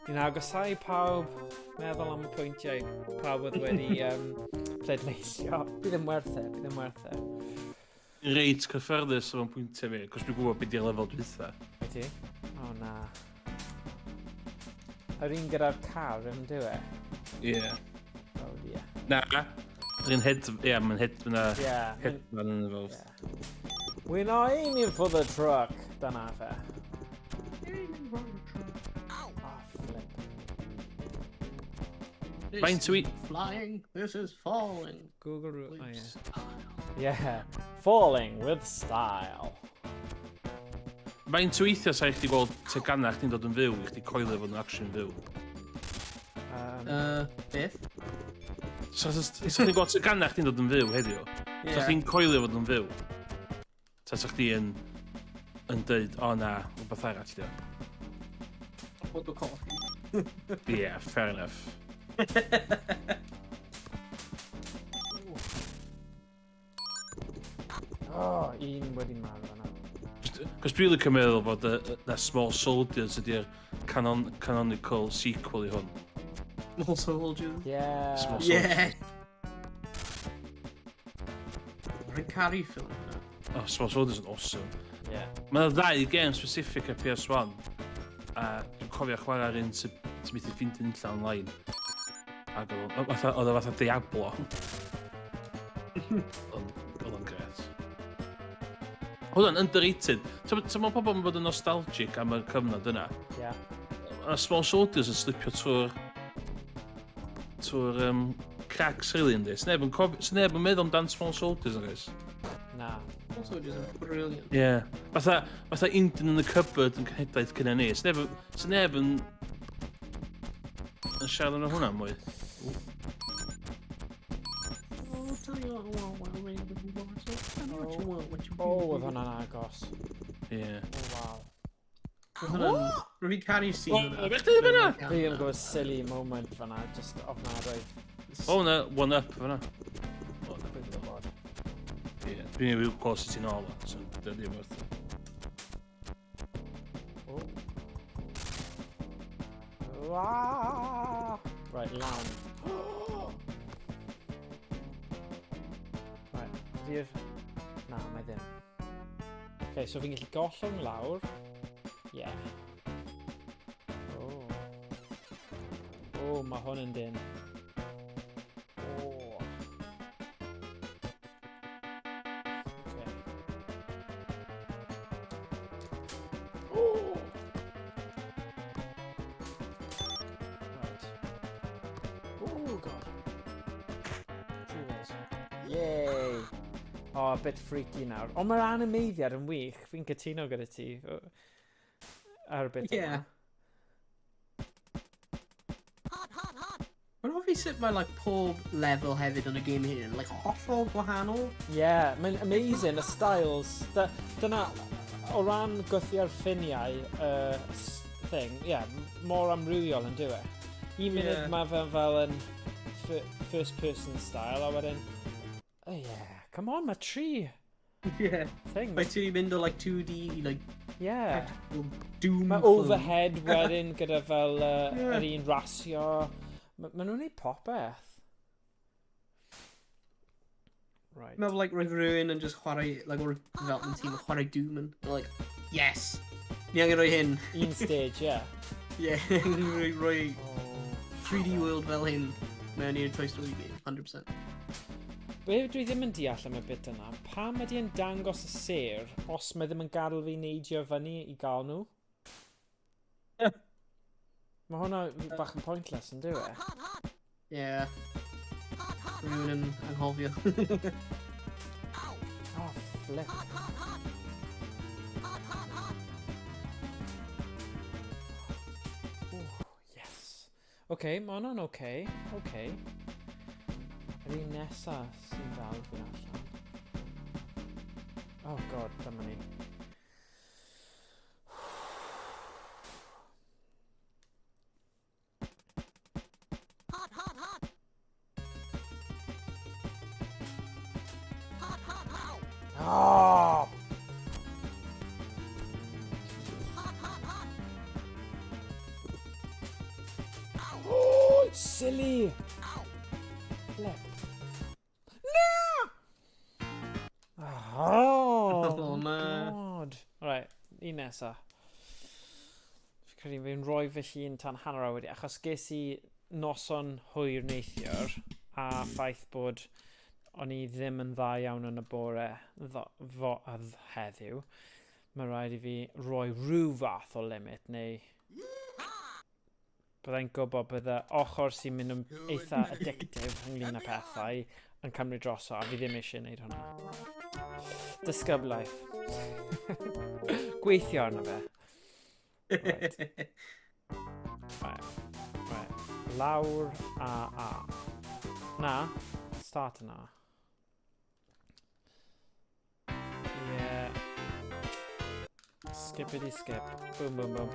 Ni'n agosau pawb meddwl am y pwyntiau pawb oedd wedi pleidleisio. Bydd yn werth e, bydd yn werth e. Reit cyffyrddus efo'n pwyntiau fi, cos dwi'n gwybod beth di'r lefel dwytha. Wyt ti? O na. Yr un gyda'r car, yn dyw e? Ie. Yeah. Oh dear. Na. Yr un head... Ie, yeah, mae'n head... Mae'n Yeah. headman yn involved. Yeah. We're not aiming for the truck. Dyna fe. Oh, flip. This Faint yw i- is Flying, this is falling. Google route. Oh, With yeah. style. Yeah. Falling with style. Faint o weithiau sa i chdi gweld teganau chdi'n dod yn fyw i chdi coelio fod nhw'n actually yn fyw? Beth? Sa chdi'n gweld teganau chdi'n dod yn fyw heddiw? Sa chdi'n coelio fod nhw'n fyw? Ta sa chdi yn dweud, o na, rhywbeth arall di o. Bod o coffee. Yeah, fair enough. Oh, un wedi marw yna. Cos dwi'n licio meddwl fod y Small Soldiers ydy'r canonical sequel i hwn. Small Soldiers. Yeah. Small Soldiers. Yeah. Rwy'n caru ffilm yna. Oh, Small Soldiers yn awesome. Yeah. Mae yna ddau game specific ar PS1. A dwi'n cofio chwarae'r un sy'n methu ffeindio unlla online. Ac oedd o fatha Diablo. Oedd o'n gret. Hwna'n underrated. Ti'n meddwl pobl yn bod yn nostalgic am y cyfnod yna? Yeah. A Small Soldiers yn slipio trwy'r cracks really, yndi? Sneb yn sneb yn meddwl amdan Small Soldiers, yn oes? Na. Small Soldiers yn brilliant. Ie. Yeah. Fatha Indian in the Cupboard yn cenhedlaeth cynna ni. Sneb yn siarad am hwnna mwy. Oh, tell you what I want, what I really want, so tell me what you want, what you Oh, really oedd hwnna'n agos. Ie. Yeah. Oh, wow. Oedd hwnna'n... Rwy'n caru scene O, hwnna. beth 'di fyna? Fi yn gwybod silly moment fan'na, just ofnadwy. O, na, one up fyna. O, dwi'n gwybod. Ie. Dwi'n ei gweld sut ti'n ôl o, so dyna ddim werth. Oh. Ah! Right, lawn. Right, ydy'r... Na, mae ddim. Okay, so fi'n gallu gollwng lawr. Yeah. Oh. Oh, mae hwn yn dyn. Oh. Okay. Oh! Right. Oh, God. Cheers. Yay! Oh, a bit freaky nawr. Ond mae'r animeiddiad yn wych. Fi'n cytuno gyda ti. Ar y bit Yeah. yma. Mae'n hoffi sut mae like, pob lefel hefyd yn y game hyn, like, hollol gwahanol. Yeah, mae'n amazing, y styles. Dyna, o ran gwthio'r ffiniau, thing, yeah, mor amrywiol yn dyw e. Un munud mae fe fel yn first person style, a wedyn, oh yeah, come on, mae tri thing. Mae ti'n mynd o like 2D i like practical Doom Mae clone. overhead wedyn gyda fel yr un rasio. Ma nhw'n neud popeth. Right. Meddwl like roedd rhywun yn just chwarae, like o'r development team yn chwarae Doom and they're like, yes, Ni angen rhoi hyn. Un stage, yeah. Ie, yeah, rhoi Oh. 3D World fel hyn mewn i'r Toy Story game, 100%. Be dwi ddim yn deall am y bit yna, pam ydy yn dangos y sêr os mae ddim yn gadael fi neidio fyny i gael nhw? Mae hwnna bach yn pointless, yn dyw e? Ie. Yeah. Rhywun yn anghofio. Oh, flip. Ooh, yes. OK, mae hwnna'n OK. OK. Yr un nesa sy'n dal fi allan. Oh god, dyma ni. Oh! Oh, silly! Flip. No! Oh, Oh, na. God. Alright, un nesa. Fi credu fi'n rhoi fy hun tan hanner awr wedi, achos ges i noson hwyr neithiwr, a ffaith bod o'n i ddim yn dda iawn yn y bore ddo, fo, a heddiw. Mae rhaid i fi roi rhyw fath o limit, neu byddai'n gwybod bydde ochr sy'n mynd yn eitha addictive ynglyn â pethau yn cymryd droso, a fi ddim eisiau gwneud hwnna. Disgyblaeth. Gweithio arno fe. Right. Right. Lawr a A. Na. Start yn A. Yeah. Skippity skip. Boom, boom, boom.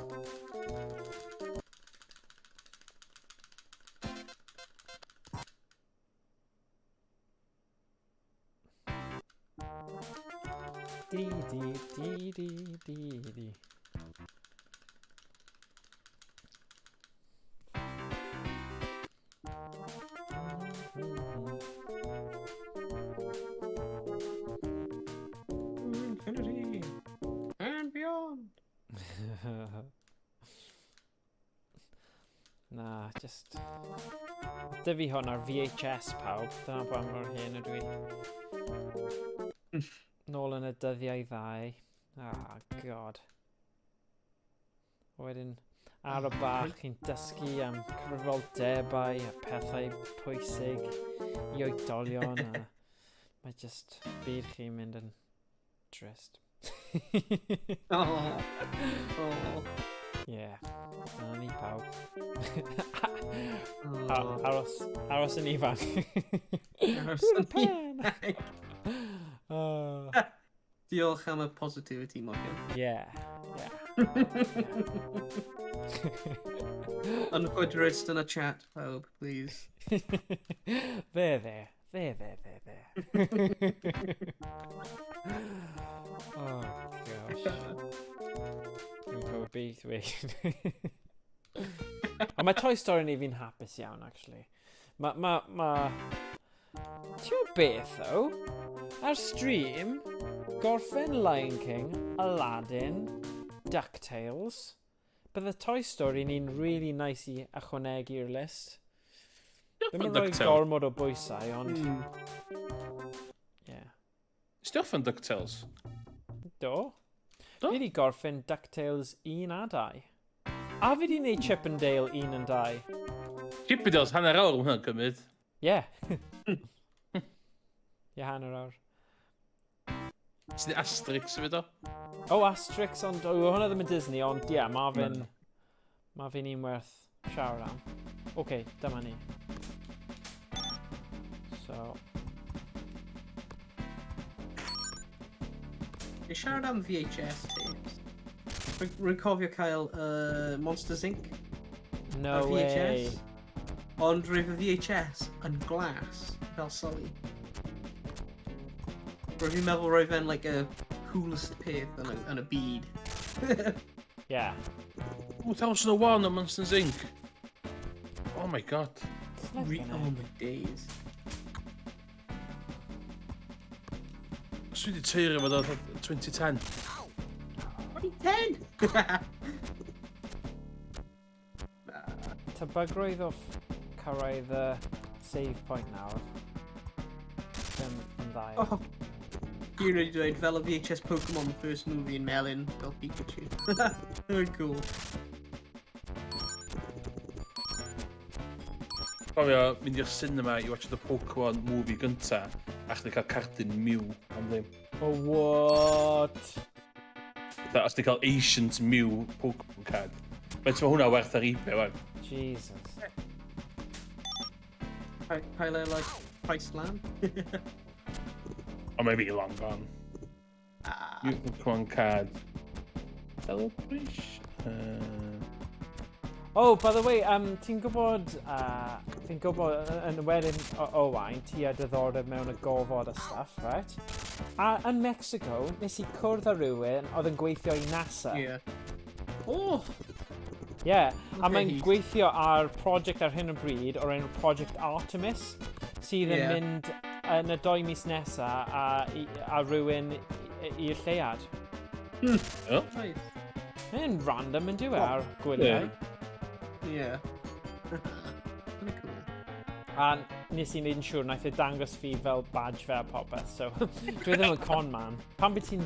D, D, D, D, D, D. Infinity and beyond. Na, just... Dy fi hwn ar VHS pawb, dyna pa mor hen ydw i. Nôl yn y dyddiau ddau. Ah, god. Wedyn, ar y bach, chi'n dysgu am cyfrifoldebau a pethau pwysig i oedolion a mae just byd chi'n mynd yn drist. Oh. Oh. Yeah, dyna ni pawb. Oh. Aros, aros yn ifanc. Aros yn Peter Pan! Oh, Diolch am y positivity, Morgan. Yeah. Unfudrist yn y chat, pawb, please. There, there. There, there, there, there. Oh, gosh. Dwi'n gwybod beth dweud. Ond mae Toy Story ni fi'n hapus iawn, actually. Ma... Ti'n gwybod beth, though? Ar stream, gorffen Lion King, Aladdin, DuckTales, bydde Toy Story ni'n really nice i ychwanegu i'r list. Ddim yn rhoi DuckTales. gormod o bwysau, ond... Yeah. Sti offen DuckTales? Do. Do? Fi wedi gorffen DuckTales 1 a 2. A fi wedi gwneud Chip and Dale 1 and 2. Chip and Dale's hanner awr hwnna'n cymryd. Yeah. Yeah, hanner awr. Sydd Asterix hefyd o? Oh, Asterix, ond oh, hwnna ddim yn Disney, ond ie, yeah, mae fe'n... Mae fe'n un werth siarad am. Oce, okay, dyma ni. So, I siarad am VHS tapes. Rwy'n cofio cael Monsters Inc. No ar way. VHS. Ond roedd y VHS yn glas, fel Sully. Roedd fi'n meddwl roedd fe'n like a coolest peth yn y byd. Yeah. 2001 o Monsters Inc. Oh my god. Flippin' Oh heck. my days. Swi wedi teiro fod o 2010. 2010! Tebygrwydd o cyrraedd y save point nawr. Ddim yn dda iawn. Oh. Dwi'n wedi dweud fel y VHS Pokemon the first movie in melyn, fel Pikachu. Cool. Cofio mynd i'r cinema i watch the Pokemon movie gynta, a chdi cael cardyn Mew am ddim. Oh, what? Fatha, os ti cael Ancient Mew Pokemon card. Faint mae hwnna werth ar eBay, wan? Jesus. Cael e, like, price lan? Or maybe long gone. Ah. New Pokemon card. Celebration? Oh, by the way, ti'n gwybod, fi'n gwybod yn wedyn Owain, ti a diddordeb mewn y gofod a stuff, right? A yn Mexico, nes i cwrdd â rhywun oedd yn gweithio i NASA. Yeah. Oh! Yeah, a Okay, mae'n gweithio ar prosiect ar hyn o bryd o'r enw Project Artemis, sydd yn mynd yn y 2 mis nesa a rhywun i'r lleuad. Oh. Nice. Mae'n random yn dyw e ar gwyliau. Yeah. Pretty cool. A nes i wneud yn siŵr naeth e dangos fi fel badge fe a popeth, so dwi ddim yn con man. Pam byd ti'n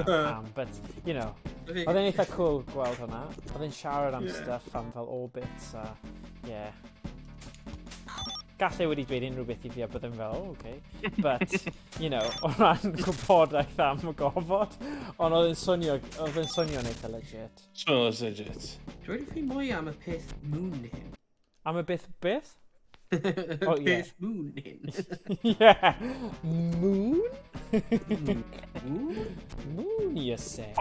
pam, but, oedd e'n eitha cool gweld hwnna. Oedd e'n siarad am stuff am fel orbits a, yeah. Gallai wedi dweud unrhyw beth i fi a byddai'n fel, "Oh, okay." But, o ran gwybodaeth am y gofod, ond oedd e'n swnio'n eitha legit. So, that's legit. Dwi wedi ffeindio mwy am y peth moon hyn. Am y beth beth? Oh, Oh, yeah. Peth moon hyn. Yeah. Moon? Moon? Moon, you say?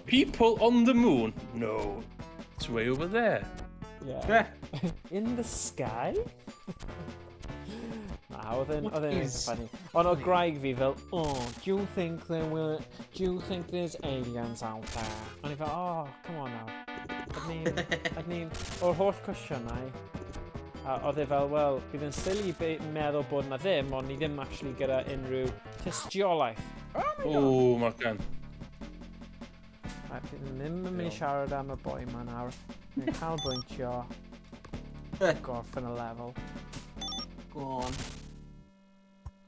People on the moon? No. It's way over there. Yeah. Yeah. In the sky? Na, What oedd e'n is eitha funny. Ond o gwraig fi fel, "Oh, do you think there's aliens out there?" O'n i fel, "Oh, come on now." Ydyn ni, o'r holl cwestiynau, a oedd e fel, "Wel, bydd yn silly meddwl bod na ddim, ond ni ddim actually gyda unrhyw tystiolaeth." Oh, Morgan. Right, fi ddim yn mynd i Iawn. siarad am y boi ma nawr. Ni'n canolbwyntio gorffen y lefel. Go on.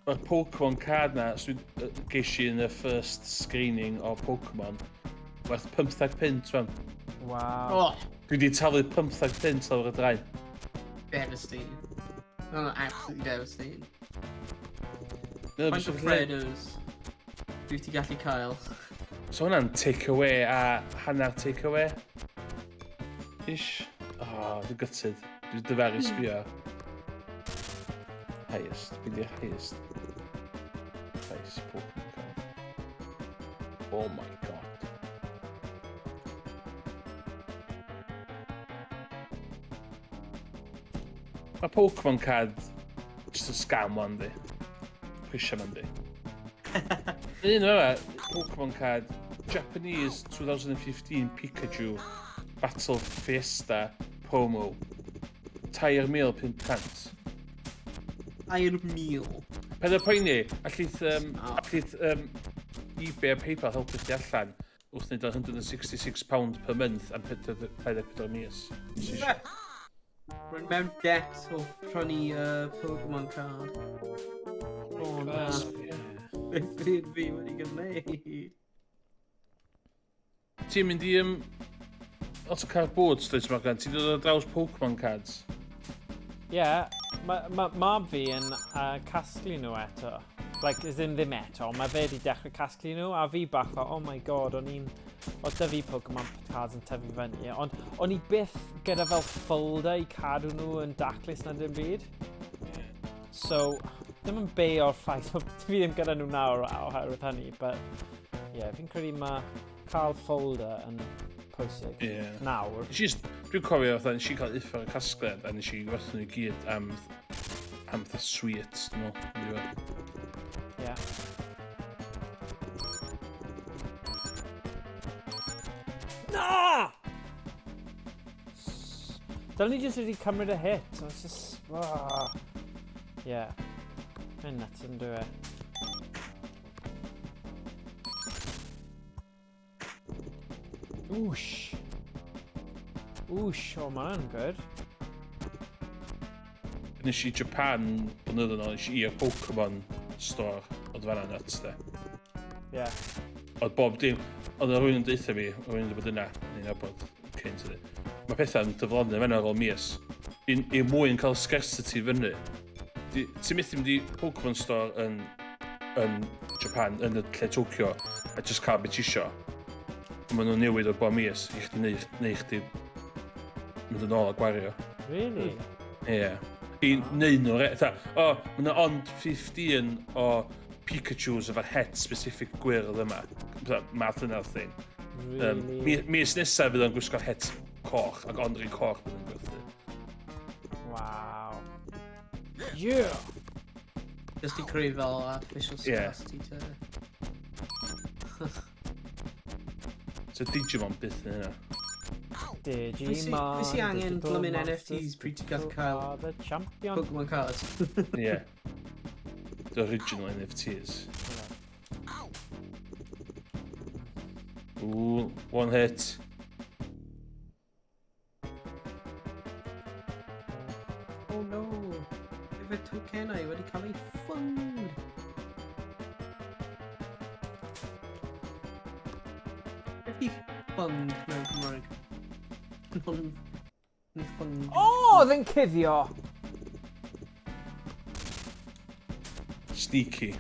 Mae'r Pokemon card na, so ges i yn y first screening o Pokemon, werth 15 punt, fan. Wow. Oh, Dwi wedi talu 15 punt lawr y draen. Devastating. Oh, absolutely devastating. No, Faint o Freddos dwi ti gallu cael? So hwnna'n take away a hanner take away. Ish. Oh, dwi'n gutted. Dwi'n dyfaru sbio. Highest. Be di'r highest price Pokemon card? Oh my God. Mae Pokemon card just a scam one di. Pwysio ma'n di. Un o'r Pokemon card Japanese 2015 Pikachu Battle Fiesta promo 3,500. 3,000. Peth o poeni, Oh. allith eBay a PayPal helpu chdi allan wrth wneud o £166 per month am 24 mis. Rwy'n mewn debt o prynu Pokemon card. Oh na. Beth fydd fi wedi gwneud? Ti'n mynd i lot o cardboards, dweud, Morgan? Ti'n dod ar draws Pokemon cards? Ie, yeah, mae ma, mab fi yn casglu nhw eto. Like, as in ddim eto, mae fe wedi dechrau casglu nhw, a fi bach fel, "Oh my God," oedd 'da fi Pokemon cards yn tyfu fyny, ond o'n i byth gyda fel folder i cadw nhw yn daclus na dim byd. So, ddim yn beio'r ffaith bod fi ddim gyda nhw nawr oherwydd hynny, but yeah, fi'n credu mae cael folder yn pwysig nawr. Nes i just, dwi'n cofio fatha, nes i cael uffar y casgliad a nes i werthu nhw i gyd am fatha sweets, dwi'n meddwl, yn diwedd. Yeah. Na! Dylen ni jyst wedi cymryd y hit. So it's just... Ah. Yeah. Mae'n nuts yn dweud. Whoosh. Whoosh, o, ma' hwnna'n good. Nes i Japan blynyddoedd yn ôl, nes i i'r Pokemon store, oedd fanna nuts de. Ie. Yeah. Oedd bob dim, oedd yna rhywun yn deutha fi, rhywun wedi bod yna, neu'n nabod cynt ydy. Mae pethau'n dyflannu fanna ar ôl mis. I, i mwyn cael scarcity fyny. Ti'n methu mynd i Pokemon store yn, yn Japan, yn y lle Tokyo, a just cael beth ti isio. Maen nhw'n newid o bob mis i chdi neu, neu chdi mynd yn ôl a gwario. Really? Ie. Yeah. I neu nhw, re, o, oh, mae yna ond 15 o Pikachus efo'r het specific gwyrdd yma. Math yna o'r thing. Really? Mis nesaf fydd o'n gwisgo het coch, ac ond rhi coch bydd o'n gwerthu. Wow. Yeah! Just i creu fel artificial Ie. scarcity te. So Digimon byth yn hynna. Digimon. Fi sy angen Digital bloomin' Monsters, NFTs pryd ti'n gallu Digital cael are the champion. Pokemon cards. Ie. The original NFTs. Ooh, one hit. Oh no. Efe tokenau wedi cael ei ffwng. Beth i ffwng mewn Cymraeg? Non... Ni ffwng. O, oedd yn cuddio! Sneaky.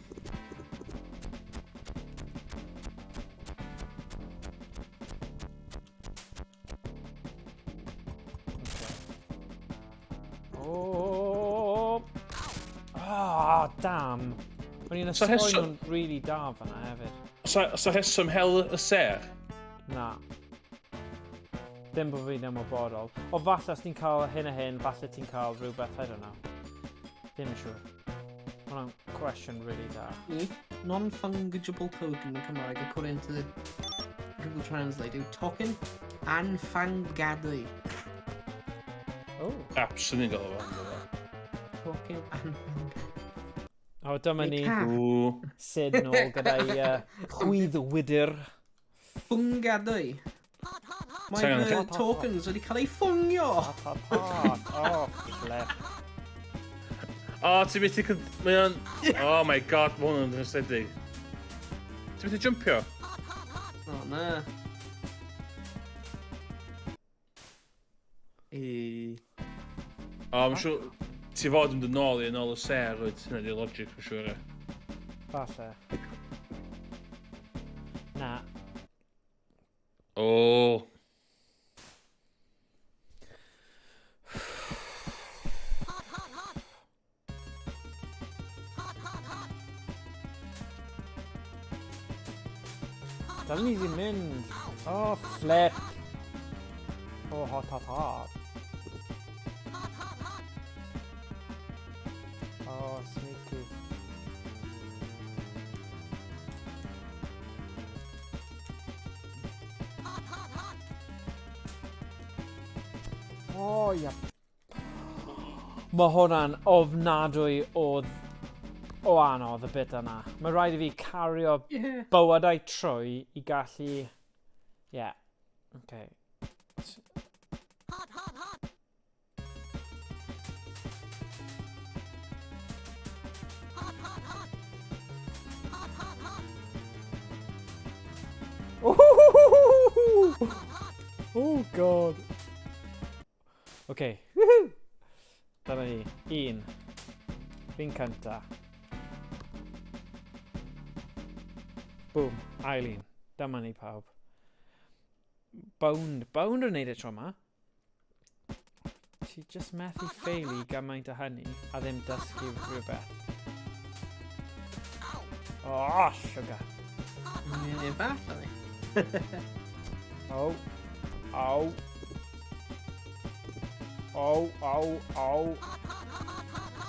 Oh! Ah, damn. O'n i'n So ysgoi rheswm- nhw'n really da fan'na hefyd. Oes 'na rheswm hel y ser? Na. Dim bod fi'n ymwybodol. O falle os ti'n cael hyn a hyn, falle ti'n cael rhywbeth, I don't know. Ddim yn siŵr. Hwna'n cwestiwn really da. Ni, Non-fungible token yn Cymraeg according to the Google Translate yw token anffangadwy. Oh. Absolutely gael o fo. Token anffangadwy. O, dyma ni Neu Ooh. Sid nôl gyda'i chwydd wydr. Ffungadwy. Mae Hang on. fy tokens wedi cael eu ffwngio! Hot, hot, hot. Oh, flip. O, ti'n methu... Mae o'n... Oh my god, mae hwn yn rhwystredig. Ti'n methu jumpio? O, na. E... O, mae'n siŵr... Ti fod yn mynd yn ôl i yn ôl y ser, wyt? Hynna di'r logic, mae'n siŵr. Ie. Falle. Na. O. Hot, hot, hot. Hot, hot, hot. Dylen ni ddim mynd. Oh, flip. Oh, hot, hot, hot. Hot, hot, hot. Oh, sneaky. Hot, hot, hot. Oh, ia. Mae hwnna'n ofnadwy o anodd y bit yna. Mae rhaid i fi cario bywydau trwy i gallu. Yeah. Okay. Hot, hot, hot. Hot, hot, hot. Hot, hot, hot. Oh, Hot, hot. oh god. Okay. Woohoo! Dyma ni. Un. Fi'n cynta. Boom. Eileen. Dyma ni pawb. Bound. Bound yn neud e tro yma. Ti just methu ffeili gymaint o hynny a ddim dysgu rhywbeth. Oh, sugar. Ie, falle. Oh. Oh. Oh, oh, oh.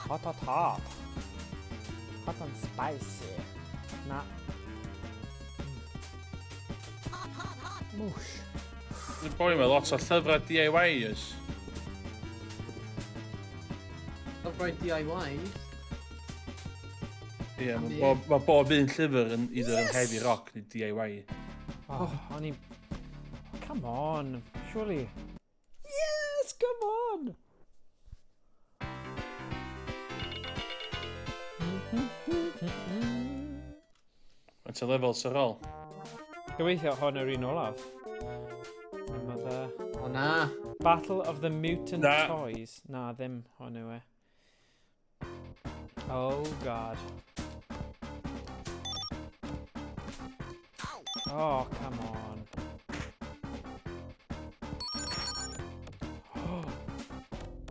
Hot, hot, hot. Hot and spicy. Na. Mwsh. Dwi'n boi mae lot o llyfrau DIY ys. Llyfrau DIYs. Ie, mae bob, ma bob un llyfr yn either yn heavy rock neu DIY. Oh, o'n i... Oh, come Come on, surely. Yes, come on! Faint o lefel sy'n ôl? Gobeithio hwn yw'r un olaf. Mother... O na. Battle of the Mutant Na. Toys. Na, ddim hwn yw e. Oh, God. Oh, come on.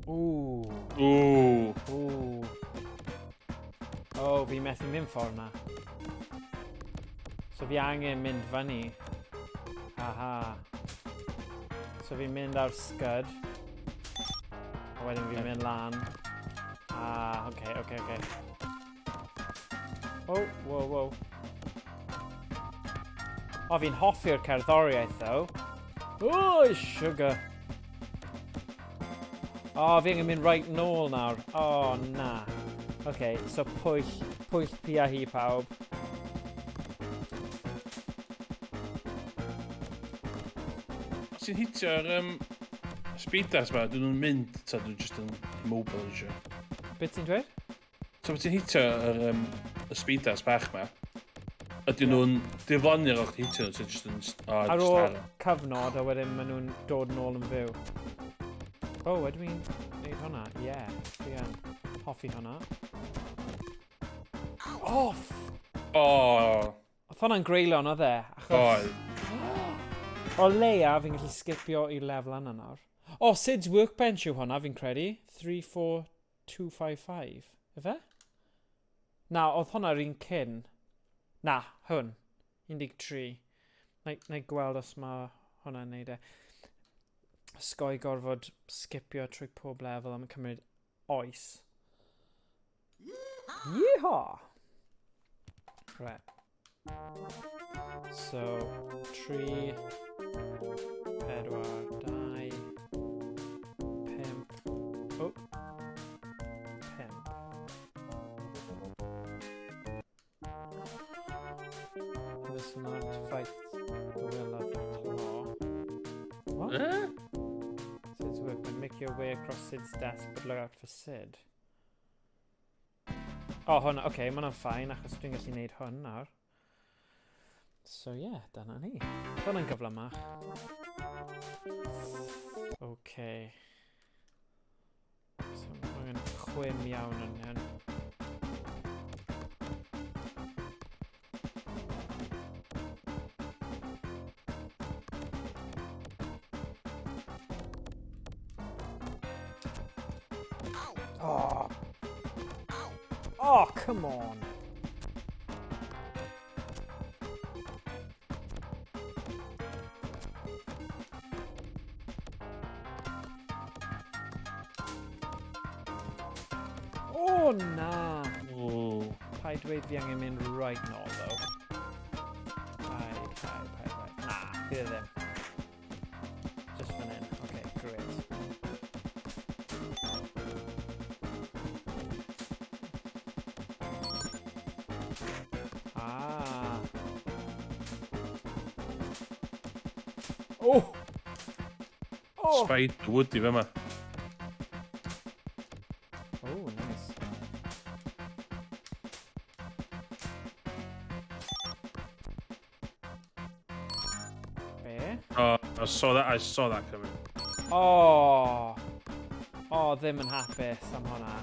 Ooh. Ww. Ooh. Oh, fi methu mynd ffordd na. So fi angen mynd fyny. Aha. So fi'n mynd ar scud. A wedyn fi'n mynd lan. Ah, okay, okay. Oh, whoa. O, fi'n hoffi'r cerddoriaeth, though. Oh, sugar. O, oh, fi angen mynd right nôl nawr. O, oh, na. Okay, so pwyll pia hi pawb. Os ti'n hitio'r spiders ma, dyn nhw'n mynd, ta dyn nhw'n just yn immobilisio. Beth ti'n dweud? So pan ti'n hitio'r y spiders bach ma, ydyn nhw'n diflannu ar ôl chdi hitio nhw, ti'n just yn... Oh, Ar just ôl ar. cyfnod, a wedyn maen nhw'n dod nôl yn fyw. Oh, ydw i'n gwneud hwnna? Ie, yeah, fi yn hoffi hwnna. Oh, Oh, Oedd hwnna'n greulon, oedd e? Achos oedd. O leia, fi'n gallu skipio i lefel yna nawr. O, oh, Sid's Workbench yw hwnna, fi'n credu. 3, 4, 2, 5, 5. Ife? Na, oedd hwnna'r un cyn. Na, hwn. 13. Na i gweld os mae hwnna'n neud e. Sgoi gorfod skipio trwy pob lefel am cymryd oes. Yeehaw! Right. So, 3, 4, 2, 5, oh, 5. Must not fight the will of the claw. What? Eh? Sid's workman. Make your way across Sid's desk, but look out for Sid. Oh, hwn, oce, okay, mae hwnna'n fine, achos dwi'n gallu gwneud hwn nawr. So ie, yeah, dyna ni. Hwnna'n gyflymach. Okay. So, mae'n chwim iawn yn hyn. Oh. Oh, come on. Oh, na. Ooh. Paid dweud fi angen mynd right nôl, though. Paid, paid, paid, paid. Na, fi ddim. Just fan hyn. Okay, great. Ah. Oh! Oh! Spider Woody fe ma. Oh, nice. Be? Oh, I saw that, I saw that coming. Oh! Oh, ddim yn hapus am hwnna.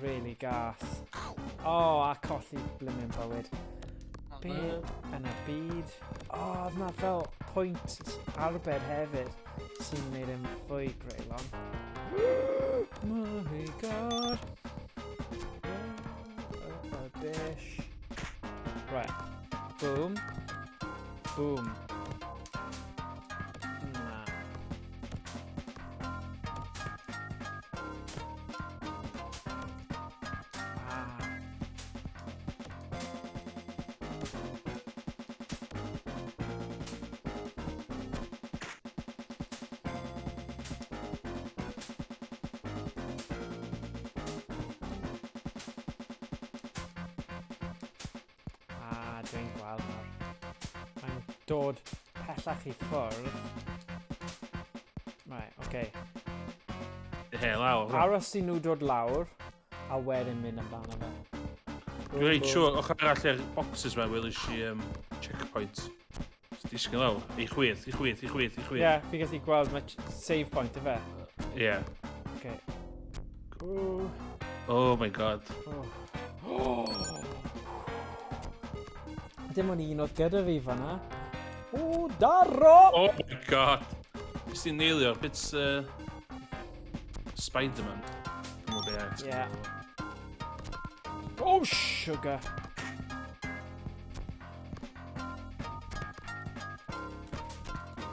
Really gas. Oh, a colli blimmin bywyd. Be yn y byd? Oh, oedd na fel pwynt arbed hefyd sy'n gwneud yn fwy greulon. My God. Rubbish. Right. Boom. Boom. Na. Ah. Ah, dwi'n gweld nawr. Mae'n dod pellach bellach i ffwrdd. Right, oce. Okay. He, lawr. Aros i nhw dod lawr, a wedyn mynd amdano fe. Dwi'n reit siŵr, ochr arall i'r boxes ma, welis i checkpoint. So disgyn lawr. I chwith, i chwith, i chwith, i chwith. Ie, yeah, fi gallu gweld mae save point y fe. Ie. Yeah. Okay. Ooh. Oh my god. Oh. Oh. Dim ond un oedd gyda fi fanna. O, daro! Oh my god. Nes ti'n neilio'r bits Spider-Man. Dwi'n gwybod beth. Yeah. Oh, sugar.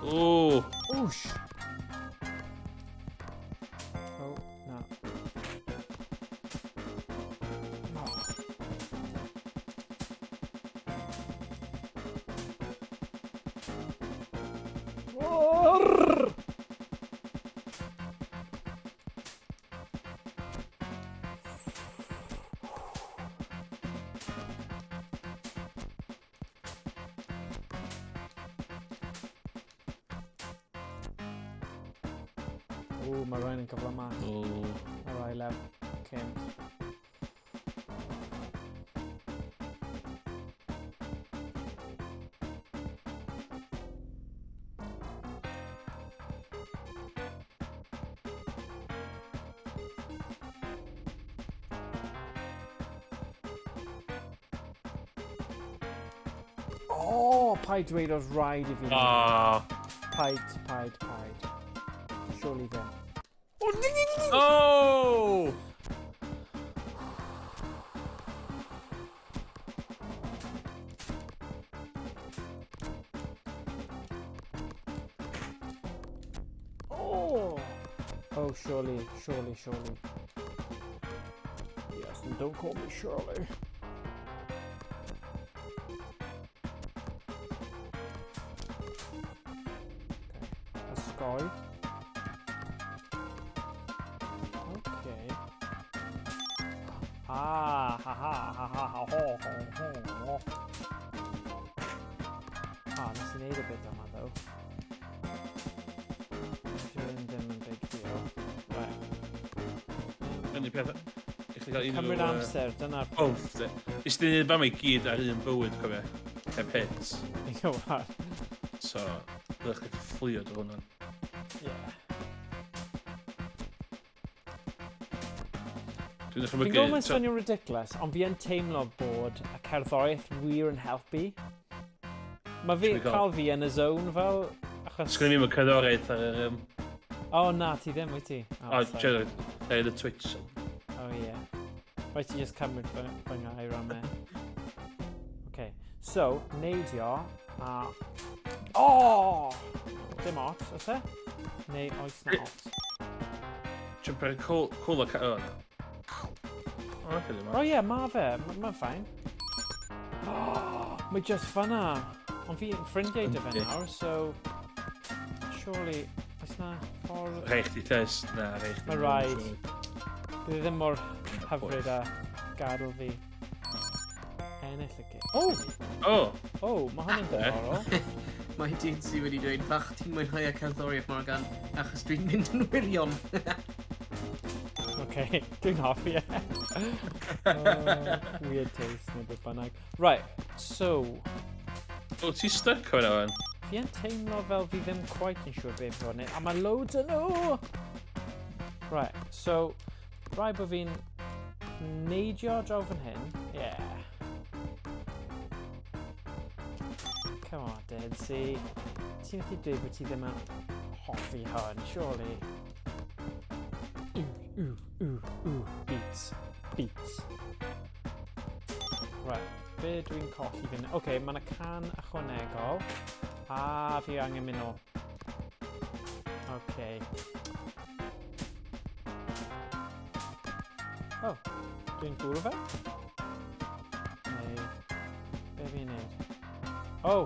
Oh. Whoosh. Oh, na. Oh. Oh. O, mae rhain yn cyflymach. O. Yr ail lef cynt. O, paid dweud oedd rhaid i fi. Oh. Paid, paid, paid. Surely ddim. O, Oh! Oh! Oh, surely, surely, surely. Yes, and don't call me Shirley. Okay. Osgoi. Okay. Ah, ha ha ha ha ha ho ho ho. Ah, nes i wneud y bit yma, though. Dwi'n ddim yn big deal. Right. Yn peth... I chdi gael unrhyw... Cymryd amser, dyna'r Oh, de. Nes di wneud fama i gyd ar un bywyd, cofio. Heb hits. Fi'n gwybod. So, byddech chi'n fflio drwy hwnna. Yeah. Dwi'n Fi'n dychmygu... gwybod mae'n swnio'n ridiculous, ond fi yn teimlo bod y cerddoriaeth wir yn helpu. Mae fi, Should we go? cael fi yn y zone fel, achos... Sgynny fi'm y cerddoriaeth ar yr... O oh, na, ti ddim, wyt ti? O, sorry. Gerard, ar y Twitch. Oh yeah. Rhaid ti just cymryd fy ngair am e. Okay, so, neidio a... Oh! Dim ots, oes e? Neu oes na ots? Jump ar y cool o... O, na. O, na, ddim O ie, ma fe, mae'n fine. Oh, mae just fanna. Ond fi'n ffrindiau dy fe Yndi. nawr, so... Surely, oes na ffordd... Rhaid chdi test. Na, rhaid chdi. Ma' raid. Bydd e ddim mor hyfryd a gadael fi ennill y gêm. Oh! O! Oh, mae hwn yn diddorol. Mae dyn sydd wedi dweud, fach ti'n mwynhau y cerddoriaeth Morgan, achos dwi'n mynd yn wirion. Okay, dwi'n hoffi e. Oh, weird taste neu beth bynnag. Right, so, O, ti stuck o'n o'n? fi yn teimlo fel fi ddim quite yn siŵr beth fi'n wneud, a mae loads yn nhw! Right, so, rhaid bod fi'n neidio draw fan hyn. Yeah. Come on, Dead Sea. Ti'n methu dweud bod ti ddim yn hoffi hwn, surely. Ooh, ooh, ooh, ooh, beats, beats. Right, be dwi'n colli fan... Oce, okay, mae yna can ychwanegol. A fi angen mynd nôl. Okay. Oh, dwi'n bwrw fe? Neu, be fi'n neud? Oh!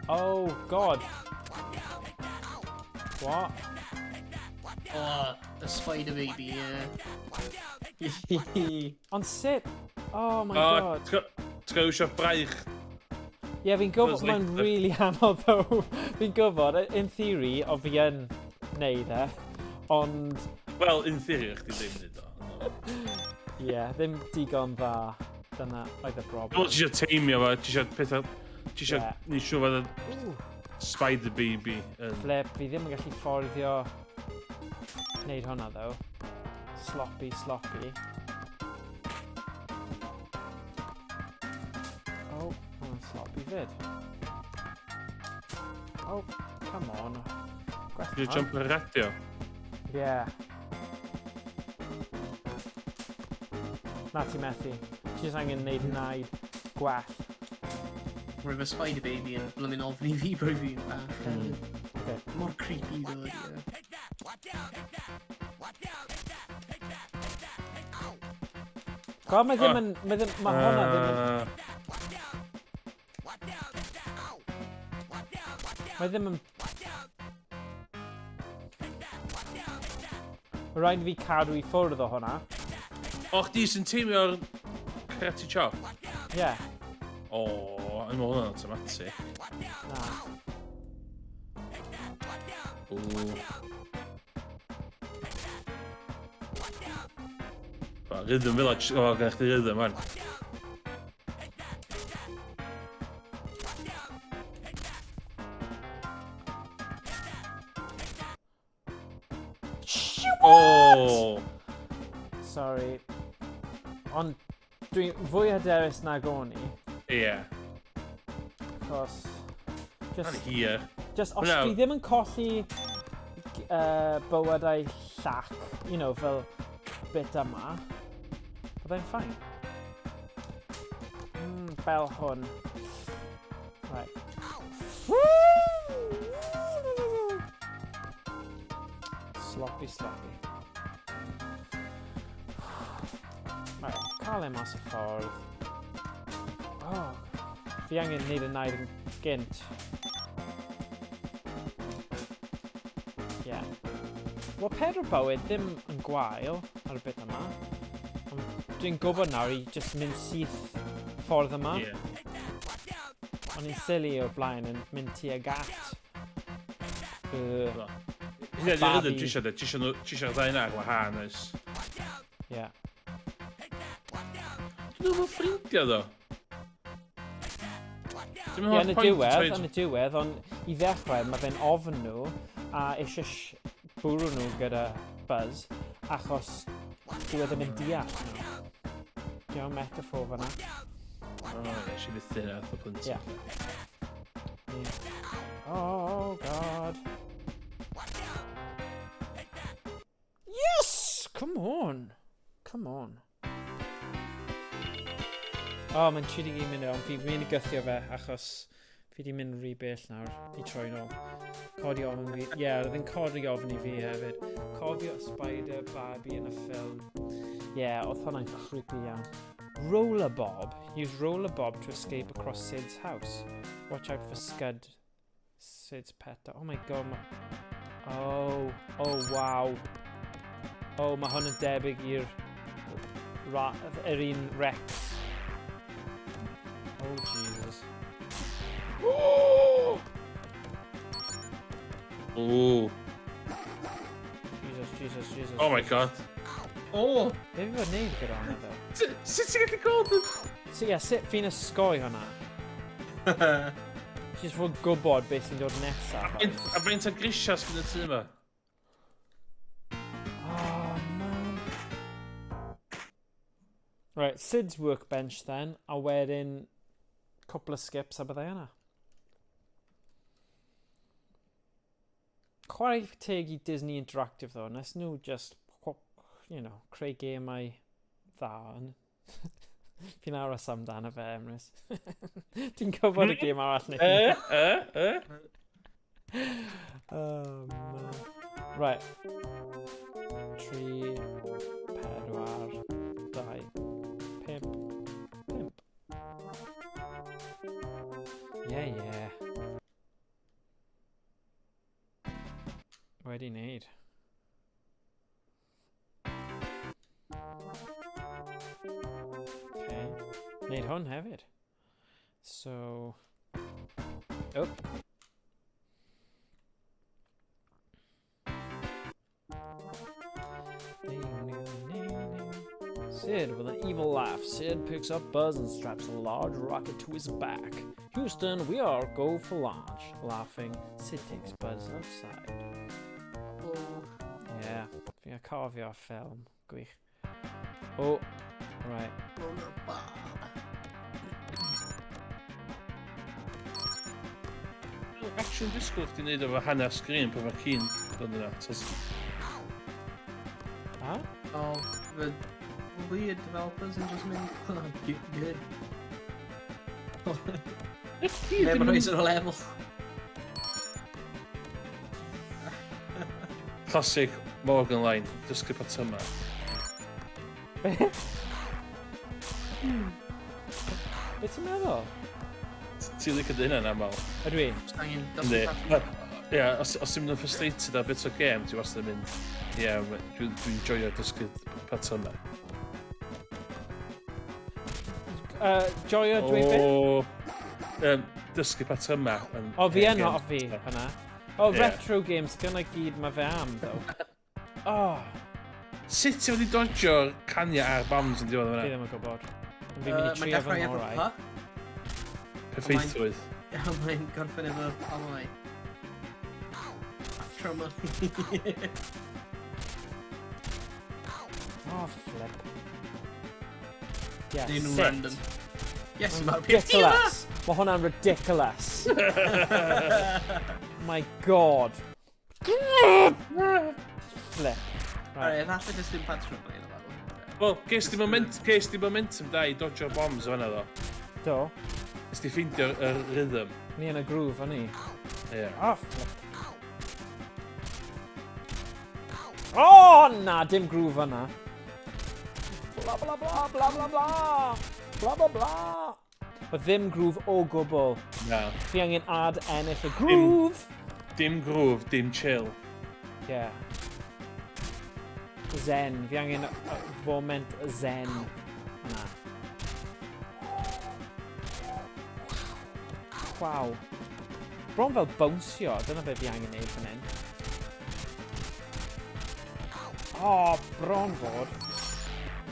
Oh, God! What? Oh, the spider baby, yeah. Ond sut? Oh my O, God. ti'n gael iwsio braich. Ie, fi'n gwybod, Like mae'n really anodd though. Fi'n gwybod, in theory, o fi yn neud e, ond... Wel, in theory, chdi ddim neud o. Ie, yeah, ddim digon dda. Dyna oedd y broblem. Wel, ti eisiau teimio fo, ti eisiau pethau... Ti eisiau Ie. neud siŵr fod y Spider Baby yn... Flip, fi ddim yn gallu fforddio wneud hwnna, though. Sloppy, sloppy. Oh, hwnna'n sloppy fyd. Oh, come on. Gwell Ti eisiau jump ar y radio? Yeah. Na, ti methu. Ti jyst angen neud naid gwell. Roedd y Spider Baby yn blymyn ofni fi bro fi'n bach. Okay. Mor creepy ddo, ydi e. Gweld, mae ddim yn... Mae ddim, mae hwnna ddim yn... Mae ddim yn... Mae rhaid i fi cadw i ffwrdd o hwnna. O, chdi sy'n teimio'r karate chop? Ie. Yeah. O, yn meddwl hwnna'n automatic. Na. O. Ba, Rhythm Village, o, gennych chdi rhythm, man. O! Sorry. Ond dwi'n fwy hyderus nag o'n i. Ie. Achos... Ma'n Just, hir. just os No. dwi ddim yn colli bywydau llac, fel bit yma, byddai'n fine. Fel hwn. Right. Sloppy, sloppy. Right, cael e mas y ffordd. Oh, fi angen neud y naid yn gynt. Yeah. Wel, pedwar bywyd ddim yn gwael ar y bit yma. Ond dwi'n gwybod nawr i just mynd syth ffordd yma. Ie. O'n i'n silly o'r blaen yn mynd tuag at y Hynna di'r babi. rhythm ti eisiau, de. Ti eisiau'r ddau yna ar wahân, oes. Ie. Dyn nhw'n ffrindiau, ddo. Dwi'n Ie, meddwl yn y pwynt diwedd, yn y diwedd, ond i ddechrau mae fe'n ofn nhw a eisiau bwrw nhw gyda Buzz achos dyw e ddim yn deall nhw. Diolch metaphor fyna. O, ie, nes i fythu hynna, oedd y plentyn. Ie. Ie. Oh, God. Yes! Come on. Come on. Oh, mae'n 31 munud, ond fi'n mynd i gythio fe, achos fi di mynd rhy bell nawr i troi nôl. Codi ofn fi. Ie, yeah, oedd yn codi ofn i fi hefyd. Cofio Spider Barbie yn y ffilm. Ie, yeah, oedd hwnna'n creepy iawn. Roller Bob. Use Roller Bob to escape across Sid's house. Watch out for Scud. Sid's pet. Oh my God. Oh, oh wow. Oh, mae hwn yn debyg i'r yr un Rex. Oh, Jesus. Ooh. Jesus, Jesus, Jesus. Oh my Jesus. God. Oh! Be fi fod wneud gyda hwnna, ddo? Sut ti'n gallu gweld yn... So, ie, sut fi'n ysgoi hwnna? Jyst fod gwybod beth sy'n dod nesaf. A faint o grisiau sydd yn y tŷ yma? Oh, man. Right, Sid's workbench then, a wedyn cwpl o skips a byddai yna. Chwarae teg i Disney Interactive though, nes nhw just, creu gemau dda yn. Fi'n aros amdano fe, Emrys. Ti'n gwybod y gêm arall neu? E, e, e. Oh, man. Right. 3, 4, 2, 5, 5. Yeah. Wedi wneud. Okay. Wneud hwn hefyd. So... Oh. Sid with an evil laugh. Sid picks up Buzz and straps a large rocket to his back. Houston, we are go for launch. Laughing, Sid takes Buzz outside. Oh. Yeah, fi'n cofio'r ffilm. Gwych. Oh, right. Action disgwyl chdi wneud efo hanner sgrin pan mae ci'n dod yna. Ha? Oh, the weird developers yn just mynd, oh, good. Memorise ar y level. Classic Morgan line, dysgu patyma. Be ti'n meddwl? Ti'n licio dy hynna'n aml? Ydw i? Angen Yndi. dysgu patrwm. Ie, os ti'n mynd yn frustrated ar bit o game, ti wastad yn mynd, ie, dwi'n joio dysgu patyma. Joio dweud beth? O, dysgu patyma. Yn O, fi hen yn games. hoffi hwnna. O, Ie. retro games, gyna gyd mae fe am, though. Oh, Sut ti wedi dodgio'r caniau a'r bombs yn diwedd fi yna? ddim yn gwybod. Ond fi'n mynd i Mae'n trio fy dechrau efo ngorau. P. Perffeithrwydd. A mae'n gorffen efo I. Trauma. Oh, flip. Yeah, Neu nhw'n sit. random. Yes, mae'r peth ti yma! Ridiculous. Mae hwnna'n ridiculous. My God. Flip. Right. Alright, efallai jyst dim patrwm yn fel. Wel, ges di momentum da i dodgio'r bombs o fan'na ddo. Do. Nes di ffeindio'r yr rhythm. Ni yn y groove, o'n i. Ie. Oh, flip. Oh, na, dim groove yna. Bla, bla, bla, bla, bla, bla. Bla, bla, bla. O ddim groove o gwbl. Na. Fi angen ad ennill y groove. Dim groove, dim chill. Yeah. Zen. Fi angen foment zen. Yna. Waw. Bron fel bownsio. Dyna be fi angen neud fan hyn. Oh, bron fod.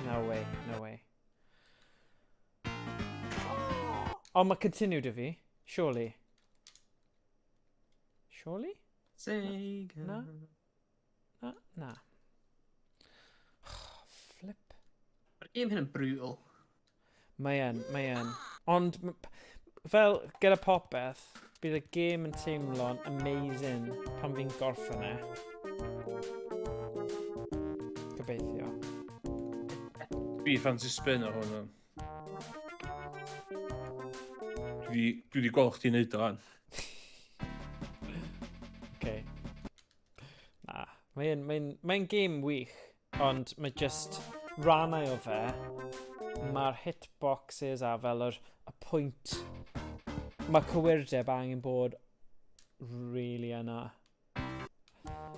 No way, no way. Oh, mae continue dy fi. Surely. Surely? Sega. Na. Na, na. Flip. Mae'r game hyn yn brutal. Mae yn, mae yn. Ond, fel gyda popeth, bydd y gêm yn teimlo'n amazing pan fi'n gorffen e. Gobeithio. Fi fancy spin o hwn. Dwi di gweld chdi neud o an. Okay. Na, mae'n mae game wych, ond mae just rannau o fe, mae'r hitboxes a fel y pwynt, mae cywirdeb angen bod really yna.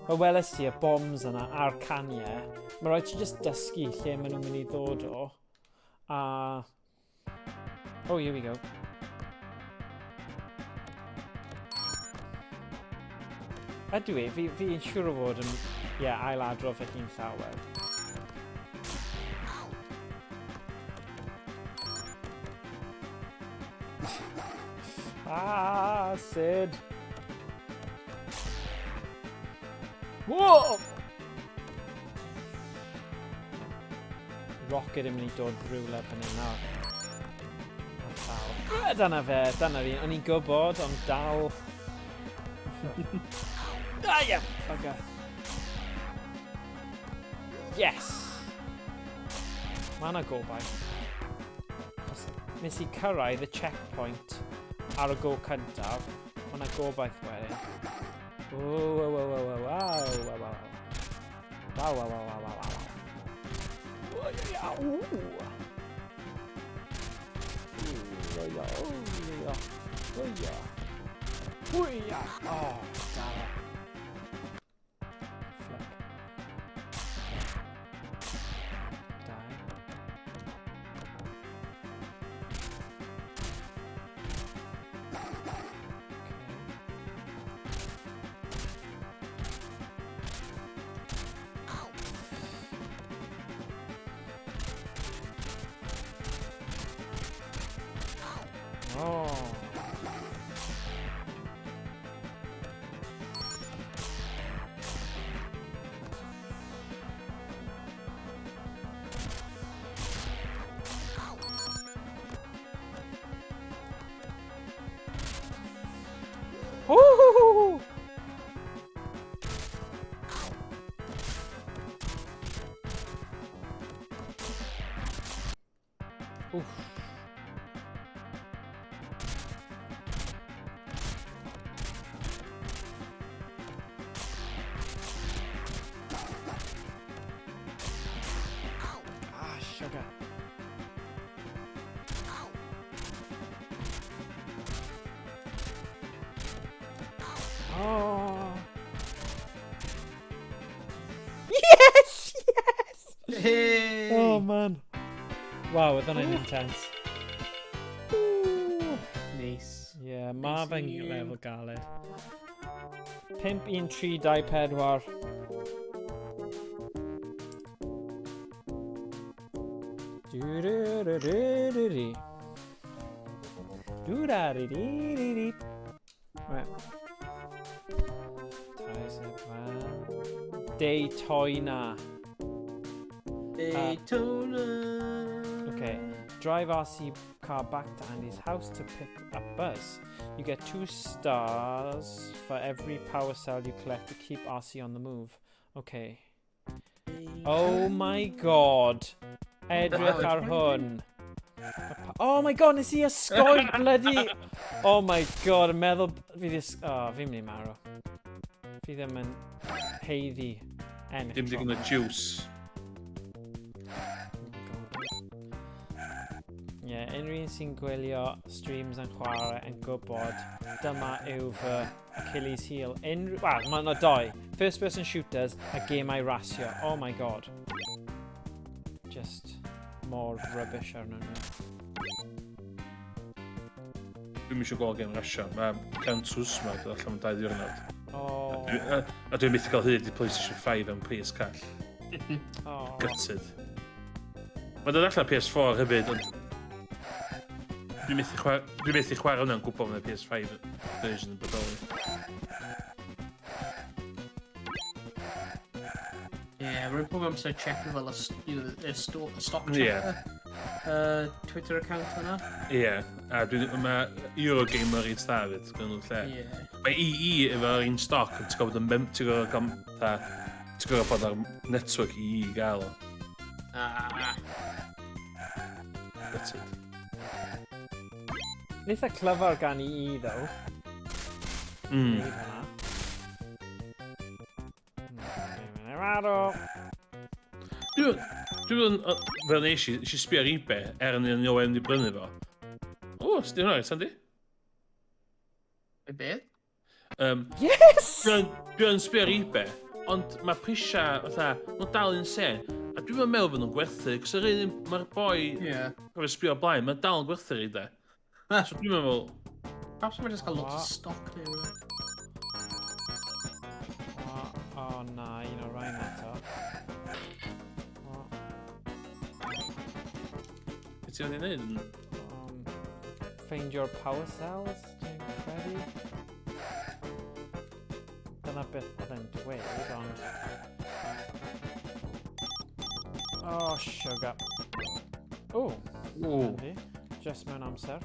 Mae weles ti y bombs yna a'r caniau, mae rhaid ti just dysgu lle maen nhw'n mynd i ddod o. A... Oh, here we go. Ydw i, fi'n siŵr o fod yn, ie, yeah, ailadrodd fy hun llawer. Ah, Sid! Whoa! Rocket yn mynd i dod rhywle fan hyn nawr. A llaw. Dyna fe, dyna fi. O'n i'n gwybod, ond dal... Ah, yeah! Bugger. Yes! Mae yna gobaith. Achos nes i cyrraedd y checkpoint ar y go cyntaf. Mae yna gobaith wedyn. Wow, wow, wow, wow, wow, wow, wow. Wow, wow, wow, wow, wow, wow. Ooh. Ooh, Oh, dara. Flip. Dau. Wff. Ah, sugar. Oh. Yes! Yes! Hey! Oh, man. Wow, oedd hwnna'n intense. Ooh. Nice. Yeah, ma Nice fe'n un. lefel galed. 5, 1, 3, 2, 4. Du-du-du-du-du-du. Du-da-di-di-di-di. Right. Ties it well. Daytona. Daytona. Okay. Drive RC car back to Andy's house to pick up Buzz. You get 2 stars for every power cell you collect to keep RC on the move. Okay. Oh my god. Edrych ar hwn. Oh my god, nes i ysgoi'r bloody... Oh my god, yn meddwl... Fi di... Oh, fi'n mynd i marw. Fi ddim yn haeddu ennill. Dim digon o juice. Ie, yeah, unrhyw un sy'n gwylio streams yn chwarae yn gwybod dyma yw fy Achilles heel. Unrhyw... Wel, mae yna doi. First person shooters a gemau rasio. Oh my god. Just more rubbish arno nhw. Dwi'm eisiau gweld gêm rasio. Mae Gran Turismo dod allan mewn 2 diwrnod. Oh. A dwi'n methu cael hyd i PlayStation 5 am pris call. Oh. Gutted. Mae'n dod allan PS4 hefyd, ond dwi'n methu chwarae hwnna'n gwybod mae'n PS5 version yn bodoli. Yeah, rwy'n pob amser check fel y, you know, y stock checker. Yeah. Twitter account yna. Ie, yeah, a mae Eurogamer reit da hefyd, gyda nhw'n lle. Yeah. Mae EE efo'r un stoc, ti'n gwybod yn ti'n gwybod gam, ta, ti'n gwybod bod ar network EE i gael o. Ah. Gutted. Nid clyfar gan EE, though. Neud hwnna. Marw. Dwi'n fel nes i, nes i sbio ar eBay, er yn un o'i wedi brynu fo. O, sdi hwnna, reit, Andy? Be beth? Yes! Dwi'n sbio ar eBay, ond mae prisiau, fatha, nhw'n dal insane. A dwi'n meddwl bod nhw'n gwerthu, cos yr un, mae'r boi, Yeah. cofio sbio o blaen, mae'n dal yn gwerthu i de. So dwi'n meddwl, Perhaps mae'n just cael lots of What? stock neu rhywbeth. O, oh, na, un o'r rhain eto. O, beth ti'n mynd i wneud? Find your power cells, dwi'n credu. Dyna beth oedd e'n dweud, ond... Oh, sugar. O, Ww. Andy. Just mewn amser.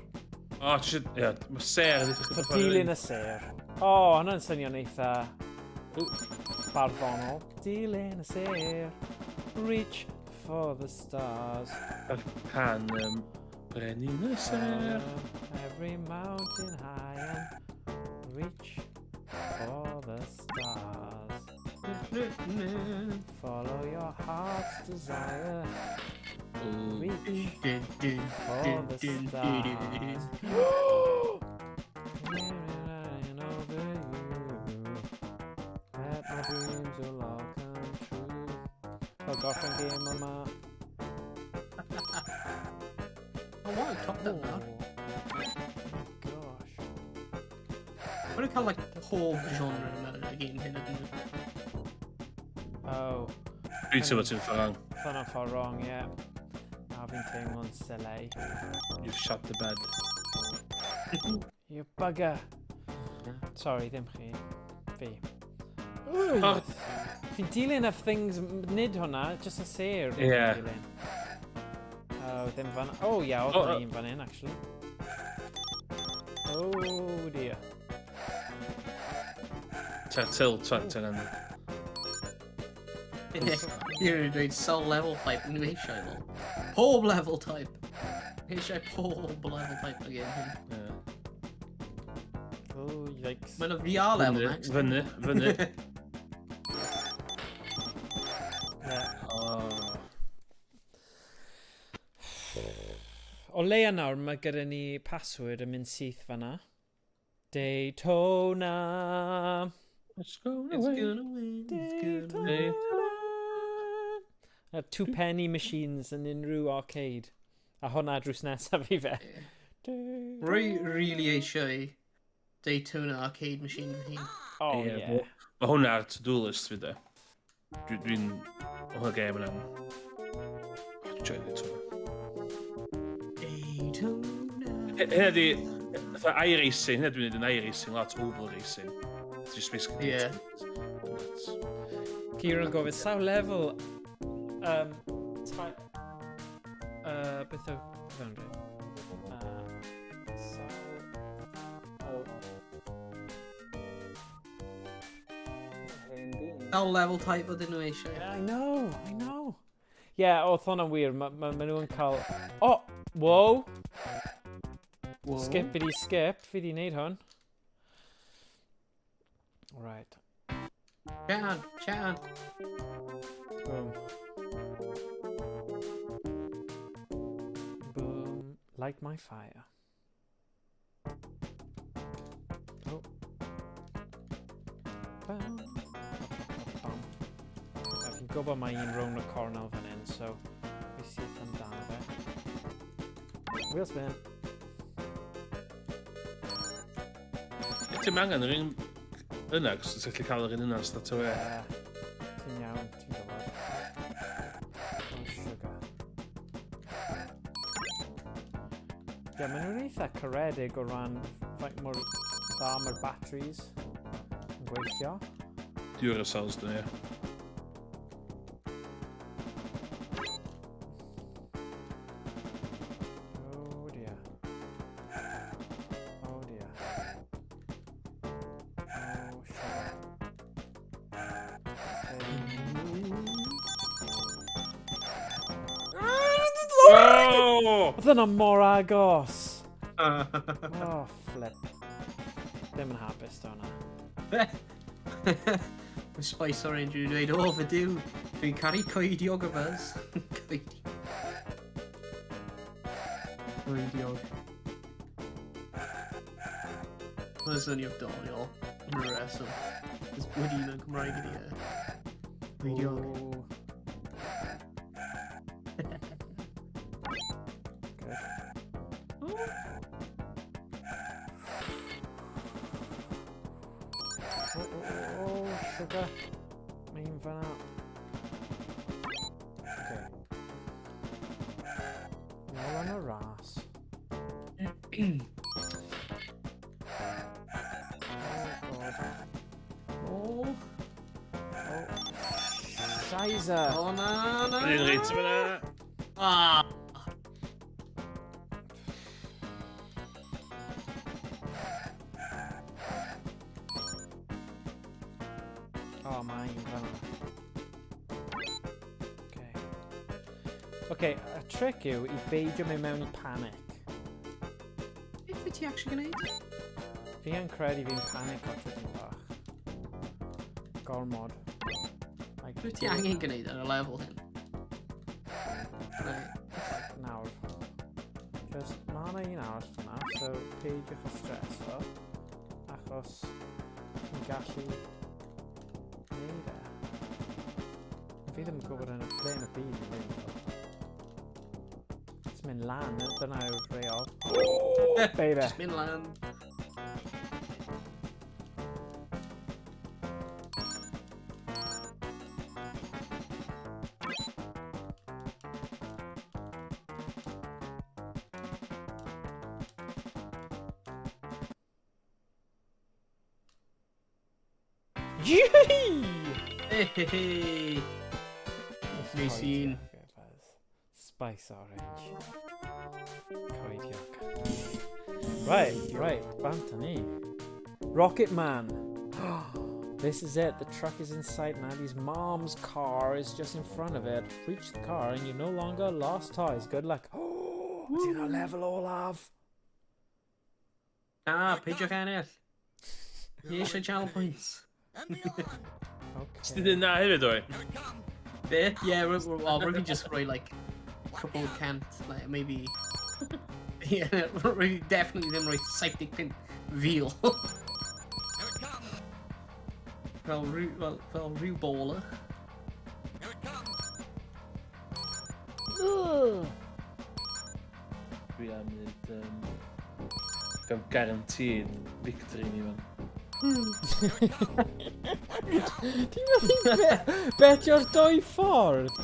O, ti eisiau, ie, mae ser yn So dilyn y sêr. O, oh, hwnna'n swnio'n eitha barddonol. Dilyn y sêr. Reach for the stars. Can, Brenin y Sêr. Every mountain high and reach for the stars. Follow your heart's desire. Reach for the stars. Over you. That my dreams will all come true. Oh, gorffen game yma. Oh, wow, top that now. Oh my gosh. Mae'n cael, like, pob genre mewn y game hyn ydyn nhw. Oh, Dwi'n teimlo ti'n ffordd wrong. Hwnna'n ffordd wrong, ie. Yeah. A fi'n teimlo'n silly. You've shot the bed. You bugger. Sorry, ddim chi. Fi. Ooh, Oh. yes. Fi'n dilyn y things, nid hwnna, just y sêr. fi'n Ie. dilyn. Oh, ddim fan... Oh, ie, oedd Oh, oh, oh. un fan hyn, actually. Oh, dear. Ti'n tilt, ti'n ti'n yn. You're dweud sawl level type nhw eisiau fel. Pob level type. Eisiau pob level type o game hyn. Yeah. Oh, yikes. Mae'n y VR level next. Fyny, fyny. Yeah. Oh. O leia nawr, mae gyda ni password yn mynd syth fanna. Daytona. Let's go It's away. gonna win, it's gonna win. Daytona. A two penny machines yn unrhyw arcade. A hwnna drws nesaf i fe. Rwy really eisiau Daytona arcade machine fy hun. Oh, Ie, yeah. Mae hwnna ar to-do list fi de. Dwi'n... Mae hwnna game yna'n... Oh, Dwi'n joio Daytona. Daytona. Hynna di... Fatha iRacing, hynna dwi'n neud yn iRacing, lot oval racing. It's just basically... Ie. Nuts. Kieran gofyn, sawl level... Beth o... Fewn dweud? Sawl... Oh. Hen dyn. Sawl level type ydyn nhw eisiau. I know, I know. Yeah, oedd hwnna'n wir. Mae ma nhw'n cael... Oh! Whoa! Whoa. Skippity skip. Fi di wneud hwn. Right. Chan, Chan. Boom. Boom. Light my fire. Oh. Bam. Bam. A fi'n gwybod mae un rown y cornel fan hyn, so fi syth amdano fe. Wheel spin. Ti'n angen yr un yna, cos ti'n gallu cael yr un yna straight away. Yeah. Ti'n iawn, ti'n gwybod. Oh, sugar. Ie, yeah, maen nhw'n eitha caredig o ran faint mor dda mae'r batteries yn gweithio. Duracells, dyn ie. Oh dear. Oh dear. Oh sugar. Okay. Oh! Oedd yna mor agos! Oh, flip. Ddim yn hapus do hwnna. Mae Spice Orange yn dweud, o, fy diw, dwi'n caru coediog y buzz. Coediog. Coediog. Mae'n swnio doniol. Yn y reswm. Cos wedi mewn Cymraeg ydi e. Coediog. Ooh. Good. Oh, oh, oh, sugar. Mae un fan'na. Okay. Nôl yn y ras. Oh, God. O, Oh. Shiza! o na, na. Un reit yma. Ah! Oh, mae un fan'na. Okay. Okay, y trick yw i beidio mynd mewn i panic. Beth wyt ti actually gwneud? Fi yn credu fi'n panic o tipyn bach. Gormod. Like, Beth wyt ti angen gwneud ar y lefel hyn? Right. Nawr. Just, mae yna un arall fyna, so peidiwch â streso. Achos ti'n gallu neud e. Fi ddim yn gwybod yn y ble yn y byd i fynd. Though. It's mynd lan, dyna yw'r reol. Baby! Just mynd lan. Yee! Hey, hey, hey. Nes un. Spice orange. Coediog. Right, right, bant â ni. Rocket Man. This is it. The truck is in sight. Maddie's mom's car is just in front of it. Reach the car and you're no longer lost toys. Good luck. Ti'n ar lefel olaf. Na, peidiwch ennill. Ni eisiau channel points. Okay. Ti'n dweud na hefyd, oi? Be? Yeah, well, rwy'n fi just rhoi, like, couple cant, like, maybe... Yeah, rwy'n definitely ddim rhoi 75 fil. Fel rhyw baller. Dwi am wneud... Gael guaranteed victory ni fan. Ti'n methu betio'r dwy ffordd?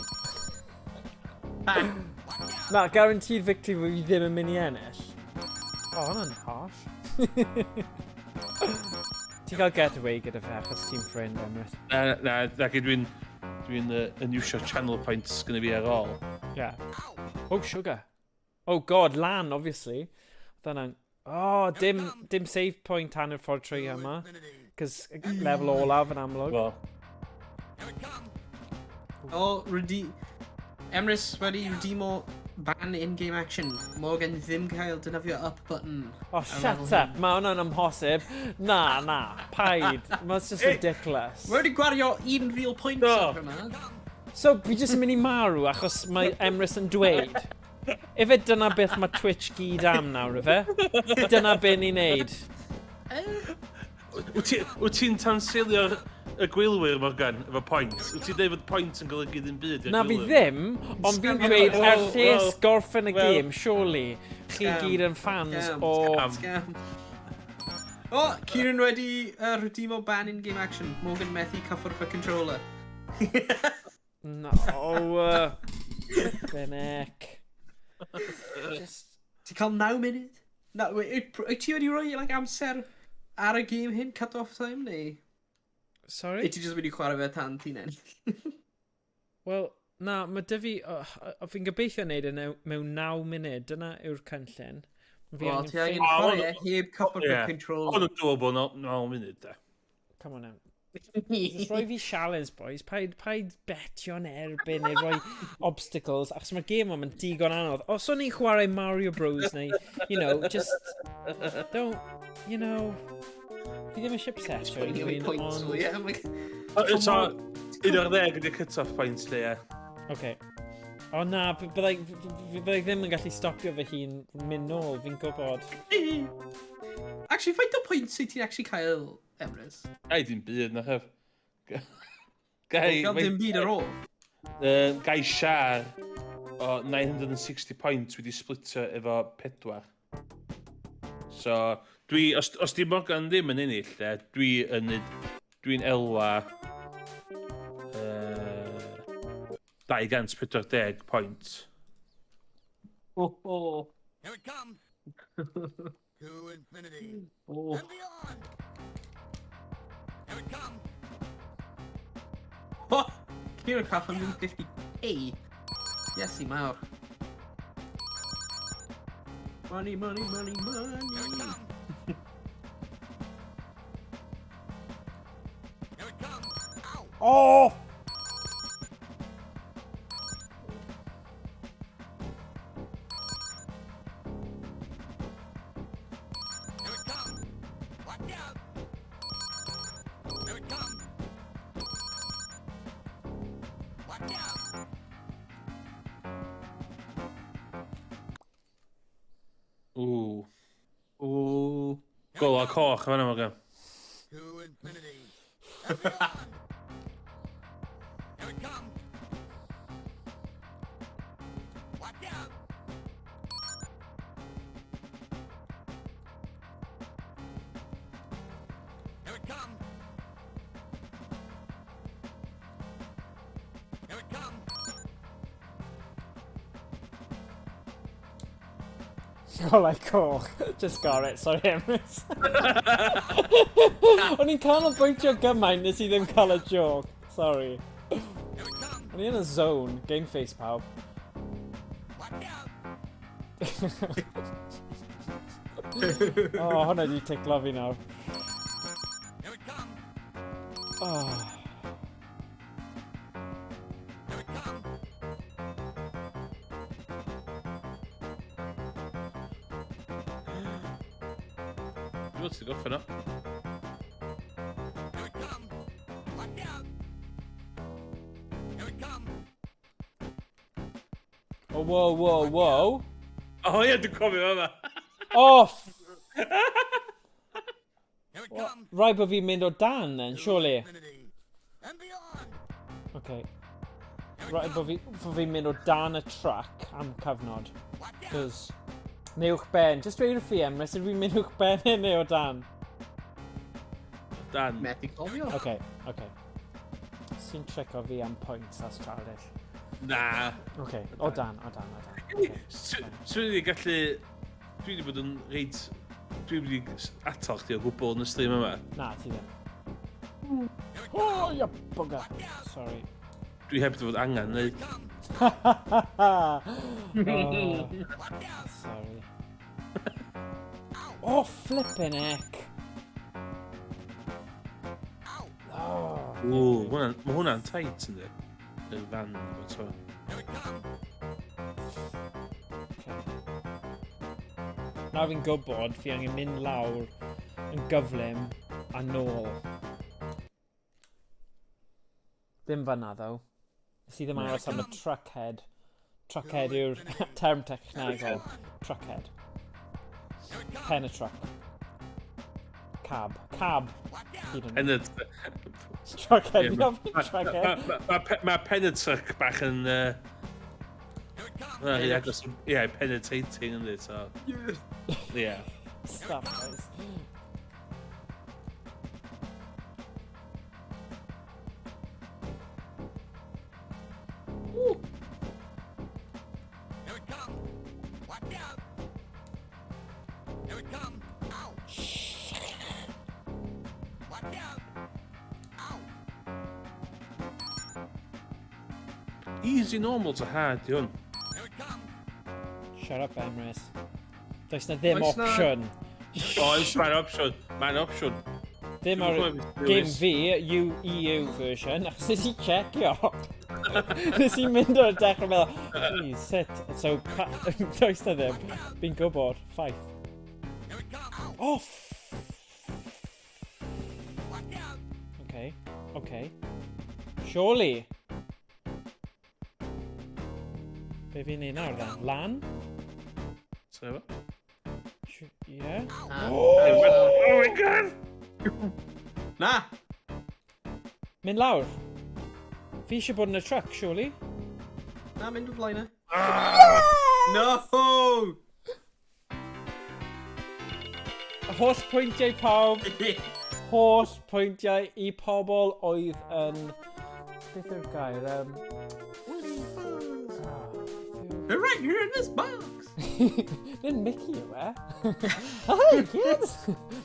Na, guaranteed victory fi ddim yn mynd i ennill. O, hwnna'n harsh. Ti'n cael getaway gyda fe achos ti'n ffrind, Emrys. Na, na, na, dwi'n... Dwi'n yn iwsio channel points gyda fi ar ôl. Yeah. Oh, sugar. Oh god, lan, obviously. Oedd hwnna'n... Oh, dim save point hanner ffordd trwy yma. Cos lefel olaf yn amlwg. Wel, O, Emrys wedi redeemo ban in-game action. Morgan ddim cael defnyddio up button. Oh, ar shut lefel up. hyn. Mae hwnna'n amhosib. Na, na. Paid. Mae'n just ridiculous. Mae wedi gwario 1,000 points Do. ar hwnna. So, fi jyst yn mynd i marw achos mae Emrys yn dweud. Ife dyna beth mae Twitch gyd am nawr, ife? Dyna be ni'n neud. Wyt ti'n tanseilio'r y gwylwyr, Morgan, efo points? Wyt ti'n dweud fod points yn golygu ddim byd i'r Na, fi gwylwyr? ddim, ond fi'n Scam. dweud er Wel, lles wel, gorffen y wel. gêm, surely, chi Scam. gyd yn fans Scam. o... Scam. Scam. O, Kieran wedi redeemo ban in-game action. Morgan methu cyffwrdd y controller. No, flippin' heck. Just... Ti'n cael 9 munud? Na, wait, wyt ti wedi rhoi like, amser ar y game hyn, cut off time, neu? Sorry? Wyt ti jyst wedi chwarae fe tan ti'n ennill? Wel, na, mae dy fi... Fi'n gobeithio wneud e mewn 9 munud. Dyna yw'r cynllun. Fi Wel, angen ti angen Ah, chwarae wel, e heb cyffwrdd y ie. controller. Ond yn doable 9 munud, de. Come on now. Just rhoi fi challenge, boys. Paid betio'n erbyn neu rhoi obstacles, achos mae'r gêm yma'n digon anodd. Os o'n i'n chwarae Mario Bros neu, just... Don't, Fi ddim eisiau upsetio Putting away unrhyw un, points, ond... yeah, I'm like, So, 11 ydy'r cut-off point lle, ie. Okay. O na, byddai ddim yn gallu stopio fy hun mynd nôl, fi'n gwybod. Actually, faint o points wyt ti'n actually cael, Emrys? Gai dim byd, na chef. Gai... Gael dim byd ar ôl. Gai siar o 960 points wedi splitio efo pedwar. So, dwi, os di Morgan ddim yn ennill, de, dwi'n elwa 240 points. Oh. Here it comes. To infinity Oh. and beyond. Here it comes. Oh! Kieran cael 150k. Iesu mawr. Money, money, money, Here it money. comes. Here it comes. Ow. Oh! Here it comes. Watch out. Here it comes. Watch out. Ww. Oh. Gola coch, fan'na, Morgan. To infinity and beyond. Here it comes. Watch out. Here it comes. Here it comes. Golau coch. Just got it, sorry Emrys. O'n i'n canolbwyntio gymaint nes i ddim cael y joke. Sorry. Here it comes. O'n i yn y zone. Game face pawb. Watch out. Oh, hwnna di ticlo fi nawr. Here it comes. Oh. Here it comes. Dwi'n meddwl ti'n gorffen o. Here it comes. Watch out. Here it comes. Oh, whoa, whoa, whoa. O ie, dwi'n cofio yma. Oh, Here it comes. Rhaid bod fi'n mynd o dan then, surely. Infinity and beyond. Okay. Rhaid bod fi'n fi mynd o dan y track am cyfnod. Watch out. Cos... Neu uwch ben. Just dweud wrth fi, Emrys, ydw i'n mynd uwch ben neu o dan? Dan. Methu cofio. Okay, okay. Sy'n trico fi am points, that's childish. Na. Okay, o dan, o dan, o dan. Okay. Swn i wedi gallu... Dwi wedi bod yn reit... Dwi wedi atal chdi o gwbl yn y stream yma. Na, ti ddim. Oh, you bugger. Sorry. Dwi heb dy fod angen neud. Oh, sorry. Oh, flippin' heck. Oh. Ww, ma' hwnna'n tight, yndi? Y fan, efo to. Okay. Nawr fi'n gwybod fi angen mynd lawr yn gyflym a nôl. Ddim fan'na, though. Nes i ddim aros am y truck head. Truck head yw'r term technegol. Truck head. Pen y truck. Cab. Cab. Hyd yn Pen y... Truck head. Ie, Fi'n hoffi truck head. Ma' pen y truck bach yn... Na, ie, agos... Ie, penetrating, yndi, so... Ie. Stop, guys. Here it comes. Watch out. Here it comes. Ow. Watch out. Ow. Easy normal to hard, di hwn. Here it comes. Shut up, Emrys. Does na ddim Oes na- opsiwn. Oes, mae'n opsiwn. Mae'n opsiwn. Ddim ar Dwi'n gwybod game beth fi, EU version, achos nes i checio. Nes i mynd o'r dechrau meddwl, jeez, sut? So, does na ddim. Fi'n gwybod, ffaith. Here it comes. Ow. Oh, Watch out. Okay. Surely. Be fi'n neud nawr then? Lan? So, Yeah? Na. Oh my God! Na! Mynd lawr. Fi eisiau bod yn y truck, surely? Na, mynd o flaen e. No! Holl pwyntiau pawb, holl pwyntiau i pobl oedd yn... Beth yw'r gair? They're right here in this box! Nid Mickey yw e. Hi, kids!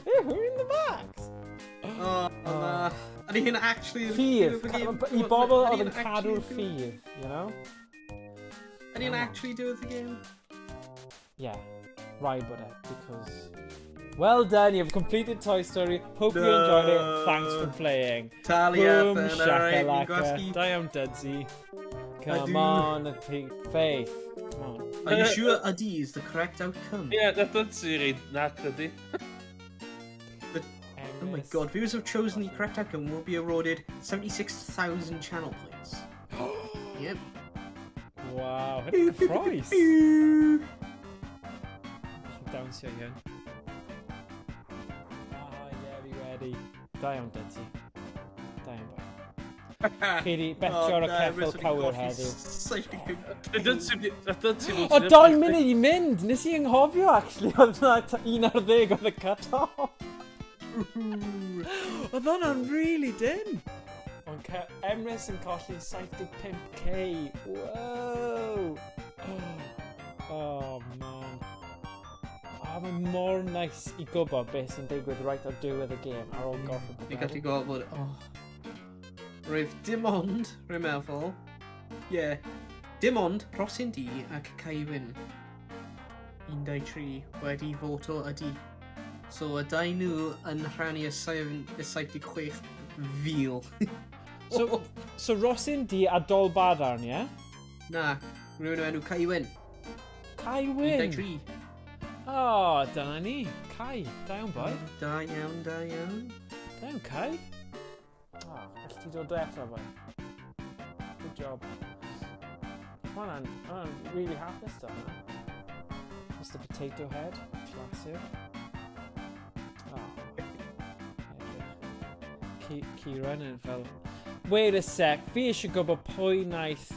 They're here in the box! Oh, na. Ydy hyn actually... Ffydd. I bobl oedd yn cadw'r ffydd. ffydd, you know? Ydy hyn actually do the game? Yeah, rhaid bod e, because... Well done, you've completed Toy Story. Hope you enjoyed it. Thanks for playing. Talia, Boom, alright, shakalaka. Da iawn, Dudsy. Come Ydw. on, keep faith. Come on. Are you sure ydy is the correct outcome? Ie, nath Dudsy reid na credu. Oh my God, viewers have chosen the correct outcome will be awarded 76,000 channel points. Yep. Wow, hynny'n cyffrous. Dawnsio i hyn. Ah, yeah, fi wedi. Da iawn, Dudsy. Da iawn, boi. Chi di betio ar y ceffyl cywir heddiw. Dudsy, nath Dudsy fod... O, 2 munud i mynd! Nes i anghofio, actually, oedd na 11 oedd y cut-off. Oedd hwnna'n really dyn. Ond Emrys yn colli 75K. Wow! Oh, man. Oh, mae'n mor nice i gwybod beth sy'n digwydd right ar diwedd y gêm ar ôl gorffen Fi'n gallu gweld bod, oh. Roedd dim ond, rwy'n meddwl, ie, yeah, dim ond Rhosyn D ac Cywin 1, 2, 3 wedi voto ydy. So y dau nhw yn rhannu y 76 fil. So Rhosyn D a Dol Badarn, ie? Yeah? Na, rhywun o enw Cywin. Kai 1, 2, Wyn. 3. O, oh, dyna ni. Kai, da iawn boi. Da iawn, da iawn. Da iawn, Kai. Oh, gall ti dod eto, boi. Good job. Mae hwnna'n really hapus da hwnna. Mr Potato Head, classic. Oh. Edrych. Kieran yn fel... Wait a sec, fi eisiau gwybod pwy wnaeth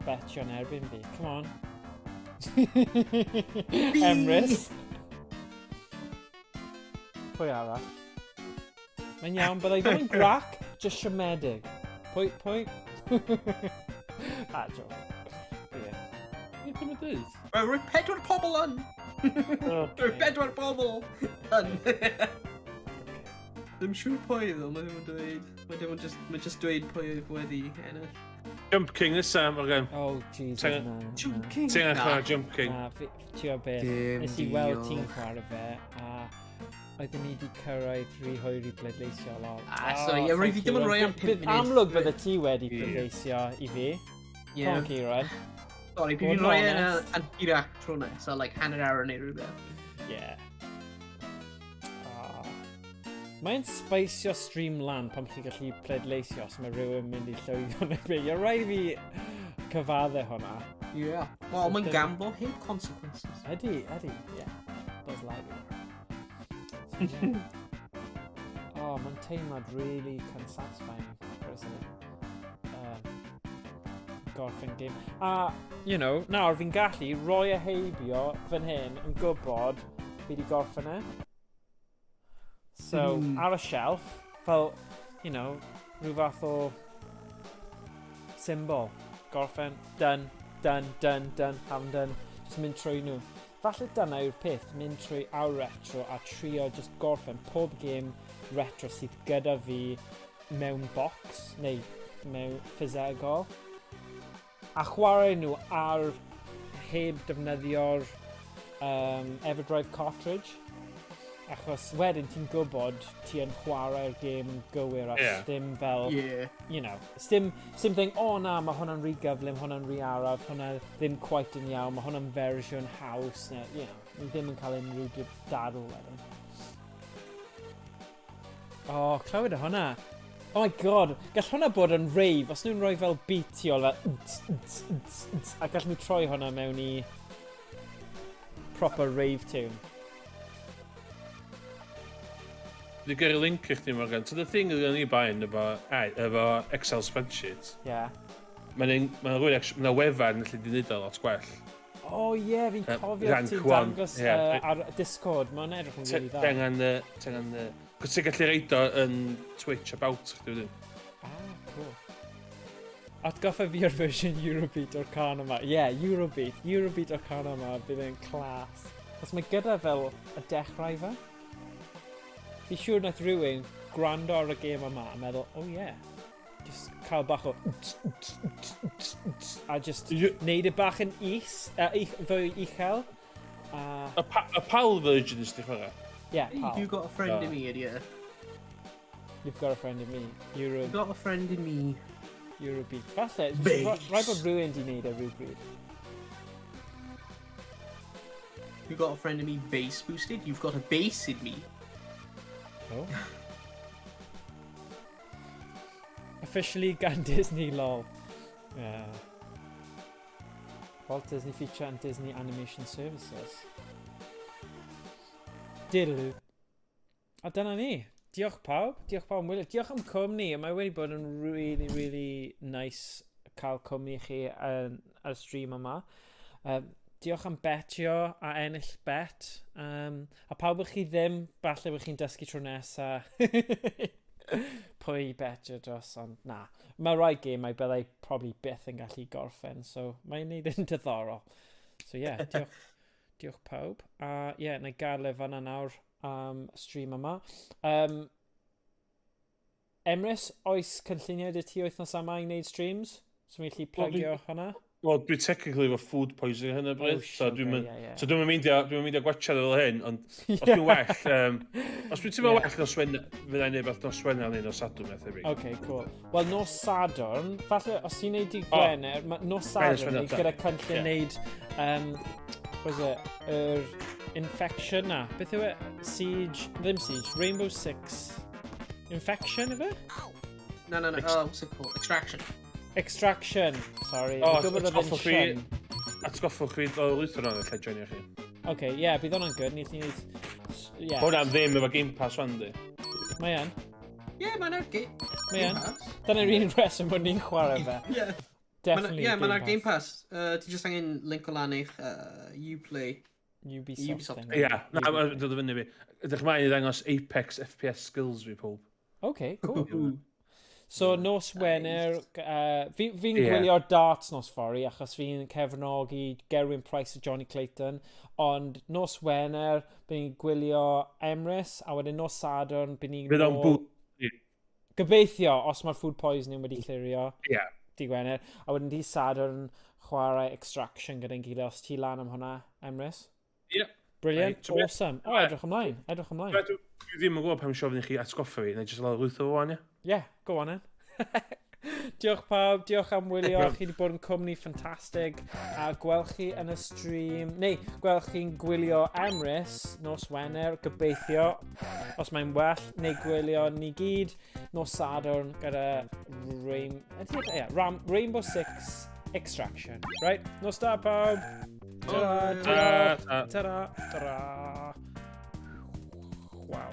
betio'n erbyn fi. Come on. Emrys. Pwy arall? Mae'n iawn, byddai ddim yn grac, just siomedig. Pwy, pwy? Ah, joke. Yeah. Beth yw'n dweud? Roedd pedwar pobl yn! Okay. Roedd pedwar pobl yn! Ddim siŵr pwy ddo, mae ddim yn dweud. Mae dim ond just, mae just dweud pwy oedd wedi ennill. Jump King nesa, Morgan. Oh, Jesus, na. Jump Na. King! Ti'n Na. chwarae Jump King. Na, ti'n gwybod beth, Dim nes i weld ti'n diolch. chwarae fe, a oeddwn ni wedi cyrraedd rhy hwyr i bleidleisio lol. Ah, sorry, ie, rwyf fi dim ond rhoi am 5 Bydd munud. amlwg bydde ti wedi pleidleisio i fi. Ie. Come on, Kieran. Sorry, Bod fi'n yn rhoi yn honest. yn hirach tro nesa, like hanner awr neu rhywbeth. Yeah. Ah. Mae'n spiceio stream lan pan chi'n gallu pleidleisio os mae rhywun mynd i llwyddo neu beth. You're rhaid i fi cyfadde hwnna. Yeah. Wel, mae'n So gamble heb consequences. Ydy, yeah. Buzz Lightyear. So, yeah. Oh, mae'n teimlad really kind of satisfying, personally. Gorffen game. A, nawr fi'n gallu roi e heibio fan hyn yn gwybod fi wedi gorffen e. So, ar y shelf, fel, rhyw fath o symbol. Gorffen, done, done, done, done, haven't done. Just mynd trwy nhw. Falle dyna yw'r peth, mynd trwy awr retro a trio just gorffen pob game retro sydd gyda fi mewn box, neu mewn ffisegol. A chwarae nhw ar heb defnyddio'r Everdrive cartridge. Achos wedyn ti'n gwybod ti yn chwarae'r gêm yn gywir a dim fel, dim thing, "Oh na, mae hwnna'n rhy gyflym, hwnna'n rhy araf, hwnna ddim quite yn iawn, mae hwnna'n fersiwn haws," neu, ni ddim yn cael unrhyw dadl wedyn. Oh, clywed o hwnna. Oh my God, gall hwnna bod yn rave, os nhw'n rhoi fel beat tu ôl fel ts, ts, ts, ts, a gall nhw troi hwnna mewn i proper rave tune. Dwi'n gyrru link i chdi, Morgan. So the thing ydy ni bain efo Excel spreadsheet. Mae'n ma rhywun, mae'n wefan lle di wneud o lot gwell. Oh ie, yeah, fi'n cofio rank ti'n one, dangos ie. ar Discord, mae'n edrych yn really dda. Ti angen. Cos ti'n gallu reid o yn Twitch about chdi wedyn. Ah, cool. Atgoffa fi o'r fersiwn Eurobeat o'r can yma. Ie, yeah, Eurobeat. Eurobeat o'r can yma, bydd e'n class. Os mae gyda fel y dechrau fe. Fi siŵr nath rhywun gwrando ar y gêm yma a meddwl, "Oh yeah." Just cael bach o a just neud e bach yn is, fwy uchel. A, Y PAL version ys di chwarae? Yeah, PAL. You've got a friend in Ah. me, idiot. You've got a friend in me. Euro, You've got a friend in me. Eurobeat. Falle, Bass. rhaid bod rhywun di wneud e rhywbryd. You've got a friend in me bass boosted. You've got a bass in me. Oh. Officially gan Disney, lol. Yeah. Walt Disney Feature and Disney Animation Services. Diddle. A dyna ni. Diolch pawb. Diolch pawb am wylio. Diolch am cwmni. Mae wedi bod yn really, really nice cael cwmni chi yn, ar y stream yma. Diolch am betio a ennill bet. A pawb ych chi ddim, falle bych chi'n dysgu tro nesa pwy i betio dros, ond na. Mae rai gemau byddai probably byth yn gallu gorffen, so mae'n neud yn diddorol. So yeah, diolch, diolch pawb. A yeah, na i gael e fanna nawr am stream yma. Emrys, oes cynlluniau dy ti wythnos yma i wneud streams? So fi'n gallu plygio hwnna? Wel, dwi technically efo food poisoning hyn o bryd, Oh, so dwi'n sugar, mynd. ie. So dwi'n meindio gwachad fel hyn, ond os dwi'n well, os dwi'n teimlo Ie. well nos Wener, fydda i'n neud beth nos Wener neu nos Sadwrn, beth tebyg. OK, cool. Wel, nos Sadwrn, falle os ti'n neud di O. Gwener, nos Gwener, Sadwrn, ni Gwener, gyda cynllun Ie. neud, what was it, yr Infection na. Beth yw e? Siege, ddim Siege, Rainbow Six Infection, yfe? No. Oh, what's it called? Extraction. Extraction, sorry. O, Fi'n gwybod oedd e'n Shun. Atgoffwch fi o lwytho hwnna lle joinio chi. OK, ie, yeah, bydd hwnna'n good. Ni neud. Ie, Hwnna'n ddim efo Game Pass wan, di. Mae yn. Yeah, mae'n ar Mae Game yn. Pass. Dyna'r un reswm bod ni'n chwarae fe. Yeah. Definitely. Yeah, mae'n ar Game Pass. Ti just angen link o lan eich Uplay. Ubisoft. Ubisoft. Thing. Ie, na, mae'n dod o fyny fi. Ydych chi'n i ddangos Apex FPS skills fi, pob. OK, cool. So, nos Wener, fi'n gwylio'r darts nos fory achos fi'n cefnogi Gerwyn Price a Johnny Clayton. Ond nos Wener, bydd ni'n gwylio Emrys, a wedyn nos Sadwrn, bydd ni'n Bydd o'n bwyd. Gobeithio, os mae'r food poisoning wedi clirio. Di Gwener. A wedyn di Sadwrn chwarae Extraction gyda'n gilydd, os ti lan am hwnna, Emrys. Ie. Brilliant, Right, so awesome. O, edrych ymlaen, edrych ymlaen. Dwi ddim yn gwybod pam siofyn i chi atgoffa fi, neu jyst lawr lwytho fo wan, ie? Yeah, go on then. Diolch pawb, diolch am wylio, chi wedi bod yn cwmni ffantastig a gweld chi yn y stream, neu gweld chi'n gwylio Emrys nos Wener, gobeithio, os mae'n well, neu gwylio ni gyd nos Sadwrn gyda yeah, Rainbow Six Extraction. Right, nos da pawb! Ta-ra, Ta, ta. Ta-ra, ta-ra. Wow.